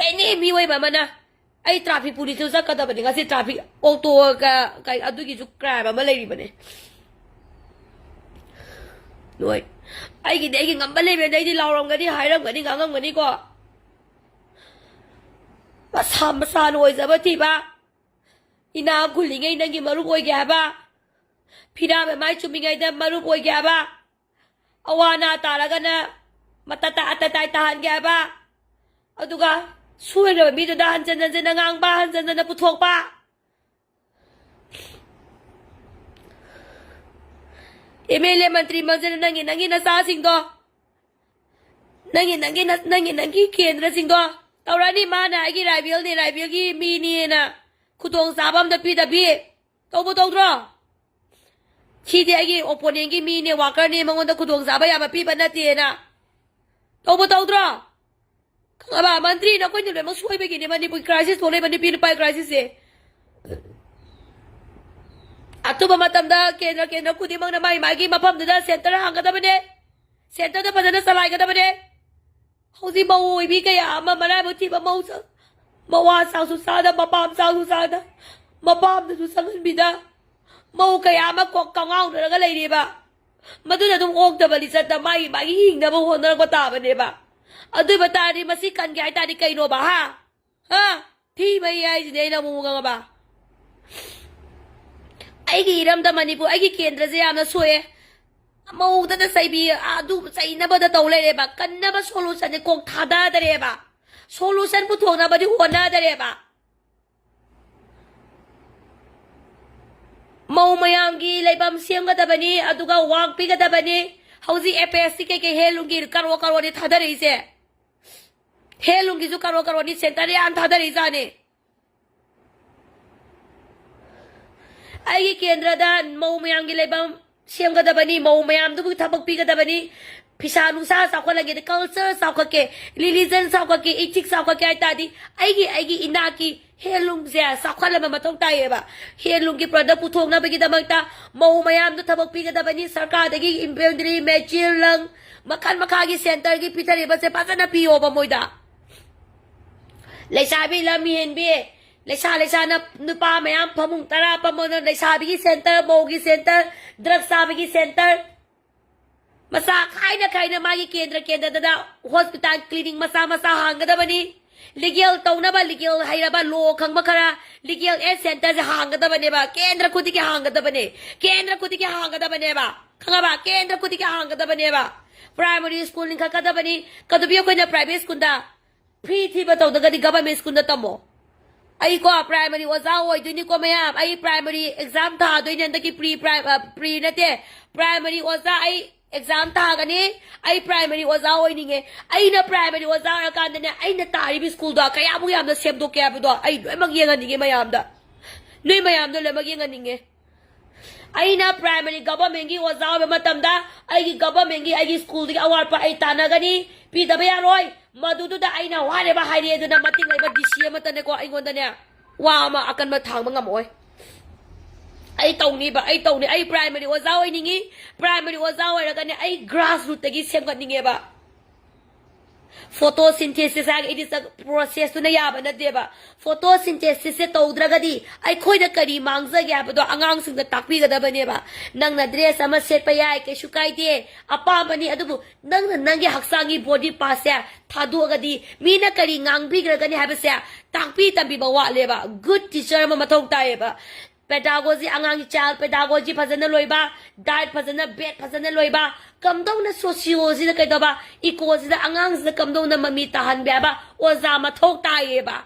ꯑꯦꯅꯤ ꯃꯤꯑꯣꯏꯕ ꯑꯃꯅ ꯑꯩ ꯇ꯭ꯔꯥꯐꯤꯛ ꯄꯨꯂꯤꯁꯇꯨ ꯆꯠꯀꯗꯕꯅꯤ ꯉꯁꯤ꯫ ꯇ꯭ꯔꯥꯐꯤꯛ ꯑꯣꯛꯇꯣꯒ ꯀꯩ ꯑꯗꯨꯒꯤꯁꯨ ꯀ꯭ꯔꯥꯏꯝ ꯑꯃ ꯂꯩꯔꯤꯕꯅꯦ꯫ ꯅꯣꯏ, ꯑꯩꯒꯤꯗꯤ ꯑꯩꯒꯤ ꯉꯝꯕ ꯂꯦꯕꯦꯜꯗ ꯑꯩꯗꯤ ꯂꯥꯎꯔꯝꯒꯅꯤ, ꯍꯥꯏꯔꯝꯒꯅꯤ, ꯉꯥꯡꯉꯝꯒꯅꯤꯀꯣ꯫ ꯃꯁꯥ ꯃꯁꯥꯅ ꯑꯣꯏꯖꯕ ꯊꯤꯕ, ꯏꯅꯥꯛ ꯈꯨꯜꯂꯤꯉꯩ ꯅꯪꯒꯤ ꯃꯔꯨꯞ ꯑꯣꯏꯒꯦ ꯍꯥꯏꯕ, ꯐꯤꯔꯥ ꯃꯃꯥꯏ ꯆꯨꯝꯃꯤꯉꯩꯗ ꯃꯔꯨꯞ ꯑꯣꯏꯒꯦ ꯍꯥꯏꯕ, ꯑꯋꯥ ꯑꯅꯥ ꯇꯥꯔꯒꯅ ꯃꯇꯇ ꯑꯇꯇꯥꯏ ꯇꯥꯍꯟꯒꯦ ꯍꯥꯏꯕ, ꯑꯗꯨꯒ ꯁꯣꯏꯈ꯭ꯔꯕ ꯃꯤꯗꯨꯗ ꯍꯟꯖꯤꯟ ꯍꯟꯖꯤꯟꯅ ꯉꯥꯡꯕ, ꯍꯟꯖꯤꯟ ꯍꯟꯖꯤꯟꯅ ꯄꯨꯊꯣꯛꯄ꯫ ꯑꯦꯝ ꯑꯦꯜ ꯑꯦ ꯃꯟꯇ꯭ꯔꯤ ꯃꯟꯖꯅ ꯅꯪꯒꯤ ꯅꯪꯒꯤ ꯅꯆꯥꯁꯤꯡꯗꯣ, ꯅꯪꯒꯤ ꯅꯪꯒꯤ ꯅꯪꯒꯤ ꯅꯪꯒꯤ ꯀꯦꯟꯗ꯭ꯔꯁꯤꯡꯗꯣ ꯇꯧꯔꯅꯤ꯫ ꯃꯥꯅ ꯑꯩꯒꯤ ꯔꯥꯏꯕꯦꯜꯅꯤ, ꯔꯥꯏꯕꯦꯜꯒꯤ ꯃꯤꯅꯤꯅ ꯈꯨꯗꯣꯡ ꯆꯥꯕ ꯑꯝꯇ ꯄꯤꯗꯕꯤ ꯇꯧꯕ ꯇꯧꯗ꯭ꯔꯣ? ꯁꯤꯗꯤ ꯑꯩꯒꯤ ꯑꯣꯄꯣꯅꯦꯟꯒꯤ ꯃꯤꯅꯦ, ꯋꯥꯀꯔꯅꯦ, ꯃꯉꯣꯟꯗ ꯈꯨꯗꯣꯡ ꯆꯥꯕ ꯌꯥꯕ ꯄꯤꯕ ꯅꯠꯇꯦꯅ ꯇꯧꯕ ꯇꯧꯗ꯭ꯔꯣ? ꯈꯪꯉꯕ? ꯃꯟꯇ꯭ꯔꯤ, ꯅꯈꯣꯏꯅ ꯂꯣꯏꯅꯃꯛ ꯁꯣꯏꯕꯒꯤꯅꯦ ꯃꯅꯤꯄꯨꯔ ꯀ꯭ꯔꯥꯏꯁꯤꯁ ꯊꯣꯛꯂꯛꯏꯕ, ꯅꯨꯄꯤ ꯅꯨꯄꯥ ꯀ꯭ꯔꯥꯏꯁꯤꯁꯁꯦ꯫ ꯑꯊꯨꯕ ꯃꯇꯝꯗ ꯀꯦꯟꯗ꯭ꯔ ꯀꯦꯟꯗ꯭ꯔ ꯈꯨꯗꯤꯡꯃꯛꯅ ꯃꯥꯒꯤ ꯃꯥꯒꯤ ꯃꯐꯝꯗꯨꯗ ꯁꯦꯟꯇꯔ ꯍꯥꯡꯒꯗꯕꯅꯦ, ꯁꯦꯟꯇꯔꯗ ꯐꯖꯅ ꯆꯂꯥꯏꯒꯗꯕꯅꯦ꯫ ꯍꯧꯖꯤꯛ ꯃꯧ ꯑꯣꯏꯕꯤ ꯀꯌꯥ ꯑꯃ ꯃꯔꯥꯏꯕꯛ ꯊꯤꯕ ꯃꯧ ꯆ-, ꯃꯋꯥ ꯆꯥꯛꯁꯨ ꯆꯥꯗ, ꯃꯄꯥꯝ ꯆꯥꯛꯁꯨ ꯆꯥꯗ, ꯃꯄꯥꯝꯗꯁꯨ ꯆꯪꯍꯟꯕꯤꯗ, ꯃꯧ ꯀꯌꯥ ꯑꯃ ꯀꯣꯛ ꯀꯉꯥꯎꯅꯔꯒ ꯂꯩꯔꯤꯕ꯫ ꯃꯗꯨꯅ ꯑꯗꯨꯝ ꯑꯣꯛꯇꯕ ꯂꯤꯆꯠꯇ ꯃꯥꯒꯤ ꯃꯥꯒꯤ ꯍꯤꯡꯅꯕ ꯍꯣꯠꯅꯔꯛꯄ ꯇꯥꯕꯅꯦꯕ꯫ ꯑꯗꯨ ꯑꯣꯏꯕ ꯇꯥꯔꯗꯤ ꯃꯁꯤ ꯀꯟꯒꯦ ꯍꯥꯏ ꯇꯥꯔꯗꯤ ꯀꯩꯅꯣꯕ, ꯍꯥ? ꯍꯥ? ꯊꯤ ꯃꯩ ꯍꯥꯏꯁꯤꯅꯦ ꯑꯩꯅ ꯑꯃꯨꯛ ꯉꯥꯡꯉꯕ꯫ ꯑꯩꯒꯤ ꯏꯔꯝꯗ ꯃꯅꯤꯄꯨꯔ, ꯑꯩꯒꯤ ꯀꯦꯟꯗ꯭ꯔꯁꯦ ꯌꯥꯝꯅ ꯁꯣꯛꯑꯦ꯫ ꯃꯧꯗꯗ ꯆꯩꯕꯤ, ꯑꯗꯨ ꯆꯩꯅꯕꯗ ꯇꯧ ꯂꯩꯔꯦꯕ꯫ ꯀꯟꯅꯕ ꯁꯣꯂꯨꯁꯟꯁꯦ ꯀꯣꯛ ꯊꯥꯗꯗꯔꯦꯕ꯫ ꯁꯣꯂꯨꯁꯟ ꯄꯨꯊꯣꯛꯅꯕꯗꯤ ꯍꯣꯠꯅꯗꯔꯦꯕ꯫ ꯃꯧ ꯃꯌꯥꯝꯒꯤ ꯂꯩꯐꯝ ꯁꯦꯝꯒꯗꯕꯅꯤ, ꯑꯗꯨꯒ ꯋꯥꯛ ꯄꯤꯒꯗꯕꯅꯤ꯫ ꯍꯧꯖꯤꯛ ꯑꯦ ꯄꯤ ꯑꯦꯁ ꯁꯤ ꯀꯩꯀꯩ ꯍꯦꯟꯂꯨꯝꯒꯤ ꯀꯔꯣ ꯀꯔꯣꯅꯤ ꯊꯥꯗꯔꯛꯏꯁꯦ꯫ ꯍꯦꯟꯂꯨꯝꯒꯤꯁꯨ ꯀꯔꯣ ꯀꯔꯣꯅꯤ ꯁꯦꯟꯇꯔ ꯌꯥꯝ ꯊꯥꯗꯔꯛꯏꯖꯥꯠꯅꯤ꯫ ꯑꯩꯒꯤ ꯀꯦꯟꯗ꯭ꯔꯗ ꯃꯧ ꯃꯌꯥꯝꯒꯤ ꯂꯩꯐꯝ ꯁꯦꯝꯒꯗꯕꯅꯤ, ꯃꯧ ꯃꯌꯥꯝꯗꯨꯕꯨ ꯊꯕꯛ ꯄꯤꯒꯗꯕꯅꯤ, ꯐꯤꯁꯥ ꯅꯨꯡꯁꯥ ꯆꯥꯎꯈꯠꯂꯒꯦ, culture ꯆꯥꯎꯈꯠꯀꯦ, religion ꯆꯥꯎꯈꯠꯀꯦ, ethics ꯆꯥꯎꯈꯠꯀꯦ ꯍꯥꯏ ꯇꯥꯔꯗꯤ ꯑꯩꯒꯤ, ꯑꯩꯒꯤ ꯏꯅꯥꯛꯀꯤ handloomꯁꯦ ꯆꯥꯎꯈꯠꯍꯟꯕ ꯃꯊꯧ ꯇꯥꯏꯌꯦꯕ꯫ Handloomꯒꯤ product ꯄꯨꯊꯣꯛꯅꯕꯒꯤꯗꯃꯛꯇ ꯃꯧ ꯃꯌꯥꯝꯗ ꯊꯕꯛ ꯄꯤꯒꯗꯕꯅꯤ꯫ ꯁꯔꯀꯥꯔꯗꯒꯤ embroidery, machine, ꯂꯪ, ꯃꯈꯜ ꯃꯈꯥꯒꯤ centreꯒꯤ ꯄꯤꯊꯔꯤꯕꯁꯦ ꯐꯖꯅ ꯄꯤꯌꯣꯕ ꯃꯣꯏꯗ꯫ ꯂꯩꯁꯥꯕꯤ ꯂꯝ ꯍꯦꯟꯕꯤ, ꯂꯩꯁꯥ ꯂꯩꯁꯥꯅ ꯅꯨꯄꯥ ꯃꯌꯥꯝ ꯐꯃꯨꯡ ꯇꯔꯥ ꯐꯝꯃꯅ ꯂꯩꯁꯥꯕꯤꯒꯤ centre, ꯃꯧꯒꯤ centre, drug ꯆꯥꯕꯒꯤ centre, ꯃꯆꯥ ꯈꯥꯏꯅ ꯈꯥꯏꯅ ꯃꯥꯒꯤ ꯀꯦꯟꯗ꯭ꯔ ꯀꯦꯟꯗ꯭ꯔꯗ hospital clinic ꯃꯆꯥ ꯃꯆꯥ ꯍꯥꯡꯒꯗꯕꯅꯤ꯫ Legal ꯇꯧꯅꯕ legal ꯍꯩꯔꯕ law ꯈꯪꯕ ꯈꯔ legal aid centreꯁꯦ ꯍꯥꯡꯒꯗꯕꯅꯦꯕ꯫ ꯀꯦꯟꯗ꯭ꯔ ꯈꯨꯗꯤꯡꯒꯤ ꯍꯥꯡꯒꯗꯕꯅꯦ꯫ ꯀꯦꯟꯗ꯭ꯔ ꯈꯨꯗꯤꯡꯒꯤ ꯍꯥꯡꯒꯗꯕꯅꯦꯕ꯫ ꯈꯪꯉꯕ? ꯀꯦꯟꯗ꯭ꯔ ꯈꯨꯗꯤꯡꯒꯤ ꯍꯥꯡꯒꯗꯕꯅꯦꯕ꯫ Primary school ꯂꯤꯡꯈꯠꯀꯗꯕꯅꯤ꯫ ꯀꯩꯗꯧꯕꯤ ꯑꯩꯈꯣꯏꯅ private schoolꯗ free ꯊꯤꯕ ꯇꯧꯗ꯭ꯔꯒꯗꯤ government schoolꯗ ꯇꯝꯃꯣ꯫ ꯑꯩꯀꯣ primary ꯑꯣꯖꯥ ꯑꯣꯏꯗꯣꯏꯅꯤꯀꯣ ꯃꯌꯥꯝ꯫ ꯑꯩ primary exam ꯊꯥꯗꯣꯏꯅꯦ ꯍꯟꯗꯛꯀꯤ pre pri-, ꯑ, pre ꯅꯠꯇꯦ, primary ꯑꯣꯖꯥ ꯑꯩ exam ꯊꯥꯒꯅꯤ꯫ ꯑꯩ primary ꯑꯣꯖꯥ ꯑꯣꯏꯅꯤꯡꯉꯦ꯫ ꯑꯩꯅ primary ꯑꯣꯖꯥ ꯑꯣꯏꯔꯀꯥꯟꯗꯅꯦ, ꯑꯩꯅ ꯇꯥꯔꯤꯕ schoolꯗꯣ ꯀꯌꯥꯃꯨꯛ ꯌꯥꯝꯅ ꯁꯦꯝꯗꯣꯛꯀꯦ ꯍꯥꯏꯕꯗꯣ ꯑꯩ ꯂꯣꯏꯅꯃꯛ ꯌꯦꯡꯍꯟꯅꯤꯡꯉꯦ ꯃꯌꯥꯝꯗ꯫ ꯅꯣꯏ ꯃꯌꯥꯝꯗꯣ ꯂꯣꯏꯅꯃꯛ ꯌꯦꯡꯍꯟꯅꯤꯡꯉꯦ꯫ ꯑꯩꯅ primary governmentꯀꯤ ꯑꯣꯖꯥ ꯑꯣꯏꯕ ꯃꯇꯝꯗ ꯑꯩꯒꯤ governmentꯀꯤ, ꯑꯩꯒꯤ schoolꯗꯒꯤ ꯑꯋꯥꯠꯄ ꯑꯩ ꯇꯥꯟꯅꯒꯅꯤ, ꯄꯤꯗꯕ ꯌꯥꯔꯣꯏ꯫ ꯃꯗꯨꯗꯨꯗ ꯑꯩꯅ ꯋꯥꯔꯦꯕ ꯍꯥꯏꯔꯦ ꯑꯗꯨꯅ ꯃꯇꯤꯛ ꯂꯩꯕ DC ꯑꯃꯠꯇꯅꯦꯀꯣ ꯑꯩꯉꯣꯟꯗꯅꯦ ꯋꯥ ꯑꯃ ꯑꯀꯟꯕ ꯊꯥꯡꯕ ꯉꯝꯃꯛꯑꯣꯏ꯫ ꯑꯩ ꯇꯧꯅꯤꯕ, ꯑꯩ ꯇꯧꯅꯤ꯫ ꯑꯩ primary ꯑꯣꯖꯥ ꯑꯣꯏꯅꯤꯡꯉꯤ꯫ Primary ꯑꯣꯖꯥ ꯑꯣꯏꯔꯒꯅꯦ ꯑꯩ grassrootꯇꯒꯤ ꯁꯦꯝꯒꯠꯅꯤꯡꯉꯦꯕ꯫ Photosynthesis ꯍꯥꯏꯔꯒ it is a processꯇꯨꯅ ꯌꯥꯕ ꯅꯠꯇꯦꯕ꯫ Photosynthesisꯁꯦ ꯇꯧꯗ꯭ꯔꯒꯗꯤ ꯑꯩꯈꯣꯏꯗ ꯀꯔꯤ ꯃꯥꯡꯖꯒꯦ ꯍꯥꯏꯕꯗꯣ ꯑꯉꯥꯡꯁꯤꯡꯗ ꯇꯥꯛꯄꯤꯒꯗꯕꯅꯦꯕ꯫ ꯅꯪꯅ dress ꯑꯃ ꯁꯦꯠꯄ ꯌꯥꯏ, ꯀꯩꯁꯨ ꯀꯥꯏꯗꯦ, ꯑꯄꯥꯝꯕꯅꯤ꯫ ꯑꯗꯨꯕꯨ ꯅꯪꯅ ꯅꯪꯒꯤ ꯍꯛꯆꯥꯡꯒꯤ body partꯁꯦ ꯊꯥꯗꯣꯛꯑꯒꯗꯤ ꯃꯤꯅ ꯀꯔꯤ ꯉꯥꯡꯕꯤꯈ꯭ꯔꯒꯅꯤ ꯍꯥꯏꯕꯁꯦ ꯇꯥꯛꯄꯤ ꯇꯝꯕꯤꯕ ꯋꯥꯠꯂꯦꯕ꯫ Good teacher ꯑꯃ ꯃꯊꯧ ꯇꯥꯏꯌꯦꯕ꯫ Pedagogy, ꯑꯉꯥꯡꯒꯤ child pedagogy ꯐꯖꯅ ꯂꯣꯏꯕ, diet ꯐꯖꯅ, bed ꯐꯖꯅ ꯂꯣꯏꯕ, ꯀꯝꯗꯧꯅ socioꯁꯤꯗ ꯀꯩꯗꯧꯕ, ecoꯁꯤꯗ ꯑꯉꯥꯡꯁꯤꯗ ꯀꯝꯗꯧꯅ ꯃꯃꯤ ꯇꯥꯍꯟꯕ ꯍꯥꯏꯕ ꯑꯣꯖꯥ ꯃꯊꯧ ꯇꯥꯏꯌꯦꯕ꯫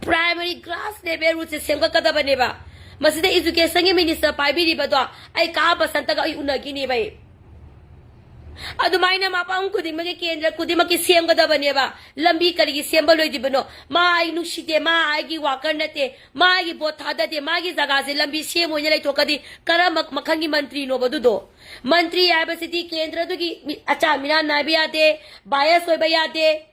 Primary grass level rootꯁꯦ ꯁꯦꯝꯒꯠꯀꯗꯕꯅꯦꯕ꯫ ꯃꯁꯤꯗ educationꯒꯤ minister ꯄꯥꯏꯕꯤꯔꯤꯕꯗꯣ ꯑꯩ ꯀꯥ ꯕꯁꯟꯇꯒ ꯑꯩ ꯎꯅꯈꯤꯅꯦꯕ ꯑꯩ꯫ ꯑꯗꯨꯃꯥꯏꯅ ꯃꯐꯝ ꯈꯨꯗꯤꯡꯃꯛꯀꯤ, ꯀꯦꯟꯗ꯭ꯔ ꯈꯨꯗꯤꯡꯃꯛꯀꯤ ꯁꯦꯝꯒꯗꯕꯅꯦꯕ꯫ ꯂꯝꯕꯤ ꯀꯔꯤꯒꯤ ꯁꯦꯝꯕ ꯂꯣꯏꯗ꯭ꯔꯤꯕꯅꯣ? ꯃꯥ ꯑꯩ ꯅꯨꯡꯁꯤꯗꯦ, ꯃꯥ ꯑꯩꯒꯤ ꯋꯥꯀꯔ ꯅꯠꯇꯦ, ꯃꯥꯒꯤ ꯚꯣꯠ ꯊꯥꯗꯗꯦ, ꯃꯥꯒꯤ ꯖꯒꯥꯁꯦ ꯂꯝꯕꯤ ꯁꯦꯝꯃꯣꯏꯅ ꯂꯩꯊꯣꯛꯀꯗꯤ ꯀꯔꯝꯕ ꯃꯈꯜꯒꯤ ꯃꯟꯇ꯭ꯔꯤꯅꯣꯕ ꯑꯗꯨꯗꯣ? ꯃꯟꯇ꯭ꯔꯤ ꯍꯥꯏꯕꯁꯤꯗꯤ ꯀꯦꯟꯗ꯭ꯔꯗꯨꯒꯤ ꯃꯤ-, ꯑꯆꯥ ꯃꯤꯔꯥꯟ ꯅꯥꯏꯕ ꯌꯥꯗꯦ, ꯕꯥꯏꯁ ꯑꯣꯏꯕ ꯌꯥꯗꯦ꯫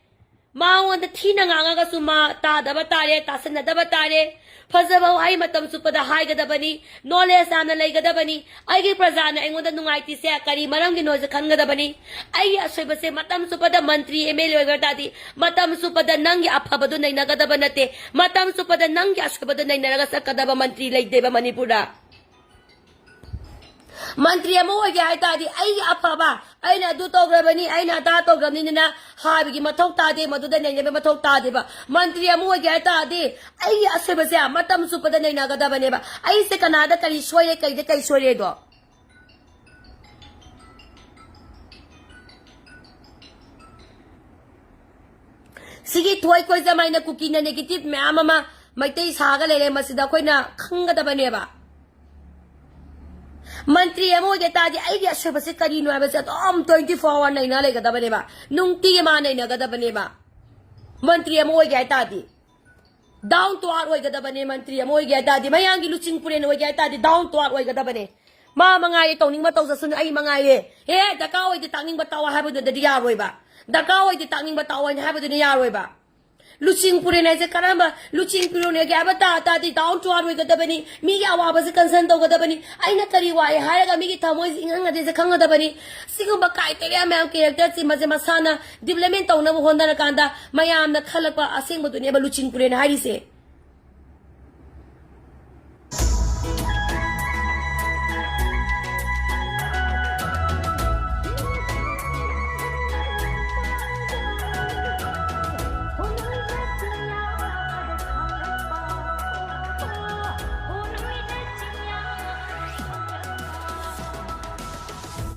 ꯃꯉꯣꯟꯗ ꯊꯤꯅ ꯉꯥꯡꯉꯒꯁꯨ ꯃꯥ ꯇꯥꯗꯕ ꯇꯥꯔꯦ, ꯇꯥꯁꯟꯅꯗꯕ ꯇꯥꯔꯦ꯫ ꯐꯖꯕ ꯋꯥꯍꯩ ꯃꯇꯝ ꯆꯨꯞꯄꯗ ꯍꯥꯏꯒꯗꯕꯅꯤ, ꯅꯣꯂꯦꯖ ꯌꯥꯝꯅ ꯂꯩꯒꯗꯕꯅꯤ꯫ ꯑꯩꯒꯤ ꯄ꯭ꯔꯖꯥꯅ ꯑꯩꯉꯣꯟꯗ ꯅꯨꯡꯉꯥꯏꯇ꯭ꯔꯤꯁꯦ ꯀꯔꯤ ꯃꯔꯝꯒꯤꯅꯣꯁꯦ ꯈꯟꯒꯗꯕꯅꯤ꯫ ꯑꯩꯒꯤ ꯑꯁꯣꯏꯕꯁꯦ ꯃꯇꯝ ꯆꯨꯞꯄꯗ ꯃꯟꯇ꯭ꯔꯤ, ꯑꯦꯝ ꯑꯦꯜ ꯑꯦ ꯑꯣꯏꯒ ꯇꯥꯔꯗꯤ ꯃꯇꯝ ꯆꯨꯞꯄꯗ ꯅꯪꯒꯤ ꯑꯐꯕꯗꯨ ꯅꯩꯅꯒꯗꯕ ꯅꯠꯇꯦ꯫ ꯃꯇꯝ ꯆꯨꯞꯄꯗ ꯅꯪꯒꯤ ꯑꯁꯣꯏꯕꯗꯨ ꯅꯩꯅꯔꯒ ꯆꯠꯀꯗꯕ ꯃꯟꯇ꯭ꯔꯤ ꯂꯩꯇꯦꯕ ꯃꯅꯤꯄꯨꯔꯗ꯫ ꯃꯟꯇ꯭ꯔꯤ ꯑꯃ ꯑꯣꯏꯒꯦ ꯍꯥꯏ ꯇꯥꯔꯗꯤ ꯑꯩꯒꯤ ꯑꯐꯕ, ꯑꯩꯅ ꯑꯗꯨ ꯇꯧꯈ꯭ꯔꯕꯅꯤ, ꯑꯩꯅ ꯑꯗꯥ ꯇꯧꯈ꯭ꯔꯕꯅꯤꯅ ꯍꯥꯏꯕꯒꯤ ꯃꯊꯧ ꯇꯥꯗꯦ, ꯃꯗꯨꯗ ꯅꯩꯅꯕ ꯃꯊꯧ ꯇꯥꯗꯦꯕ꯫ ꯃꯟꯇ꯭ꯔꯤ ꯑꯃ ꯑꯣꯏꯒꯦ ꯍꯥꯏ ꯇꯥꯔꯗꯤ ꯑꯩꯒꯤ ꯑꯁꯣꯏꯕꯁꯦ ꯃꯇꯝ ꯆꯨꯞꯄꯗ ꯅꯩꯅꯒꯗꯕꯅꯦꯕ꯫ ꯑꯩꯁꯦ ꯀꯅꯥꯗ ꯀꯔꯤ ꯁꯣꯏꯔꯦ, ꯀꯩꯗ ꯀꯩ ꯁꯣꯏꯔꯦꯗꯣ꯫ ꯁꯤꯒꯤ ꯊꯣꯏ ꯀꯣꯏꯖꯝ ꯍꯥꯏꯅ ꯀꯨꯀꯤꯅ ꯅꯦꯒꯦꯇꯤꯚ ꯃꯌꯥꯝ ꯑꯃ ꯃꯩꯇꯩ ꯁꯥꯒ ꯂꯩꯔꯦ, ꯃꯁꯤꯗ ꯑꯩꯈꯣꯏꯅ ꯈꯪꯒꯗꯕꯅꯦꯕ꯫ ꯃꯟꯇ꯭ꯔꯤ ꯑꯃ ꯑꯣꯏꯒꯦ ꯇꯥꯔꯗꯤ ꯑꯩꯒꯤ ꯑꯁꯣꯏꯕꯁꯦ ꯀꯔꯤꯅꯣ ꯍꯥꯏꯕꯁꯦ ꯑꯗꯨꯝ ꯇ꯭ꯋꯦꯟꯇꯤ ꯐꯣꯔ ꯑꯋꯥꯔ ꯅꯩꯅ ꯂꯩꯒꯗꯕꯅꯦꯕ, ꯅꯨꯡꯇꯤꯒꯤ ꯃꯥ ꯅꯩꯅꯒꯗꯕꯅꯦꯕ꯫ ꯃꯟꯇ꯭ꯔꯤ ꯑꯃ ꯑꯣꯏꯒꯦ ꯍꯥꯏ ꯇꯥꯔꯗꯤ ꯗꯥꯎꯟ ꯇꯨ ꯑꯥꯔꯠ ꯑꯣꯏꯒꯗꯕꯅꯦ꯫ ꯃꯟꯇ꯭ꯔꯤ ꯑꯃ ꯑꯣꯏꯒꯦ ꯍꯥꯏ ꯇꯥꯔꯗꯤ, ꯃꯌꯥꯝꯒꯤ ꯂꯨꯆꯤꯡ ꯄꯨꯔꯦꯟ ꯑꯣꯏꯒꯦ ꯍꯥꯏ ꯇꯥꯔꯗꯤ ꯗꯥꯎꯟ ꯇꯨ ꯑꯥꯔꯠ ꯑꯣꯏꯒꯗꯕꯅꯦ꯫ ꯃꯥ ꯃꯉꯥꯏꯔꯦ ꯇꯧꯅꯤꯡꯕ ꯇꯧꯖꯁꯅꯨ, ꯑꯩ ꯃꯉꯥꯏꯔꯦ꯫ ꯑꯦ, ꯗꯔꯀꯥꯔ ꯑꯣꯏꯗꯦ ꯇꯥꯛꯅꯤꯡꯕ ꯇꯥꯛꯑꯣ ꯍꯥꯏꯕꯗꯨꯗꯗꯤ ꯌꯥꯔꯣꯏꯕ꯫ ꯗꯔꯀꯥꯔ ꯑꯣꯏꯗꯦ ꯇꯥꯛꯅꯤꯡꯕ ꯇꯥꯛꯑꯣ ꯍꯥꯏꯅ ꯍꯥꯏꯕꯗꯨꯅ ꯌꯥꯔꯣꯏꯕ꯫ ꯂꯨꯆꯤꯡ ꯄꯨꯔꯦꯟ ꯍꯥꯏꯁꯦ ꯀꯔꯝꯕ ꯂꯨꯆꯤꯡ ꯄꯨꯔꯦꯟ ꯑꯣꯏꯒꯦ ꯍꯥꯏꯕ ꯇꯥ ꯇꯥꯔꯗꯤ ꯗꯥꯎꯟ ꯇꯨ ꯑꯥꯔꯠ ꯑꯣꯏꯒꯗꯕꯅꯤ꯫ ꯃꯤꯒꯤ ꯑꯋꯥꯕꯁꯦ ꯀꯟꯁꯔꯟ ꯇꯧꯒꯗꯕꯅꯤ꯫ ꯑꯩꯅ ꯀꯔꯤ ꯋꯥꯏ ꯍꯥꯏꯔꯒ ꯃꯤꯒꯤ ꯊꯃꯣꯏꯁꯦ ꯏꯪꯍꯟꯒꯗꯦꯁꯦ ꯈꯪꯒꯗꯕꯅꯤ꯫ ꯁꯤꯒꯨꯝꯕ ꯀ꯭ꯔꯥꯏꯇꯦꯔꯤꯌꯥ ꯃꯌꯥꯝ, ꯀꯦꯔꯦꯛꯇꯔꯁꯤꯡ ꯑꯁꯦ ꯃꯁꯥꯅ ꯗꯤꯕ꯭ꯂꯞꯃꯦꯟ ꯇꯧꯅꯕ ꯍꯣꯠꯅꯔꯀꯥꯟꯗ ꯃꯌꯥꯝꯅ ꯈꯜꯂꯛꯄ ꯑꯁꯦꯡꯕꯗꯨꯅꯦꯕ ꯂꯨꯆꯤꯡ ꯄꯨꯔꯦꯟ ꯍꯥꯏꯔꯤꯁꯦ꯫